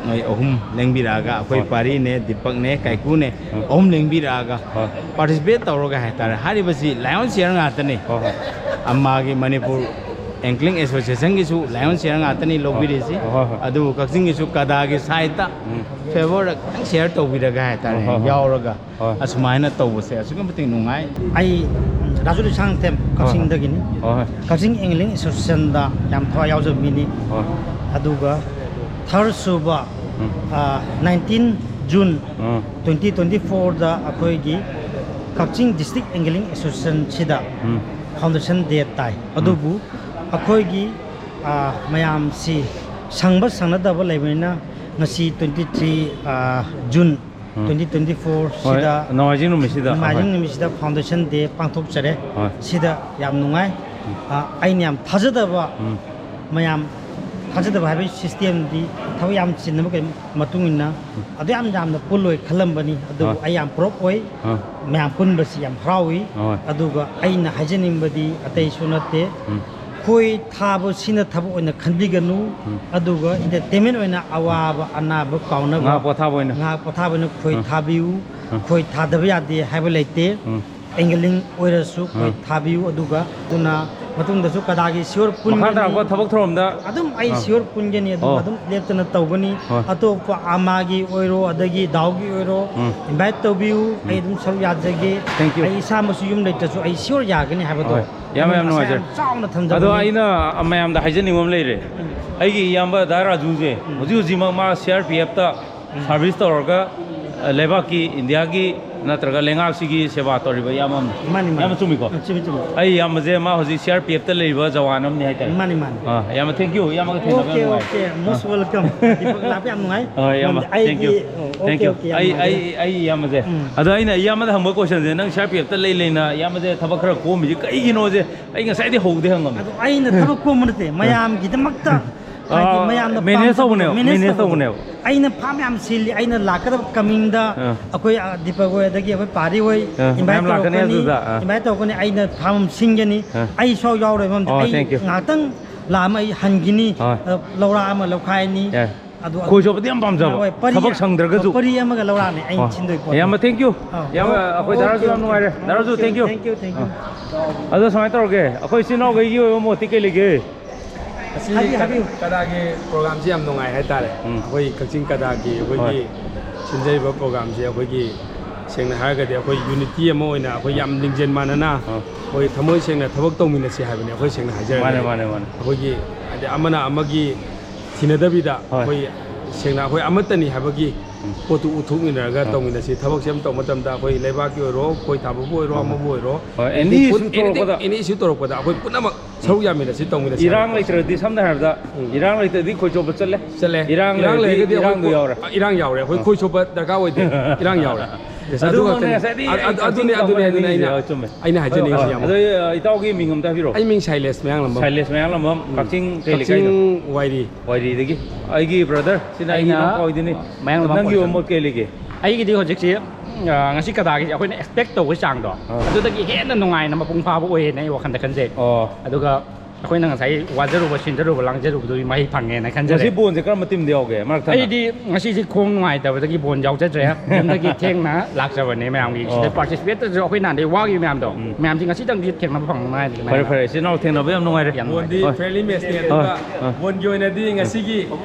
ꯃꯣꯏ ꯑꯍꯨꯝ ꯂꯦꯡꯕꯤꯔꯛꯑꯒ, ꯑꯩꯈꯣꯏ ꯍꯣꯏ꯫ ꯄꯥꯔꯤꯅꯦ, ꯗꯤꯄꯛꯅꯦ, ꯀꯥꯏꯀꯨꯅꯦ, ꯎꯝ꯫ ꯑꯍꯨꯝ ꯂꯦꯡꯕꯤꯔꯛꯑꯒ ꯍꯣꯏ꯫ Participate ꯇꯧꯔꯒ ꯍꯥꯏꯇꯥꯔꯦ, ꯍꯥꯏꯔꯤꯕꯁꯤ ꯂꯥꯏꯑꯣꯟ ꯁꯤꯌꯔ ꯉꯥꯛꯇꯅꯤ꯫ ꯍꯣꯏ, ꯍꯣꯏ꯫ ꯑꯃꯒꯤ ꯃꯅꯤꯄꯨꯔ ꯑꯦꯡꯀ꯭ꯂꯤꯡ ꯑꯦꯁꯣꯁꯤꯌꯦꯁꯟꯒꯤꯁꯨ ꯂꯥꯏꯑꯣꯟ ꯁꯤꯌꯔ ꯉꯥꯛꯇꯅꯤ ꯂꯧꯕꯤꯔꯤꯁꯤ꯫ ꯍꯣꯏ, ꯍꯣꯏ, ꯍꯣꯏ꯫ ꯑꯗꯨꯕꯨ ꯀꯛꯆꯤꯡꯒꯤꯁꯨ ꯀꯗꯥꯒꯤ ꯁꯥꯏꯠꯇ ꯎꯝ꯫ ꯐꯦꯚꯔꯗ ꯈꯤꯇꯪ ꯁꯤꯌꯔ ꯇꯧꯕꯤꯔꯒ ꯍꯥꯏꯇꯥꯔꯦ, ꯍꯣꯏ, ꯍꯣꯏ, ꯍꯣꯏ꯫ ꯌꯥꯎꯔꯒ ꯍꯣꯏ꯫ ꯑꯁꯨꯃꯥꯏꯅ ꯇꯧꯕꯁꯦ ꯑꯁꯨꯛꯀꯤ ꯃꯇꯤꯛ ꯅꯨꯡꯉꯥꯏ꯫ ꯑꯩ ꯔꯥꯖꯨ ꯂꯤꯁꯥꯡꯊꯦꯝ ꯍꯣꯏ, ꯍꯣꯏ꯫ ꯀꯛꯆꯤꯡꯗꯒꯤꯅꯤ꯫ ꯍꯣꯏ, ꯍꯣꯏ꯫ ꯀꯛꯆꯤꯡ ꯑꯦꯡꯒ꯭ꯂꯤꯡ ꯑꯦꯁꯣꯁꯤꯌꯦꯁꯟꯗ ꯌꯥꯝ ꯊꯋꯥꯏ ꯌꯥꯎꯖꯕ ꯃꯤꯅꯤ꯫ ꯍꯣꯏ꯫ ꯑꯗꯨꯒ ꯊꯥꯔꯠ ꯁꯨꯕ, ꯎꯝ꯫ ꯑ, ꯅꯥꯏꯟꯇꯤꯟ ꯖꯨꯟ ꯎꯝ꯫ ꯇ꯭ꯋꯦꯟꯇꯤ ꯇ꯭ꯋꯦꯟꯇꯤ ꯐꯣꯔꯗ ꯑꯩꯈꯣꯏꯒꯤ ꯀꯛꯆꯤꯡ ꯗꯤꯁꯇ꯭ꯔꯤꯛ ꯑꯦꯡꯒ꯭ꯂꯤꯡ ꯑꯦꯁꯣꯁꯤꯌꯦꯁꯟꯁꯤꯗ ꯎꯝ꯫ ꯐꯥꯎꯟꯗꯦꯁꯟ ꯗꯦ ꯇꯥꯏ꯫ ꯎꯝ꯫ ꯑꯗꯨꯕꯨ ꯑꯩꯈꯣꯏꯒꯤ, ꯑ, ꯃꯌꯥꯝꯁꯤ ꯁꯪꯕ ꯁꯪꯅꯗꯕ ꯂꯩꯕꯅꯤꯅ ꯉꯁꯤ ꯇ꯭ꯋꯦꯟꯇꯤ ꯊ꯭ꯔꯤ, ꯑ, ꯖꯨꯟ ꯎꯝ꯫ ꯇ꯭ꯋꯦꯟꯇꯤ ꯇ꯭ꯋꯦꯟꯇꯤ ꯐꯣꯔ ꯍꯣꯏ, ꯁꯤꯗ ꯅꯣꯡꯃꯥꯏꯖꯤꯡ ꯅꯨꯃꯤꯠꯁꯤꯗ, ꯅꯣꯡꯃꯥꯏꯖꯤꯡ ꯍꯣꯏ꯫ ꯅꯨꯃꯤꯠꯁꯤꯗ ꯐꯥꯎꯟꯗꯦꯁꯟ ꯗꯦ ꯄꯥꯡꯊꯣꯛꯆꯔꯦ꯫ ꯍꯣꯏ꯫ ꯁꯤꯗ ꯌꯥꯝ ꯅꯨꯡꯉꯥꯏ꯫ ꯎꯝ꯫ ꯑ, ꯑꯩꯅ ꯌꯥꯝ ꯊꯥꯖꯗꯕ, ꯎꯝ꯫ ꯃꯌꯥꯝ ꯊꯥꯖꯗꯕ ꯍꯥꯏꯕꯒꯤ ꯁꯤꯁꯇꯦꯝꯗꯤ ꯊꯕꯛ ꯌꯥꯝ ꯆꯤꯟꯅꯕ ꯀꯩ ꯃꯇꯨꯡ ꯏꯟꯅ ꯎꯝ꯫ ꯑꯗꯨ ꯌꯥꯝ ꯌꯥꯝꯅ ꯄꯨꯜꯂꯣꯏ ꯈꯜꯂꯝꯕꯅꯤ, ꯑꯗꯨꯕꯨ ꯍꯣꯏ꯫ ꯑꯩ ꯌꯥꯝ ꯄ꯭ꯔꯥꯎꯗ ꯑꯣꯏ꯫ ꯑꯥ꯫ ꯃꯌꯥꯝ ꯄꯨꯟꯕꯁꯤ ꯌꯥꯝ ꯍꯔꯥꯎꯏ꯫ ꯍꯣꯏ꯫ ꯑꯗꯨꯒ ꯑꯩꯅ ꯍꯥꯏꯖꯅꯤꯡꯕꯗꯤ ꯑꯇꯩꯁꯨ ꯅꯠꯇꯦ, ꯎꯝ꯫ ꯈꯣꯏ ꯊꯥꯕ ꯁꯤꯅ ꯊꯕꯛ ꯑꯣꯏꯅ ꯈꯟꯕꯤꯒꯅꯨ, ꯎꯝ꯫ ꯑꯗꯨꯒ ꯏꯟꯇꯔꯇꯦꯟꯃꯦꯟ ꯑꯣꯏꯅ ꯑꯋꯥꯕ ꯑꯅꯥꯕ ꯀꯥꯎꯅꯕ ꯉꯥꯏꯍꯥꯛ ꯄꯣꯊꯥꯕ ꯑꯣꯏꯅ꯫ ꯉꯥꯏꯍꯥꯛ ꯄꯣꯊꯥꯕ ꯑꯣꯏꯅ ꯈꯣꯏ ꯎꯝ꯫ ꯊꯥꯕꯤꯌꯨ꯫ ꯎꯝ꯫ ꯈꯣꯏ ꯊꯥꯗꯕ ꯌꯥꯗꯦ ꯍꯥꯏꯕ ꯂꯩꯇꯦ꯫ ꯎꯝ꯫ ꯑꯦꯡꯒꯂꯤꯡ ꯑꯣꯏꯔꯁꯨ ꯈꯣꯏ ꯎꯝ꯫ ꯊꯥꯕꯤꯌꯨ, ꯑꯗꯨꯒ ꯑꯗꯨꯅ ꯃꯇꯨꯡꯗꯁꯨ ꯀꯗꯥꯒꯤ ꯁꯤꯌꯣꯔ ꯃꯈꯥ ꯄꯨꯟꯒꯅꯤ꯫ ꯇꯥꯔꯛꯄ ꯊꯕꯛ ꯊꯧꯔꯝꯗ꯫ ꯑꯗꯨꯝ ꯑꯩ ꯑꯥ꯫ ꯁꯤꯌꯣꯔ ꯄꯨꯟꯒꯅꯤ, ꯑꯗꯨꯒ ꯑꯣ꯫ ꯑꯗꯨꯝ ꯂꯦꯞꯇꯅ ꯇꯧꯒꯅꯤ꯫ ꯍꯣꯏ꯫ ꯑꯇꯣꯞꯄ ꯑꯃꯥꯒꯤ ꯑꯣꯏꯔꯣ, ꯑꯗꯒꯤ ꯗꯥꯎꯒꯤ ꯑꯣꯏꯔꯣ, ꯎꯝ꯫ ꯏꯟꯚꯥꯏꯠ ꯇꯧꯕꯤꯌꯨ, ꯎꯝ꯫ ꯑꯩ ꯑꯗꯨꯝ ꯁꯔꯨꯛ ꯌꯥꯖꯒꯦ꯫ Thank you꯫ ꯑꯩ ꯏꯁꯥꯃꯛꯁꯨ ꯌꯨꯝ ꯂꯩꯇ꯭ꯔꯁꯨ ꯑꯩ ꯁꯤꯌꯣꯔ ꯌꯥꯒꯅꯤ ꯍꯥꯏꯕꯗꯣ꯫ ꯍꯣꯏ꯫ ꯌꯥꯝ, ꯌꯥꯝ ꯑꯩ ꯅꯨꯡꯉꯥꯏꯖꯔꯦ꯫ ꯌꯥꯝ ꯆꯥꯎꯅ ꯊꯝꯖꯕꯅꯤ꯫ ꯑꯗꯣ ꯑꯩꯅ ꯃꯌꯥꯝꯗ ꯍꯥꯏꯖꯅꯤꯡꯕ ꯑꯃ ꯂꯩꯔꯦ꯫ ꯎꯝ꯫ ꯑꯩꯒꯤ ꯏꯌꯥꯝꯕ ꯗꯥ ꯔꯥꯖꯨꯁꯦ ꯎꯝ꯫ ꯍꯧꯖꯤꯛ ꯍꯧꯖꯤꯛꯃꯛ ꯃꯥ ꯁꯤ ꯑꯥꯔ ꯄꯤ ꯑꯦꯐꯇ ꯎꯝ꯫ ꯁꯥꯔꯚꯤꯁ ꯇꯧꯔꯒ ꯂꯩꯕꯥꯛꯀꯤ, ꯏꯟꯗꯤꯌꯥꯒꯤ ꯅꯠꯇ꯭ꯔꯒ ꯂꯩꯉꯥꯛꯁꯤꯒꯤ ꯁꯦꯕꯥ ꯇꯧꯔꯤꯕ ꯏꯌꯥꯝꯕ ꯑꯃꯅꯤ꯫ ꯃꯥꯅꯤ, ꯃꯥꯅꯤ꯫ ꯏꯌꯥꯝꯕ ꯆꯨꯝꯃꯤꯀꯣ? ꯑ, ꯆꯨꯝꯃꯤ, ꯆꯨꯝꯃꯤ꯫ ꯑꯩ ꯏꯌꯥꯝꯕꯁꯦ ꯃꯥ ꯍꯧꯖꯤꯛ C R P F ꯇ ꯂꯩꯔꯤꯕ ꯖꯋꯥꯟ ꯑꯃꯅꯤ ꯍꯥꯏꯇꯥꯔꯦ꯫ ꯃꯥꯅꯤ, ꯃꯥꯅꯤ꯫ ꯑꯥ, ꯏꯌꯥꯝꯕ, thank you꯫ ꯏꯌꯥꯝꯕꯒ ꯊꯦꯡꯅꯕ ꯌꯥꯝ ꯑꯣꯀꯦ, ꯅꯨꯡꯉꯥꯏ꯫ ꯑꯣꯀꯦ꯫ Most welcome꯫ ꯗꯤꯄꯛ ꯂꯥꯛꯄ ꯌꯥꯝ ꯅꯨꯡꯉꯥꯏ꯫ ꯑꯥ, ꯏꯌꯥꯝꯕ, ꯑꯩꯒꯤ, thank you꯫ ꯑꯣ, ꯑꯣꯀꯦ, thank you꯫ ꯑꯣꯀꯦ, ꯌꯥꯝ ꯑꯩ, ꯅꯨꯡꯉꯥꯏꯖꯔꯦ꯫ ꯑꯩ, ꯑꯩ ꯏꯌꯥꯝꯕꯁꯦ꯫ ꯎꯝ꯫ ꯑꯗꯣ ꯑꯩꯅ ꯏꯌꯥꯝꯕꯗ ꯍꯪꯕ question ꯁꯦ, ꯅꯪ C R P F ꯇ ꯂꯩ ꯂꯩꯅ ꯏꯌꯥꯝꯕꯁꯦ ꯊꯕꯛ ꯈꯔ ꯀꯣꯝꯃꯤꯁꯦ ꯀꯩꯒꯤꯅꯣꯁꯦ ꯑꯩ ꯉꯁꯥꯏꯗꯩ ꯍꯧꯕꯗꯩ ꯍꯪꯉꯝꯃꯦ꯫ ꯑꯗꯣ ꯑꯩꯅ ꯊꯕꯛ ꯀꯣꯝꯕ ꯅꯠꯇꯦ, ꯃꯌꯥꯝꯒꯤꯗꯃꯛꯇ ꯍꯥꯏꯗꯤ ꯑꯥ, ꯃꯌꯥꯝꯅ manage ꯄꯥꯝꯖꯕꯗꯣ ꯇꯧꯕꯅꯦꯕ, manage manage ꯇꯧꯕꯗꯣ꯫ ꯇꯧꯕꯅꯦꯕ꯫ ꯑꯩꯅ ꯐꯥꯝ ꯌꯥꯝ ꯁꯤꯜꯂꯤ, ꯑꯩꯅ ꯂꯥꯛꯀꯗꯕ coming ꯗ ꯑꯥ꯫ ꯑꯩꯈꯣꯏ, ꯑ, ꯗꯤꯄꯛ ꯍꯣꯏ, ꯑꯗꯒꯤ ꯑꯩꯈꯣꯏ ꯄꯥꯔꯤ ꯍꯣꯏ ꯑꯥ, invite ꯃꯌꯥꯝ ꯂꯥꯛꯀꯅꯤ ꯇꯧꯔꯛꯀꯅꯤ, ꯑꯗꯨꯗ, ꯑꯥ꯫ Invite ꯇꯧꯔꯛꯀꯅꯤ, ꯑꯩꯅ ꯐꯥꯝ ꯑꯃ ꯁꯤꯟꯒꯅꯤ, ꯑꯥ꯫ ꯑꯩ ꯁꯣꯏ ꯌꯥꯎꯔꯣꯏ ꯃꯔꯝꯗꯤ ꯑꯣ, ꯑꯩ thank you꯫ ꯉꯥꯏꯍꯥꯛꯇꯪ ꯂꯥꯛꯑꯝꯃ ꯑꯩ ꯍꯟꯈꯤꯅꯤ, ꯑꯥ꯫ ꯑ, ꯂꯧꯔꯥꯛ ꯑꯃ ꯂꯧꯈꯥꯏꯅꯤ꯫ ꯌꯥꯏ꯫ ꯑꯗꯨ ꯈꯣꯏ ꯆꯣꯞꯄꯗꯤ ꯌꯥꯝ ꯄꯥꯝꯖꯕ, ꯍꯣꯏ, ꯄꯔꯤ, ꯊꯕꯛ ꯁꯪꯗ꯭ꯔꯒꯁꯨ꯫ ꯄꯔꯤ ꯑꯃꯒ ꯂꯧꯔꯥꯛꯅꯤ ꯑꯩꯅ ꯑꯣ꯫ ꯁꯤꯟꯗꯣꯏ ꯄꯣꯠꯇꯣ꯫ ꯏꯌꯥꯝꯕ, thank you꯫ ꯑꯥ꯫ ꯏꯌꯥꯝꯕ, ꯑꯣ, ꯑꯩꯈꯣꯏ ꯑꯣꯀꯦ, ꯗꯥꯔꯁꯨ ꯌꯥꯝ ꯑꯣꯀꯦ꯫ ꯅꯨꯡꯉꯥꯏꯔꯦ꯫ ꯗꯥꯔꯁꯨ, thank you꯫ Thank you, thank you꯫ ꯑꯥ꯫ ꯑꯗꯣ ꯁꯨꯃꯥꯏꯅ ꯇꯧꯔꯒꯦ, ꯑꯩꯈꯣꯏ ꯏꯆꯤꯟ ꯏꯅꯥꯎꯈꯩꯒꯤ ꯑꯣꯏꯕ ꯃꯣꯠꯇꯤ ꯀꯩ ꯂꯩꯒꯦ? ꯉꯁꯤ ꯍꯥꯏꯕꯤꯌꯨ, ꯍꯥꯏꯕꯤꯌꯨ꯫ ꯀꯗꯥꯒꯤ program ꯁꯤ ꯌꯥꯝ ꯅꯨꯡꯉꯥꯏ ꯍꯥꯏꯇꯥꯔꯦ꯫ ꯎꯝ꯫ ꯑꯩꯈꯣꯏ ꯀꯛꯆꯤꯡ ꯀꯗꯥꯒꯤ ꯑꯩꯈꯣꯏꯒꯤ ꯍꯣꯏ꯫ ꯁꯤꯟꯖꯔꯤꯕ program ꯁꯦ ꯑꯩꯈꯣꯏꯒꯤ ꯁꯦꯡꯅ ꯍꯥꯏꯔꯒꯗꯤ ꯑꯩꯈꯣꯏ unity ꯑꯃ ꯑꯣꯏꯅ ꯑꯩꯈꯣꯏ ꯌꯥꯝ ꯂꯤꯡꯖꯦꯜ ꯃꯥꯟꯅꯅ ꯑꯥ꯫ ꯑꯩꯈꯣꯏ ꯊꯃꯣꯏ ꯁꯦꯡꯅ ꯊꯕꯛ ꯇꯧꯃꯤꯟꯅꯁꯤ ꯍꯥꯏꯕꯅꯤ ꯑꯩꯈꯣꯏ ꯁꯦꯡꯅ ꯍꯥꯏꯖꯔꯒꯗꯤ꯫ ꯃꯥꯅꯦ, ꯃꯥꯅꯦ, ꯃꯥꯅꯦ꯫ ꯑꯩꯈꯣꯏꯒꯤ ꯍꯥꯏꯗꯤ ꯑꯃꯅ ꯑꯃꯒꯤ ꯊꯤꯅꯗꯕꯤꯗ ꯍꯣꯏ꯫ ꯑꯩꯈꯣꯏ ꯁꯦꯡꯅ ꯑꯩꯈꯣꯏ ꯑꯃꯠꯇꯅꯤ ꯍꯥꯏꯕꯒꯤ ꯎꯝ꯫ ꯄꯣꯠꯇꯨ ꯎꯠꯊꯣꯛꯃꯤꯟꯅꯔꯒ ꯎꯝ꯫ ꯇꯧꯃꯤꯟꯅꯁꯤ꯫ ꯊꯕꯛꯁꯦ ꯑꯃ ꯇꯧꯕ ꯃꯇꯝꯗ ꯑꯩꯈꯣꯏ ꯂꯩꯕꯥꯛꯀꯤ ꯑꯣꯏꯔꯣ, ꯈꯣꯏ ꯊꯥꯕꯕꯨ ꯑꯣꯏꯔꯣ, ꯎꯝ꯫ ꯑꯃꯕꯨ ꯑꯣꯏꯔꯣ, ꯍꯣꯏ, ꯑꯦꯅꯤ ꯏꯁꯨ ꯊꯣꯛꯂꯛꯄꯗ꯫ Anything, any issue ꯇꯧꯔꯛꯄꯗ ꯑꯩꯈꯣꯏ ꯄꯨꯝꯅꯃꯛ ꯁꯔꯨꯛ ꯌꯥꯃꯤꯟꯅꯁꯤ, ꯇꯧꯃꯤꯟꯅꯁꯤ ꯏꯔꯥꯡ ꯍꯥꯏꯕ ꯂꯩꯇ꯭ꯔꯗꯤ, ꯁꯝꯅ ꯍꯥꯏꯔꯕꯗ, ꯎꯝ꯫ ꯏꯔꯥꯡ ꯂꯩꯇ꯭ꯔꯗꯤ ꯈꯣꯏ ꯆꯣꯞꯄ ꯆꯠꯂꯦ꯫ ꯆꯠꯂꯦ꯫ ꯏꯔꯥꯡ ꯏꯔꯥꯡ ꯂꯩꯔꯗꯤ ꯂꯩꯔꯒꯗꯤ ꯏꯔꯥꯡꯗꯣ ꯑꯩꯈꯣꯏ ꯌꯥꯎꯔꯦ꯫ ꯏꯔꯥꯡ ꯌꯥꯎꯔꯦ꯫ ꯑꯩꯈꯣꯏ ꯑꯥ꯫ ꯈꯣꯏ ꯆꯣꯞꯄ ꯗꯔꯀꯥꯔ ꯑꯣꯏꯗꯦ꯫ ꯏꯔꯥꯡ ꯌꯥꯎꯔꯦ꯫ Yes, ꯑꯗꯨ ꯑꯗꯨꯃꯛꯅꯦ ꯈꯛꯇꯅꯤ꯫ ꯉꯁꯥꯏꯗꯤ ꯑ-, ꯑ-, ꯑꯗꯨꯅꯤ, ꯀꯛꯆꯤꯡ ꯑꯗꯨꯅꯤ, ꯑꯗꯨꯅꯤ, ꯀꯥꯡꯕꯨꯅ ꯑꯩꯅ, ꯍꯥꯏꯅꯤꯡꯉꯤꯁꯦ꯫ ꯑ, ꯆꯨꯝꯃꯦ꯫ ꯑꯩꯅ ꯍꯥꯏꯖꯅꯤꯡꯉꯤꯁꯤ ꯍꯣꯏ, ꯍꯣꯏ꯫ ꯌꯥꯝ ꯑꯗꯣ, ꯑ, ꯏꯇꯥꯎꯒꯤ ꯃꯤꯡ ꯑꯝꯇ ꯍꯥꯏꯕꯤꯔꯛꯑꯣ꯫ ꯁꯥꯏꯂꯦꯁ ꯃꯌꯥꯡꯂꯝꯕꯝ꯫ ꯁꯥꯏꯂꯦꯁ ꯃꯌꯥꯡꯂꯝꯕꯝ, ꯎꯝ꯫ ꯀꯛꯆꯤꯡ ꯀꯩ ꯂꯩꯀꯥꯏꯗꯩꯅꯣ? ꯀꯛꯆꯤꯡ ꯋꯥꯏꯔꯤ꯫ ꯋꯥꯏꯔꯤꯗꯒꯤ꯫ ꯑꯩꯒꯤ brother, ꯁꯤꯅ ꯑꯩꯒꯤ ꯑꯩꯅ ꯏꯅꯥꯎꯄꯥ ꯑꯣꯏꯗꯣꯏꯅꯤ꯫ ꯃꯌꯥꯡꯂꯝꯕꯝ ꯅꯪꯒꯤ ꯑꯣꯏꯗꯣꯏꯅꯤ꯫ ꯑꯣꯏꯕ ꯃꯣꯠ ꯀꯩ ꯂꯩꯒꯦ? ꯑꯩꯒꯤꯗꯤ ꯍꯧꯖꯤꯛꯁꯤ, ꯑ, ꯉꯁꯤ ꯀꯗꯥꯒꯤ ꯑꯩꯈꯣꯏꯅ expect ꯇꯧꯕꯒꯤ ꯆꯥꯡꯗꯣ, ꯑꯥ꯫ ꯑꯗꯨꯗꯒꯤ ꯍꯦꯟꯅ ꯅꯨꯡꯉꯥꯏꯅ ꯃꯄꯨꯡ ꯐꯥꯕ ꯑꯣꯏꯌꯦꯅ ꯑꯩ ꯋꯥꯈꯜꯗ ꯈꯟꯖꯩ꯫ ꯑꯣ꯫ ꯑꯗꯨꯒ ꯑꯩꯈꯣꯏꯅ ꯉꯁꯥꯏ ꯋꯥꯖꯔꯨꯕ, ꯁꯤꯟꯖꯔꯨꯕ, ꯂꯥꯡꯖꯔꯨꯕꯗꯨꯒꯤ ꯃꯍꯩ ꯐꯪꯉꯦꯅ ꯈꯟꯖꯔꯦ꯫ ꯉꯁꯤ ꯕꯣꯟꯁꯦ ꯀꯔꯝꯕ team ꯗ ꯌꯥꯎꯒꯦ, ꯃꯔꯛ ꯊꯠꯅ? ꯑꯩꯗꯤ ꯉꯁꯤꯁꯦ ꯈꯣꯡ ꯅꯨꯡꯉꯥꯏꯇꯕꯗꯒꯤ ꯕꯣꯟ ꯌꯥꯎꯖꯗ꯭ꯔꯦ꯫ ꯌꯨꯝꯗꯒꯤ ꯊꯦꯡꯅ ꯂꯥꯛꯆꯕꯅꯦ ꯃꯌꯥꯝꯒꯤ꯫ ꯁꯤꯗ ꯑꯣ꯫ Participate ꯇꯧꯖꯔ ꯑꯩꯈꯣꯏ ꯅꯍꯥꯟꯗꯩ ꯋꯥꯈꯤꯕ ꯃꯌꯥꯝꯗꯣ, ꯎꯝ꯫ ꯃꯌꯥꯝꯁꯤ ꯉꯁꯤꯗꯪꯗꯤ ꯊꯦꯡꯅꯕ ꯐꯪꯕ ꯃꯉꯥꯏꯔꯦ꯫ ꯐꯔꯦ, ꯐꯔꯦ, ꯏꯆꯤꯟ ꯏꯅꯥꯎ ꯊꯦꯡꯅꯕ ꯌꯥꯝ ꯅꯨꯡꯉꯥꯏꯔꯦ꯫ ꯌꯥꯝ ꯕꯣꯟꯗꯤ ꯅꯨꯡꯉꯥꯏꯔꯦ꯫ ꯍꯣꯏ꯫ Friendly match ꯅꯤ, ꯑꯗꯨꯒ ꯑꯥ, ꯑꯥ꯫ ꯕꯣꯟꯒꯤ ꯑꯣꯏꯅꯗꯤ ꯉꯁꯤꯒꯤ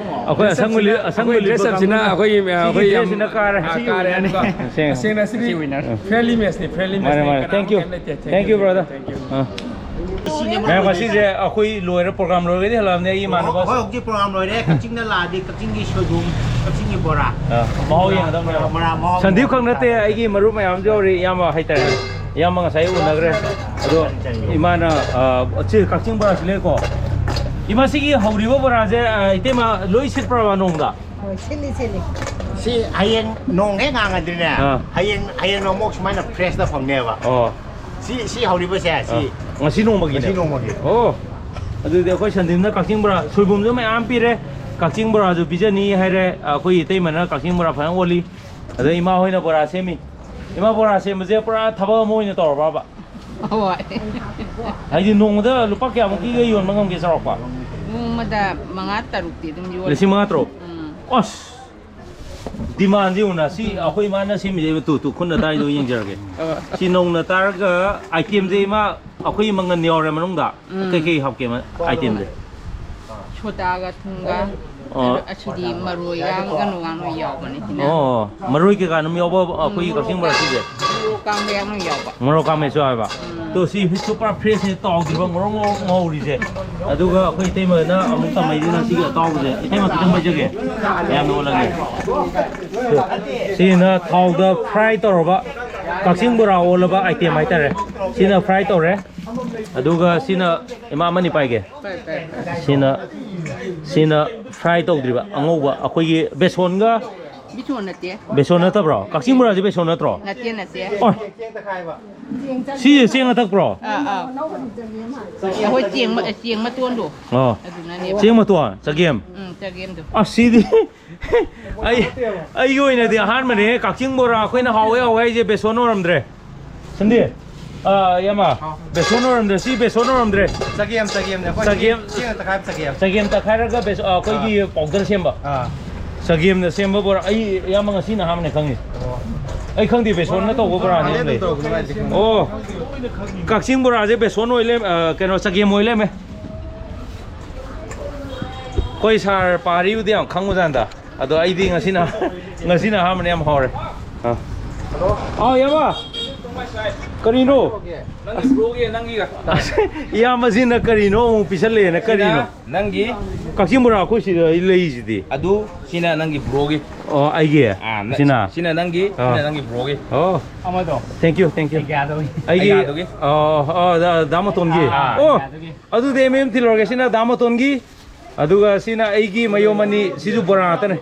ꯑꯩꯈꯣꯏ ꯑꯁꯪꯕ ꯂꯤ-, dress up ꯁꯤꯅ, ꯑꯁꯪꯕ ꯑꯩꯈꯣꯏ ꯂꯤꯠꯄ ꯂꯤꯠꯄꯁꯤꯅ ꯀꯥꯡꯕꯨꯅ ꯑꯩꯈꯣꯏꯒꯤ, ꯑꯥ, ꯁꯤꯒꯤ ꯑꯩꯈꯣꯏ ꯌꯥꯝ, dress ꯁꯤꯅ ꯀꯥꯔꯦ꯫ ꯑꯥ, ꯁꯤꯒꯤ ꯀꯥꯔꯦ꯫ Winner ꯅꯤ꯫ ꯑꯗꯨꯒ ꯁꯦꯡꯉꯦ꯫ ꯇꯁꯦꯡꯅ ꯁꯤꯗꯤ ꯁꯤ winner꯫ Friendly match ꯅꯤ, friendly match ꯃꯥꯅꯦ, ꯅꯤ꯫ ꯃꯥꯅꯦ꯫ ꯀꯅꯥꯝ Thank you꯫ ꯀꯩꯝ ꯂꯩꯇꯦ꯫ Thank you, brother꯫ Thank you꯫ ꯑꯥ꯫ ꯃꯌꯥꯝ ꯉꯁꯤꯁꯦ ꯑꯩꯈꯣꯏ ꯂꯣꯏꯔꯦ, program ꯂꯣꯏꯔꯒꯗꯤ ꯍꯜꯂꯛꯑꯕꯅꯦ ꯑꯩꯒꯤ ꯏꯃꯥꯟꯅꯕ꯫ ꯍꯣꯏ, ꯍꯧꯖꯤꯛ program ꯂꯣꯏꯔꯦ꯫ ꯀꯛꯆꯤꯡꯗ ꯂꯥꯛꯑꯗꯤ ꯀꯛꯆꯤꯡꯒꯤ ꯁꯣꯏꯕꯨꯝ ꯀꯛꯆꯤꯡꯒꯤ ꯕꯣꯔꯥ꯫ ꯑꯥ, ꯃꯍꯥꯎ ꯌꯦꯡꯒꯗꯕꯅꯦꯕ꯫ ꯕꯣꯔꯥ ꯃꯍꯥꯎ ꯁꯟꯗꯤꯞ ꯈꯛ ꯅꯠꯇꯦ, ꯑꯩꯒꯤ ꯃꯔꯨꯞ ꯃꯌꯥꯝꯁꯨ ꯌꯥꯎꯔꯤ, ꯏꯌꯥꯝꯕ ꯍꯥꯏꯇꯥꯔꯦ꯫ ꯏꯌꯥꯝꯕ ꯉꯁꯥꯏ ꯎꯅꯈ꯭ꯔꯦ꯫ ꯑꯗꯣ ꯏꯃꯥꯅ, ꯑꯥ, ꯁꯤ ꯀꯛꯆꯤꯡ ꯕꯣꯔꯥꯁꯨ ꯂꯩꯀꯣ꯫ ꯏꯃꯥ, ꯁꯤꯒꯤ ꯍꯧꯔꯤꯕ ꯕꯣꯔꯥꯁꯦ, ꯑꯥ, ꯏꯇꯩꯃ, ꯂꯣꯏ ꯁꯤꯠꯄ꯭ꯔꯕ ꯅꯣꯡꯃꯗ? ꯍꯣꯏ, ꯁꯤꯠꯂꯤ, ꯁꯤꯠꯂꯤ꯫ ꯁꯤ ꯍꯌꯦꯡ ꯅꯣꯡ ꯍꯦꯛ ꯍꯥꯡꯉꯗꯤꯅꯦ, ꯑꯥ꯫ ꯍꯌꯦꯡ, ꯍꯌꯦꯡ ꯅꯣꯡꯃꯣꯛ ꯁꯨꯃꯥꯏꯅ ꯐ꯭ꯔꯦꯁꯇ ꯐꯪꯅꯦꯕ꯫ ꯑꯣ꯫ ꯁꯤ, ꯁꯤ ꯍꯧꯔꯤꯕꯁꯦ, ꯁꯤ ꯑꯥ, ꯉꯁꯤ ꯅꯣꯡꯃꯒꯤꯅꯦ? ꯉꯁꯤ ꯅꯣꯡꯃꯒꯤ꯫ ꯑꯣ, ꯑꯗꯨꯗꯤ ꯑꯩꯈꯣꯏ ꯁꯟꯗꯤꯞꯅ ꯀꯛꯆꯤꯡ ꯕꯣꯔꯥ, ꯁꯣꯏꯕꯨꯝꯁꯨ ꯃꯌꯥꯝ ꯄꯤꯔꯦ, ꯀꯛꯆꯤꯡ ꯕꯣꯔꯥꯁꯨ ꯄꯤꯖꯅꯤ ꯍꯥꯏꯔꯦ, ꯑꯩꯈꯣꯏ ꯏꯇꯩꯃꯅ ꯀꯛꯆꯤꯡ ꯕꯣꯔꯥ ꯐꯖꯅ ꯑꯣꯜꯂꯤ, ꯑꯗ ꯏꯃꯥ ꯍꯣꯏꯅ ꯕꯣꯔꯥ ꯁꯦꯝꯃꯤ꯫ ꯏꯃꯥ, ꯕꯣꯔꯥ ꯁꯦꯝꯕꯁꯦ ꯄꯨꯔꯥ ꯊꯕꯛ ꯑꯃ ꯑꯣꯏꯅ ꯇꯧꯔꯕ꯭ꯔꯕ? ꯍꯣꯏ꯫ ꯍꯥꯏꯗꯤ ꯅꯣꯡꯃꯗ ꯂꯨꯄꯥ ꯀꯌꯥꯃꯨꯛꯀꯤꯒ ꯌꯣꯟꯕ ꯉꯝꯒꯦ, ꯆꯥꯎꯔꯥꯛꯄ? ꯅꯣꯡꯃꯗ ꯃꯉꯥ ꯇꯔꯨꯛꯇꯤ ꯑꯗꯨꯝ ꯌꯣꯜꯂꯤ꯫ ꯂꯤꯁꯤꯡ ꯃꯉꯥ ꯇꯔꯨꯛ? ꯎꯝ꯫ ꯑꯁ! ꯗꯤꯃꯥꯟꯁꯦ ꯌꯦꯡꯉꯨꯅ, ꯁꯤ ꯑꯩꯈꯣꯏ ꯏꯃꯥꯅ ꯁꯦꯝꯃꯤꯁꯦ, ꯇꯨ, ꯇꯨ, ꯈꯨꯠꯅ ꯇꯥꯏꯗꯣ ꯌꯦꯡꯖꯔꯒꯦ꯫ ꯑꯣ꯫ ꯁꯤ ꯅꯧꯅ ꯇꯥꯔꯒ, ꯑꯥꯏꯇꯦꯝꯁꯦ ꯏꯃꯥ, ꯑꯩꯈꯣꯏ ꯃꯪꯒꯟ ꯌꯥꯎꯔꯦ ꯃꯅꯨꯡꯗ꯫ ꯎꯝ꯫ ꯀꯩꯀꯩ ꯍꯥꯞꯀꯦ ꯃ-, ꯑꯥꯏꯇꯦꯝꯁꯦ? ꯁꯣꯗꯥꯒ ꯊꯨꯝꯒ, ꯑꯣ꯫ ꯑꯗꯨ ꯑꯁꯤꯗꯤ ꯃꯔꯣꯏꯒ ꯀꯩꯅꯣꯒ ꯂꯣꯏ ꯌꯥꯎꯕꯅꯦ ꯁꯤꯅ꯫ ꯑꯣ, ꯃꯔꯣꯏ ꯀꯩꯀꯥ ꯑꯗꯨꯝ ꯌꯥꯎꯕ, ꯑꯩꯈꯣꯏꯒꯤ ꯀꯛꯆꯤꯡ ꯕꯣꯔꯥꯁꯤꯁꯦ? ꯃꯣꯔꯣꯛ ꯀꯥꯡꯕ ꯌꯥꯝ ꯂꯣꯏ ꯌꯥꯎꯕ꯫ ꯃꯣꯔꯣꯛ ꯀꯥꯡꯃꯦꯠꯁꯨ ꯍꯥꯏꯕ꯫ ꯎꯝ꯫ ꯇꯣ, ꯁꯤ ꯁꯨꯄꯔ ꯐ꯭ꯔꯦꯁꯅꯦ, ꯇꯥꯎꯗ꯭ꯔꯤꯕ ꯃꯣꯔꯣꯛ ꯃꯣꯔꯣꯛ ꯉꯧꯔꯤꯁꯦ꯫ ꯑꯗꯨꯒ ꯑꯩꯈꯣꯏ ꯏꯇꯩꯃꯅ ꯑꯃꯨꯛ ꯇꯝꯃꯛꯏꯁꯤꯅ ꯁꯤꯒꯤ ꯑꯇꯥꯎꯕꯁꯦ꯫ ꯏꯇꯩꯃ, ꯈꯤꯇꯪ ꯄꯥꯏꯖꯒꯦ꯫ ꯌꯥꯝꯅ ꯑꯣꯜꯂꯒꯦ꯫ ꯁꯤꯅ ꯊꯥꯎꯗ ꯐ꯭ꯔꯥꯏ ꯇꯧꯔꯕ ꯀꯛꯆꯤꯡ ꯕꯣꯔꯥ ꯑꯣꯜꯂꯕ ꯑꯥꯏꯇꯦꯝ ꯍꯥꯏꯇꯥꯔꯦ꯫ ꯁꯤꯅ ꯐ꯭ꯔꯥꯏ ꯇꯧꯔꯦ꯫ ꯑꯗꯨꯒ ꯁꯤꯅ, ꯏꯃꯥ, ꯑꯃꯅꯤ ꯄꯥꯏꯒꯦ꯫ ꯁꯤꯅ, ꯁꯤꯅ ꯐ꯭ꯔꯥꯏ ꯇꯧꯗ꯭ꯔꯤꯕ ꯑꯉꯧꯕ ꯑꯩꯈꯣꯏꯒꯤ ꯕꯦꯁꯣꯟꯒ꯫ ꯕꯦꯁꯣꯟ ꯅꯠꯇꯦ꯫ ꯕꯦꯁꯣꯟ ꯅꯠꯇꯕ꯭ꯔꯣ? ꯀꯛꯆꯤꯡ ꯕꯣꯔꯥꯁꯦ ꯕꯦꯁꯣꯟ ꯅꯠꯇ꯭ꯔꯣ? ꯅꯠꯇꯦ, ꯅꯠꯇꯦ꯫ ꯑꯣ꯫ ꯁꯤꯁꯦ ꯆꯦꯡ ꯑꯊꯛꯄ꯭ꯔꯣ? ꯑꯥ, ꯑꯥ꯫ ꯑꯩꯈꯣꯏ ꯆꯦꯡ ꯃ-, ꯆꯦꯡ ꯃꯇꯣꯟꯗꯣ꯫ ꯑꯣ꯫ ꯑꯗꯨꯅꯅꯦꯕ꯫ ꯆꯦꯡ ꯃꯇꯣꯟ, ꯆꯒꯦꯝ꯫ ꯎꯝ, ꯆꯒꯦꯝꯗꯣ꯫ ꯑꯁ, ꯁꯤꯗꯤ ꯑꯩ, ꯑꯩꯒꯤ ꯑꯣꯏꯅꯗꯤ ꯑꯍꯥꯟꯕꯅꯦ ꯀꯛꯆꯤꯡ ꯕꯣꯔꯥ ꯑꯩꯈꯣꯏꯅ ꯍꯥꯎꯋꯦ ꯍꯥꯎꯋꯦ ꯍꯥꯏꯁꯦ, ꯕꯦꯁꯣꯟ ꯑꯣꯏꯔꯝꯗ꯭ꯔꯦ꯫ ꯁꯟꯗꯤ, ꯑꯥ, ꯏꯌꯥꯝꯕ, ꯍꯥꯎ꯫ ꯕꯦꯁꯣꯟ ꯑꯣꯏꯔꯝꯗ꯭ꯔꯦ, ꯁꯤ ꯕꯦꯁꯣꯟ ꯑꯣꯏꯔꯝꯗ꯭ꯔꯦ꯫ ꯆꯒꯦꯝ, ꯆꯒꯦꯝꯅꯦ꯫ ꯑꯩꯈꯣꯏ ꯆꯒꯦꯝ, ꯆꯦꯡ, ꯆꯦꯡ ꯇꯛꯈꯥꯏꯕ ꯆꯒꯦꯝ꯫ ꯆꯒꯦꯝ ꯇꯛꯈꯥꯏꯔꯒ ꯕꯦꯁ-, ꯑꯥ, ꯑꯩꯈꯣꯏꯒꯤ ꯑꯥ꯫ ꯄꯥꯎꯗꯔ ꯁꯦꯝꯕ꯫ ꯑꯥ꯫ ꯆꯒꯦꯝꯅ ꯁꯦꯝꯕ ꯕꯣꯔꯥ꯫ ꯑꯩ, ꯏꯌꯥꯝꯕ, ꯉꯁꯤꯅ ꯑꯍꯥꯟꯕꯅꯦ ꯈꯪꯉꯤ꯫ ꯑꯣ꯫ ꯑꯩ ꯈꯪꯗꯦ, ꯕꯦꯁꯣꯟꯅ ꯇꯧꯕ ꯕꯣꯔꯥꯅꯦ ꯑꯗꯨꯝ ꯂꯩ꯫ ꯇꯧꯕꯅꯦ, ꯑꯩꯗꯤ ꯈꯪꯗꯦ꯫ ꯑꯣ, ꯀꯛꯆꯤꯡ ꯕꯣꯔꯥꯁꯦ ꯕꯦꯁꯣꯟ ꯑꯣꯏ ꯂꯩꯔꯝ-, ꯑꯥ, ꯀꯩꯅꯣ, ꯆꯒꯦꯝ ꯑꯣꯏ ꯂꯩꯔꯝꯃꯦ꯫ ꯑꯩꯈꯣꯏ ꯁꯥꯔ ꯄꯥꯔꯤꯕꯨꯗꯤ ꯌꯥꯝ ꯈꯪꯕꯖꯥꯠꯅꯤꯗ꯫ ꯑꯗꯣ ꯑꯩꯗꯤ ꯉꯁꯤꯅ, ꯉꯁꯤꯅ ꯑꯍꯥꯟꯕꯅꯦ, ꯌꯥꯝ ꯍꯥꯎꯔꯦ꯫ ꯑꯥ꯫ ꯑꯥꯎ, ꯏꯌꯥꯝꯕ꯫ ꯀꯔꯤꯅꯣ? ꯅꯪꯒꯤ ꯕ꯭ꯔꯣꯒꯤ, ꯅꯪꯒꯤꯒ꯫ ꯏꯌꯥꯝꯕꯁꯤꯅ ꯀꯔꯤꯅꯣ ꯑꯃꯨꯛ ꯄꯤꯁꯜꯂꯦꯅ, ꯀꯔꯤꯅꯣ? ꯅꯪꯒꯤ꯫ ꯀꯛꯆꯤꯡ ꯕꯣꯔꯥ ꯑꯩꯈꯣꯏ ꯁꯤꯗ ꯂꯩꯁꯤꯗꯤ꯫ ꯑꯗꯨ ꯁꯤꯅ ꯅꯪꯒꯤ ꯕ꯭ꯔꯣꯒꯤ꯫ ꯑꯣ, ꯑꯩꯒꯤ? ꯑꯥ, ꯅ-, ꯁꯤꯅ? ꯁꯤꯅ ꯅꯪꯒꯤ, ꯑꯥ꯫ ꯁꯤꯅ ꯅꯪꯒꯤ ꯕ꯭ꯔꯣꯒꯤ꯫ ꯑꯣ꯫ ꯑꯃꯗꯣ꯫ Thank you, thank you꯫ ꯑꯩꯒꯤ ꯑꯥꯗꯣ꯫ ꯑꯩꯒꯤ, ꯑꯩꯒꯤ ꯑꯥꯗꯣꯒꯤ꯫ ꯑꯣ, ꯑꯣ, ꯗꯥ, ꯗꯥ ꯃꯇꯣꯟꯒꯤ꯫ ꯑꯥ, ꯑꯣ, ꯑꯩꯒꯤ ꯑꯥꯗꯣꯒꯤ꯫ ꯑꯗꯨꯗꯤ ꯑꯦꯝ ꯑꯦꯝ ꯊꯤꯜꯂꯨꯔꯒꯦ꯫ ꯁꯤꯅ ꯗꯥ ꯃꯇꯣꯟꯒꯤ꯫ ꯑꯗꯨꯒ ꯁꯤꯅ ꯑꯩꯒꯤ ꯃꯌꯣꯝ ꯑꯅꯤ, ꯁꯤꯁꯨ ꯕꯣꯔꯥ ꯉꯥꯛꯇꯅꯦ꯫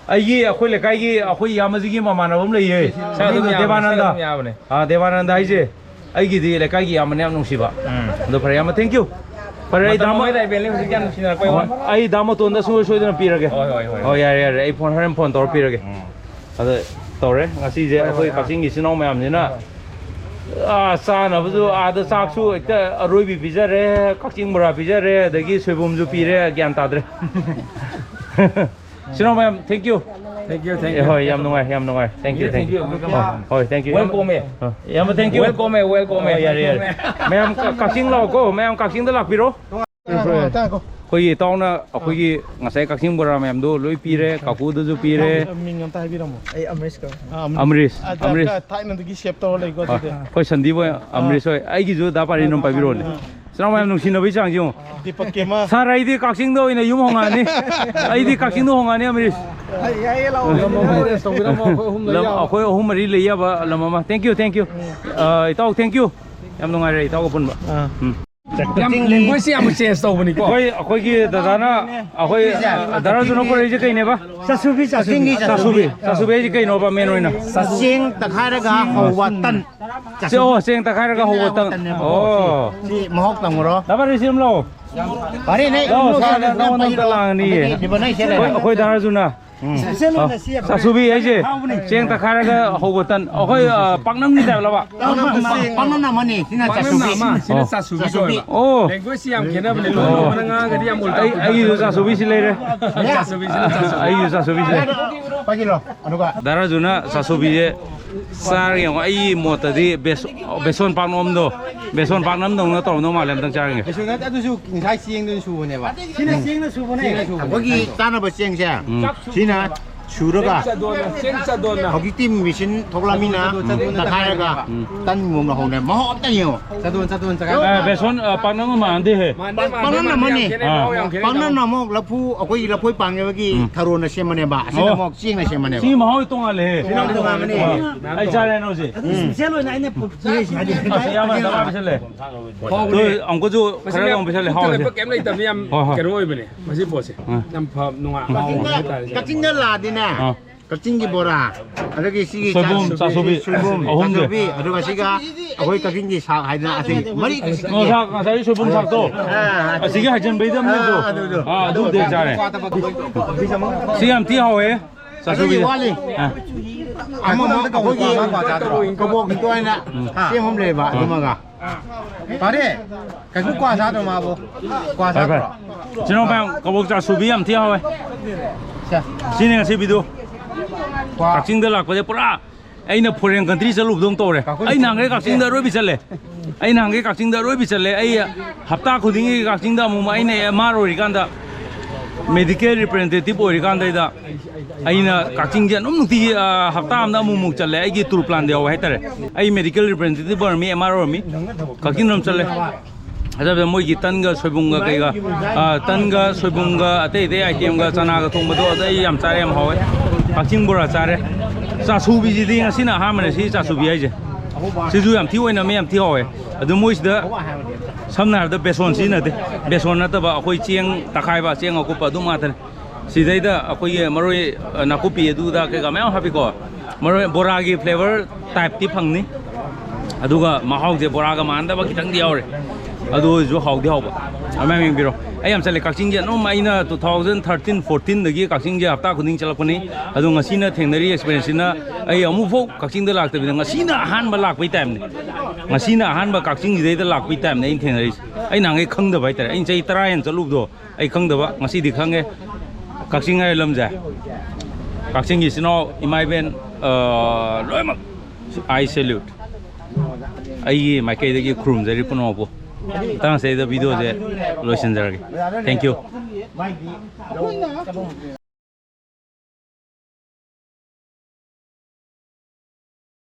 ꯑꯩꯒꯤ, ꯑꯩꯈꯣꯏ ꯂꯩꯀꯥꯏꯒꯤ, ꯑꯩꯈꯣꯏ ꯏꯌꯥꯝꯕꯁꯤꯒꯤ ꯃꯃꯥꯟꯅꯕ ꯑꯃ ꯂꯩꯌꯦ, ꯁꯛ ꯑꯗꯨꯝ ꯃꯤꯡꯗꯣ ꯌꯥꯕꯅꯦ, ꯗꯦꯕꯥꯅꯟꯗ꯫ ꯁꯛ ꯑꯗꯨꯝ ꯌꯥꯕꯅꯦ꯫ ꯑꯥ, ꯗꯦꯕꯥꯅꯟꯗ ꯍꯥꯏꯁꯦ ꯑꯩꯒꯤꯗꯤ ꯂꯩꯀꯥꯏꯒꯤ ꯏꯌꯥꯝꯕꯅꯦ, ꯌꯥꯝ ꯅꯨꯡꯁꯤꯕ꯫ ꯎꯝ꯫ ꯑꯗꯣ ꯐꯔꯦ, ꯏꯌꯥꯝꯕ, thank you꯫ ꯐꯔꯦ, ꯑꯩ ꯃꯇꯝ ꯗꯥ ꯃ-, ꯑꯃꯗ ꯏꯕꯦꯟ ꯍꯧꯖꯤꯛ ꯌꯥꯝ ꯅꯨꯡꯁꯤꯅꯔꯛꯄꯩ ꯍꯣꯏ, ꯋꯥꯅꯤ꯫ ꯑꯩ ꯗꯥ ꯃꯇꯣꯟꯗ ꯁꯨꯡꯁꯣꯏ ꯁꯣꯏꯗꯅ ꯄꯤꯔꯒꯦ꯫ ꯍꯣꯏ, ꯍꯣꯏ, ꯍꯣꯏ, ꯍꯣꯏ, ꯍꯣꯏ꯫ ꯌꯥꯔꯦ, ꯌꯥꯔꯦ, ꯑꯩ ꯐꯣꯟ, ꯍꯣꯔꯦꯟ ꯐꯣꯟ ꯇꯧꯔ ꯄꯤꯔꯒꯦ꯫ ꯎꯝ꯫ ꯑꯗ ꯇꯧꯔꯦ꯫ ꯉꯁꯤꯁꯦ ꯍꯣꯏ, ꯍꯣꯏ, ꯑꯩꯈꯣꯏ ꯑꯥ꯫ ꯀꯛꯆꯤꯡꯒꯤ ꯏꯆꯤꯟ ꯏꯅꯥꯎ ꯃꯌꯥꯝꯁꯤꯅ, ꯍꯣꯏ꯫ ꯑꯥ, ꯆꯥꯅꯕꯁꯨ ꯑꯥꯗ ꯆꯥꯛꯁꯨ ꯍꯦꯛꯇ ꯑꯔꯣꯏꯕꯤ ꯄꯤꯖꯔꯦ, ꯀꯛꯆꯤꯡ ꯕꯣꯔꯥ ꯄꯤꯖꯔꯦ, ꯑꯗꯒꯤ ꯁꯣꯏꯕꯨꯝꯁꯨ ꯄꯤꯔꯦ, ꯒ꯭ꯌꯥꯟ ꯇꯥꯗ꯭ꯔꯦ꯫ ꯏꯆꯤꯟ ꯏꯅꯥꯎ ꯃꯌꯥꯝ, thank you꯫ Thank you, thank A, you꯫ ꯍꯣꯏ, ꯌꯥꯝ ꯅꯨꯡꯉꯥꯏ, ꯌꯥꯝ ꯅꯨꯡꯉꯥꯏ꯫ Thank you, thank you꯫ Thank you, welcome꯫ ꯍꯣꯏ, ꯍꯣꯏ, thank you꯫ Welcome꯫ ꯑ, ꯏꯌꯥꯝꯕ, thank you꯫ Welcome, welcome꯫ ꯑꯣ, ꯌꯥꯔꯦ, ꯌꯥꯔꯦ꯫ ꯃꯌꯥꯝ ꯀ-, ꯀꯛꯆꯤꯡ ꯂꯥꯛꯑꯣꯀꯣ, ꯃꯌꯥꯝ ꯀꯛꯆꯤꯡꯗ ꯂꯥꯛꯄꯤꯔꯣ꯫ ꯇꯥꯡꯉꯣ, ꯇꯥꯡꯉꯣ꯫ ꯑꯩꯈꯣꯏꯒꯤ ꯏꯇꯥꯎꯅ ꯑꯩꯈꯣꯏꯒꯤ ꯉꯁꯥꯏ ꯀꯛꯆꯤꯡ ꯕꯣꯔꯥ ꯃꯌꯥꯝꯗꯣ ꯂꯣꯏ ꯄꯤꯔꯦ, ꯀꯥꯀꯨꯗꯁꯨ ꯄꯤꯔꯦ꯫ ꯃꯤꯡ ꯑꯝꯇ ꯍꯥꯏꯕꯤꯔꯝꯃꯣ꯫ ꯑꯩ ꯑꯃꯔꯤꯁ ꯀꯧꯏ꯫ ꯑꯥ, ꯑꯃꯔꯤꯁ, ꯑꯗ ꯑꯃꯔꯤꯁ꯫ ꯊꯥꯏꯅꯗꯒꯤ save ꯇꯧꯔ ꯂꯩꯀꯣ, ꯑ, ꯑꯗꯨꯗꯤ꯫ ꯑꯩꯈꯣꯏ ꯁꯟꯗꯤꯞ ꯍꯣꯏ, ꯑꯥ꯫ ꯑꯃꯔꯤꯁ ꯍꯣꯏ, ꯑꯩꯒꯤꯁꯨ ꯗꯥ ꯄꯥꯔꯤ ꯑꯗꯨꯝ ꯄꯥꯏꯕꯤꯔꯛꯑꯣꯅꯦ꯫ ꯑꯥ꯫ ꯏꯆꯤꯟ ꯏꯅꯥꯎ ꯃꯌꯥꯝ ꯅꯨꯡꯁꯤꯅꯕꯒꯤ ꯆꯥꯡꯁꯦ ꯌꯦꯡꯉꯣ꯫ ꯗꯤꯄꯛ ꯀꯦꯃ꯫ ꯁꯥꯔ, ꯑꯩꯗꯤ ꯀꯛꯆꯤꯡꯗ ꯑꯣꯏꯅ ꯌꯨꯝ ꯍꯣꯡꯉꯛꯑꯅꯤ꯫ ꯑꯩꯗꯤ ꯀꯛꯆꯤꯡꯗ ꯍꯣꯡꯉꯛꯑꯅꯤ, ꯑꯃꯔꯤꯁ꯫ ꯑꯩ, ꯑꯩ ꯂꯥꯛꯑꯣ꯫ ꯂꯝ ꯑꯃ arrange ꯇꯧꯕꯤꯔꯝꯃꯣ, ꯑꯩꯈꯣꯏ ꯑꯍꯨꯝ ꯂꯩ ꯂꯝ ꯌꯥꯕ꯫ ꯑꯩꯈꯣꯏ ꯑꯍꯨꯝ ꯃꯔꯤ ꯂꯩ ꯌꯥꯕ ꯂꯝ ꯑꯃ꯫ Thank you, thank you꯫ ꯎꯝ꯫ ꯑ, ꯏꯇꯥꯎ, thank you꯫ ꯌꯥꯝ ꯅꯨꯡꯉꯥꯏꯔꯦ ꯏꯇꯥꯎꯒ ꯄꯨꯟꯕ꯫ ꯑꯥ꯫ ꯎꯝ꯫ ꯌꯥꯝ language ꯁꯦ ꯌꯥꯝ change ꯇꯧꯕꯅꯤꯀꯣ꯫ ꯑꯩꯈꯣꯏ, ꯑꯩꯈꯣꯏꯒꯤ ꯗꯗꯥꯅ, ꯑꯩꯈꯣꯏ, ꯑ, ꯗꯥ ꯔꯥꯖꯨꯅ ꯀꯣꯏꯔꯛꯏꯁꯦ ꯀꯩꯅꯦꯕ? ꯆꯥꯁꯨꯕꯤ, ꯆꯥꯁꯨꯕꯤ꯫ ꯆꯥꯁꯨꯕꯤ, ꯆꯥꯁꯨꯕꯤ ꯍꯥꯏꯁꯦ ꯀꯩꯅꯣꯕ main ꯑꯣꯏꯅ? ꯆꯦꯡ ꯇꯛꯈꯥꯏꯔꯒ ꯍꯧꯕ ꯇꯟ꯫ ꯆꯦ-, ꯑꯣ, ꯆꯦꯡ ꯇꯛꯈꯥꯏꯔꯒ ꯍꯧꯕ ꯇꯟ꯫ ꯇꯟꯅꯦꯕꯀꯣ꯫ ꯑꯣ꯫ ꯁꯤ, ꯁꯤ ꯃꯍꯥꯎ ꯇꯪꯉꯨꯔꯣ꯫ ꯗꯥ ꯄꯥꯔꯤ, ꯁꯤ ꯑꯃ ꯂꯥꯛꯑꯣ꯫ ꯄꯥꯔꯤ, ꯅꯪ ꯂꯥꯛꯑꯣ, ꯏꯃꯨꯡ ꯁꯥꯔ, ꯁꯥꯔ ꯅꯪꯉꯣꯟꯗ ꯑꯝꯇ ꯂꯥꯡꯉꯅꯤꯌꯦ꯫ ꯑꯗꯒꯤ ꯔꯤꯕꯟ ꯑꯩ ꯁꯦꯠꯂꯦ꯫ ꯑꯩꯈꯣꯏ, ꯑꯩꯈꯣꯏ ꯗꯥ ꯔꯥꯖꯨꯅ꯫ ꯎꯝ꯫ Special ꯑꯣꯏꯅ ꯑ, ꯁꯦꯝꯕ꯫ ꯆꯥꯁꯨꯕꯤ ꯍꯥꯏꯁꯦ ꯍꯥꯎꯕꯅꯦ꯫ ꯆꯦꯡ ꯇꯛꯈꯥꯏꯔꯒ ꯍꯧꯕ ꯇꯟ꯫ ꯑꯩꯈꯣꯏ, ꯑ, ꯄꯥꯛꯅꯝꯒꯤ type ꯂꯕ? ꯄꯥꯛꯅꯝ, ꯄꯥꯛꯅꯝ ꯑꯃꯅꯤ, ꯁꯤꯅ ꯄꯥꯛꯅꯝꯅ ꯆꯥꯁꯨꯕꯤ꯫ ꯑꯃ, ꯁꯤꯅ ꯑꯣ꯫ ꯆꯥꯁꯨꯕꯤ ꯆꯥꯁꯨꯕꯤ꯫ ꯀꯧꯋꯦꯕ꯫ ꯑꯣ꯫ Language ꯁꯤ ꯌꯥꯝ ꯈꯦꯠꯅꯕꯅꯦ꯫ ꯑꯣ꯫ ꯂꯣꯟ ꯂꯣꯟꯕꯅ ꯉꯥꯡꯉꯒꯗꯤ ꯌꯥꯝ ꯎꯜꯇꯥ ꯑꯩ, ꯄꯨꯜꯇꯥ ꯑꯩꯒꯤꯁꯨ ꯊꯣꯛꯑꯦꯕ꯫ ꯆꯥꯁꯨꯕꯤꯁꯤ ꯂꯩꯔꯦ꯫ ꯆꯥꯁꯨꯕꯤꯁꯤꯅ ꯆꯥꯁꯨꯕꯤ꯫ ꯑꯩꯒꯤꯁꯨ ꯆꯥꯁꯨꯕꯤꯁꯤ ꯂꯩꯔꯦ꯫ ꯄꯥꯏꯁꯤꯜꯂꯣ, ꯑꯗꯨꯒ꯫ ꯗꯥ ꯔꯥꯖꯨꯅ ꯆꯥꯁꯨꯕꯤꯁꯦ ꯆꯥꯔꯒ ꯌꯦꯡꯉꯣ꯫ ꯑꯩꯒꯤ ꯃꯣꯠꯇꯗꯤ ꯕꯦꯁ-, ꯕꯦꯁꯣꯟ ꯄꯥꯛꯅꯝꯗꯣ, ꯕꯦꯁꯣꯟ ꯄꯥꯛꯅꯝꯗꯧꯅ ꯇꯧꯔꯝꯗꯧ ꯃꯥꯜꯂꯦ꯫ ꯑꯝꯇꯪ ꯆꯥꯔꯒꯦ꯫ ꯀꯩꯁꯨ ꯅꯠꯇꯦ, ꯑꯗꯨꯁꯨ ꯉꯁꯥꯏ ꯆꯦꯡꯗꯨꯅ ꯁꯨꯕꯅꯦꯕ꯫ ꯁꯤꯅ ꯆꯦꯡꯅ ꯁꯨꯕꯅꯦ꯫ ꯆꯦꯡꯅ ꯁꯨꯕꯅꯦ꯫ ꯑꯩꯈꯣꯏꯒꯤ ꯆꯥꯅꯕ ꯆꯦꯡꯁꯦ, ꯎꯝ꯫ ꯁꯤꯅ ꯁꯨꯔꯒ ꯆꯦꯡ ꯆꯗꯣꯟꯅ, ꯆꯦꯡ ꯆꯗꯣꯟꯅ꯫ ꯍꯧꯖꯤꯛꯇꯤ ꯃꯦꯆꯤꯟ ꯊꯣꯛꯂꯛꯑꯃꯤꯅ ꯆꯗꯣꯟ, ꯆꯗꯣꯟ, ꯇꯛꯈꯥꯏꯔꯒ ꯆꯗꯣꯟ꯫ ꯇꯟ ꯃꯑꯣꯡꯗ ꯍꯧꯅ ꯃꯍꯥꯎ ꯑꯝꯇ ꯌꯦꯡꯉꯣ꯫ ꯆꯗꯣꯟ, ꯆꯗꯣꯟ, ꯆꯒꯥꯏ꯫ ꯑꯦ, ꯕꯦꯁꯣꯟ, ꯑ, ꯄꯥꯛꯅꯝꯒ ꯃꯥꯟꯅꯗꯦꯍꯦ꯫ ꯃꯥꯟꯅꯗꯦ, ꯃꯥꯟꯅꯗꯦ, ꯄꯥꯛꯅꯝꯅ ꯃꯥꯟꯅꯗꯦ, ꯑꯃꯅꯤ꯫ ꯌꯥꯝ ꯈꯦꯠꯅꯩ, ꯑꯥ꯫ ꯃꯍꯥꯎ ꯌꯥꯝ ꯈꯦꯠꯅꯩ꯫ ꯄꯥꯛꯅꯝꯅ ꯑꯃꯨꯛ ꯂꯐꯨ, ꯑꯩꯈꯣꯏꯒꯤ ꯂꯐꯣꯏ ꯄꯥꯟꯒꯤ ꯎꯝ꯫ ꯊꯔꯣꯅ ꯁꯦꯝꯕꯅꯦꯕ꯫ ꯑꯁꯤꯅ ꯑꯣ꯫ ꯑꯃꯨꯛ ꯆꯦꯡꯅ ꯁꯦꯝꯕꯅꯦꯕ꯫ ꯁꯤꯒꯤ ꯃꯍꯥꯎ ꯇꯣꯉꯥꯜꯂꯦꯍꯦ꯫ ꯁꯤꯅ ꯑꯃꯨꯛ ꯇꯣꯉꯥꯟꯕꯅꯦ꯫ ꯑꯥ꯫ ꯑꯩ ꯆꯥꯔꯦ ꯅꯣꯏꯁꯦ꯫ ꯎꯝ꯫ Special ꯑꯣꯏꯅ ꯑꯩꯅ ꯄꯨꯔꯛꯏꯁꯦ ꯍꯥꯏꯗꯤ꯫ ꯑꯁ, ꯏꯌꯥꯝꯕ, ꯇꯉꯥꯏ ꯐꯗ꯭ꯔꯦ꯫ ꯍꯥꯎꯕꯅꯦ꯫ ꯇꯣ, ꯑꯃꯨꯛꯀꯁꯨ ꯃꯁꯤ ꯈꯔ ꯃꯌꯥꯝ ꯑꯃꯨꯛ ꯄꯤꯁꯜꯂꯦ, ꯍꯥꯎꯋꯦ꯫ ꯀꯩꯝ ꯂꯩꯇꯕꯅꯤ, ꯌꯥꯝ ꯍꯣꯏ, ꯍꯣꯏ꯫ ꯀꯩꯅꯣ ꯑꯣꯏꯕꯅꯦ꯫ ꯃꯁꯤ ꯄꯣꯠꯁꯦ꯫ ꯑꯥ꯫ ꯌꯥꯝ ꯐ-, ꯅꯨꯡꯉꯥꯏ, ꯍꯥꯎꯕ ꯀꯛꯆꯤꯡꯗ, ꯍꯥꯏꯇꯥꯔꯦ꯫ ꯀꯛꯆꯤꯡꯗ ꯂꯥꯛꯑꯗꯤꯅꯦ, ꯑꯥ꯫ ꯀꯛꯆꯤꯡꯒꯤ ꯕꯣꯔꯥ, ꯑꯗꯒꯤ ꯁꯤꯒꯤ ꯁꯣꯏꯕꯨꯝ, ꯆꯥ-, ꯆꯥꯁꯨꯕꯤ, ꯁꯣꯏꯕꯨꯝ, ꯑꯍꯨꯝꯁꯦ꯫ ꯆꯥꯁꯨꯕꯤ, ꯑꯗꯨꯒ ꯁꯤꯒ ꯑꯩꯈꯣꯏ ꯀꯛꯆꯤꯡꯒꯤ ꯁꯥꯛ ꯍꯥꯏꯗꯅ ꯑꯇꯩ ꯃꯔꯤ ꯉꯁꯥ-, ꯉꯁꯥꯏꯒꯤ ꯁꯣꯏꯕꯨꯝ ꯁꯥꯛꯇꯣ, ꯑꯥ꯫ ꯑꯁꯤꯒꯤ ꯍꯥꯏꯖꯟꯕꯩꯗ ꯑꯃ ꯂꯩꯕꯗꯣ꯫ ꯑꯥ, ꯑꯗꯨꯗꯣ꯫ ꯑꯥ, ꯑꯗꯨꯗꯤ ꯆꯥꯔꯦ꯫ ꯁꯤ ꯌꯥꯝ ꯊꯤ ꯍꯥꯎꯋꯦ꯫ ꯆꯥꯁꯨꯕꯤ꯫ ꯑꯗꯨꯒꯤ ꯋꯥꯠꯂꯤ꯫ ꯑꯥ꯫ ꯑꯃꯃꯨꯛ ꯑꯩꯈꯣꯏꯒꯤ ꯀꯕꯣꯛ ꯍꯤꯟꯗꯨ ꯍꯥꯏꯅ ꯎꯝ꯫ ꯁꯦꯝ ꯑꯃ ꯂꯩꯌꯦꯕ, ꯑꯥ꯫ ꯑꯗꯨꯃꯒ꯫ ꯐꯔꯦ꯫ ꯀꯩꯁꯨ ꯀ꯭ꯋꯥ ꯆꯥꯗ꯭ꯔꯣ ꯃꯥꯕꯨ? ꯀ꯭ꯋꯥ ꯐꯔꯦ, ꯐꯔꯦ꯫ ꯆꯥꯗ꯭ꯔꯣ? ꯏꯆꯤꯟ ꯏꯅꯥꯎ ꯃꯌꯥꯝ, ꯀꯕꯣꯛ ꯆꯥꯁꯨꯕꯤ ꯌꯥꯝ ꯊꯤ ꯍꯥꯎꯋꯦ꯫ ꯁꯦ꯫ ꯁꯤꯅꯤ ꯉꯁꯤ video꯫ ꯀ꯭ꯋꯥ꯫ ꯀꯛꯆꯤꯡꯗ ꯂꯥꯛꯄꯁꯦ ꯄꯨꯔꯥ ꯑꯩꯅ foreign country ꯆꯠꯂꯨꯕꯗꯧꯅ ꯇꯧꯔꯦ꯫ ꯀꯥꯀꯨ ꯑꯩ ꯅꯍꯥꯟꯈꯩ ꯀꯛꯆꯤꯡꯗ ꯑꯔꯣꯏꯕꯤ ꯆꯠꯂꯦ꯫ ꯑꯩ ꯅꯍꯥꯟꯈꯩ ꯀꯛꯆꯤꯡꯗ ꯑꯔꯣꯏꯕꯤ ꯆꯠꯂꯦ꯫ ꯑꯩ ꯍꯞꯇꯥ ꯈꯨꯗꯤꯡꯒꯤ ꯀꯛꯆꯤꯡꯗ ꯑꯃꯨꯛ, ꯑꯩꯅ M R ꯑꯣꯏꯔꯤꯀꯥꯟꯗ, medical representative ꯑꯣꯏꯔꯤꯀꯥꯟꯗꯩꯗ ꯑꯩꯅ ꯀꯛꯆꯤꯡꯁꯦ ꯑꯗꯨꯝ ꯅꯨꯡꯇꯤꯒꯤ, ꯑ, ꯍꯞꯇꯥ ꯑꯃꯗ ꯑꯃꯨꯛꯃꯨꯛ ꯆꯠꯂꯦ꯫ ꯑꯩꯒꯤ tour plan ꯗ ꯌꯥꯎꯕ ꯍꯥꯏꯇꯥꯔꯦ꯫ ꯑꯩ medical representative ꯑꯣꯏꯔꯝꯃꯤ, M R ꯑꯣꯏꯔꯝꯃꯤ꯫ ꯀꯛꯆꯤꯡꯗ ꯑꯗꯨꯝ ꯆꯠꯂꯦ꯫ ꯑꯗꯨꯗ ꯃꯣꯏꯒꯤ ꯇꯟꯒ ꯁꯣꯏꯕꯨꯝꯒ ꯀꯩꯒ, ꯑ, ꯇꯟꯒ ꯁꯣꯏꯕꯨꯝꯒ ꯑꯇꯩ ꯑꯇꯩ item ꯒ ꯆꯅꯥꯒ ꯊꯣꯡꯕꯗꯣ, ꯑꯗ ꯑꯩ ꯌꯥꯝ ꯆꯥꯔꯦ, ꯌꯥꯝ ꯍꯥꯎꯋꯦ꯫ ꯀꯛꯆꯤꯡ ꯕꯣꯔꯥ ꯆꯥꯔꯦ꯫ ꯆꯥꯁꯨꯕꯤꯁꯤꯗꯤ ꯉꯁꯤꯅ ꯑꯍꯥꯟꯕꯅꯦ, ꯁꯤ ꯆꯥꯁꯨꯕꯤ ꯍꯥꯏꯁꯦ꯫ ꯁꯤꯁꯨ ꯌꯥꯝ ꯊꯤ ꯑꯣꯏꯅꯝꯃꯦ, ꯌꯥꯝ ꯊꯤ ꯍꯥꯎꯋꯦ꯫ ꯑꯗꯨ ꯃꯣꯏꯁꯤꯗ ꯁꯝꯅ ꯍꯥꯏꯔꯕꯗ ꯕꯦꯁꯣꯟ ꯁꯤꯖꯤꯟꯅꯗꯦ꯫ ꯕꯦꯁꯣꯟ ꯅꯠꯇꯕ ꯑꯩꯈꯣꯏ ꯆꯦꯡ ꯇꯛꯈꯥꯏꯕ, ꯆꯦꯡ ꯑꯀꯨꯞꯄ ꯑꯗꯨꯝ ꯉꯥꯛꯇꯅꯦ꯫ ꯁꯤꯗꯩꯗ ꯑꯩꯈꯣꯏꯒꯤ ꯃꯔꯣꯏ, ꯑ, ꯅꯥꯀꯨꯞꯄꯤ ꯑꯗꯨꯗ ꯀꯩꯀꯥ ꯃꯌꯥꯝ ꯍꯥꯞꯄꯤꯀꯣ꯫ ꯃꯔꯣꯏ ꯕꯣꯔꯥꯒꯤ flavour type ꯇꯤ ꯐꯪꯅꯤ꯫ ꯑꯗꯨꯒ ꯃꯍꯥꯎꯁꯦ ꯕꯣꯔꯥꯒ ꯃꯥꯟꯅꯗꯕ ꯈꯤꯇꯪꯗꯤ ꯌꯥꯎꯔꯦ꯫ ꯑꯗꯨ ꯑꯣꯏꯔꯁꯨ ꯍꯥꯎꯗꯤ ꯍꯥꯎꯕ꯫ ꯑꯗꯨꯃꯥꯏꯅ ꯌꯦꯡꯕꯤꯔꯣ꯫ ꯑꯩ ꯌꯥꯝ ꯆꯠꯂꯦ ꯀꯛꯆꯤꯡꯁꯦ꯫ ꯑꯗꯨꯝ ꯑꯩꯅ two thousand thirteen fourteen ꯗꯒꯤ ꯀꯛꯆꯤꯡꯁꯦ ꯍꯞꯇꯥ ꯈꯨꯗꯤꯡ ꯆꯠꯂꯛꯄꯅꯤ꯫ ꯑꯗꯣ ꯉꯁꯤꯅ ꯊꯦꯡꯅꯔꯤ experience ꯁꯤꯅ ꯑꯩ ꯑꯃꯨꯛꯐꯥꯎ ꯀꯛꯆꯤꯡꯗ ꯂꯥꯛꯇꯕꯤꯗ ꯉꯁꯤꯅ ꯑꯍꯥꯟꯕ ꯂꯥꯛꯄꯩ type ꯅꯤ꯫ ꯉꯁꯤꯅ ꯑꯍꯥꯟꯕ ꯀꯛꯆꯤꯡꯁꯤꯗꯩꯗ ꯂꯥꯛꯄꯩ type ꯅꯤ ꯑꯩꯅ ꯊꯦꯡꯅꯔꯤꯁꯦ꯫ ꯑꯩ ꯅꯍꯥꯟꯈꯩ ꯈꯪꯗꯕ ꯍꯥꯏꯇꯥꯔꯦ꯫ ꯑꯩꯅ ꯆꯍꯤ ꯇꯔꯥ ꯍꯦꯟꯅ ꯆꯠꯂꯨꯕꯗꯣ ꯑꯩ ꯈꯪꯗꯕ, ꯉꯁꯤꯗꯤ ꯈꯪꯉꯦ꯫ ꯀꯛꯆꯤꯡ ꯍꯥꯏꯕ ꯂꯝꯁꯦ꯫ ꯀꯛꯆꯤꯡꯒꯤ ꯏꯆꯤꯟ ꯏꯅꯥꯎ ꯏꯃꯥ ꯏꯕꯦꯟ, ꯑ, ꯂꯣꯏꯅꯃꯛ꯫ I salute꯫ ꯑꯩꯒꯤ ꯃꯥꯏꯀꯩꯗꯒꯤ ꯈꯨꯔꯨꯝꯖꯔꯤ ꯄꯨꯝꯅꯃꯛꯄꯨ꯫ ꯃꯇꯥꯡ ꯑꯁꯤꯗ video ꯁꯦ ꯂꯣꯏꯁꯤꯟꯖꯔꯒꯦ꯫ Thank you꯫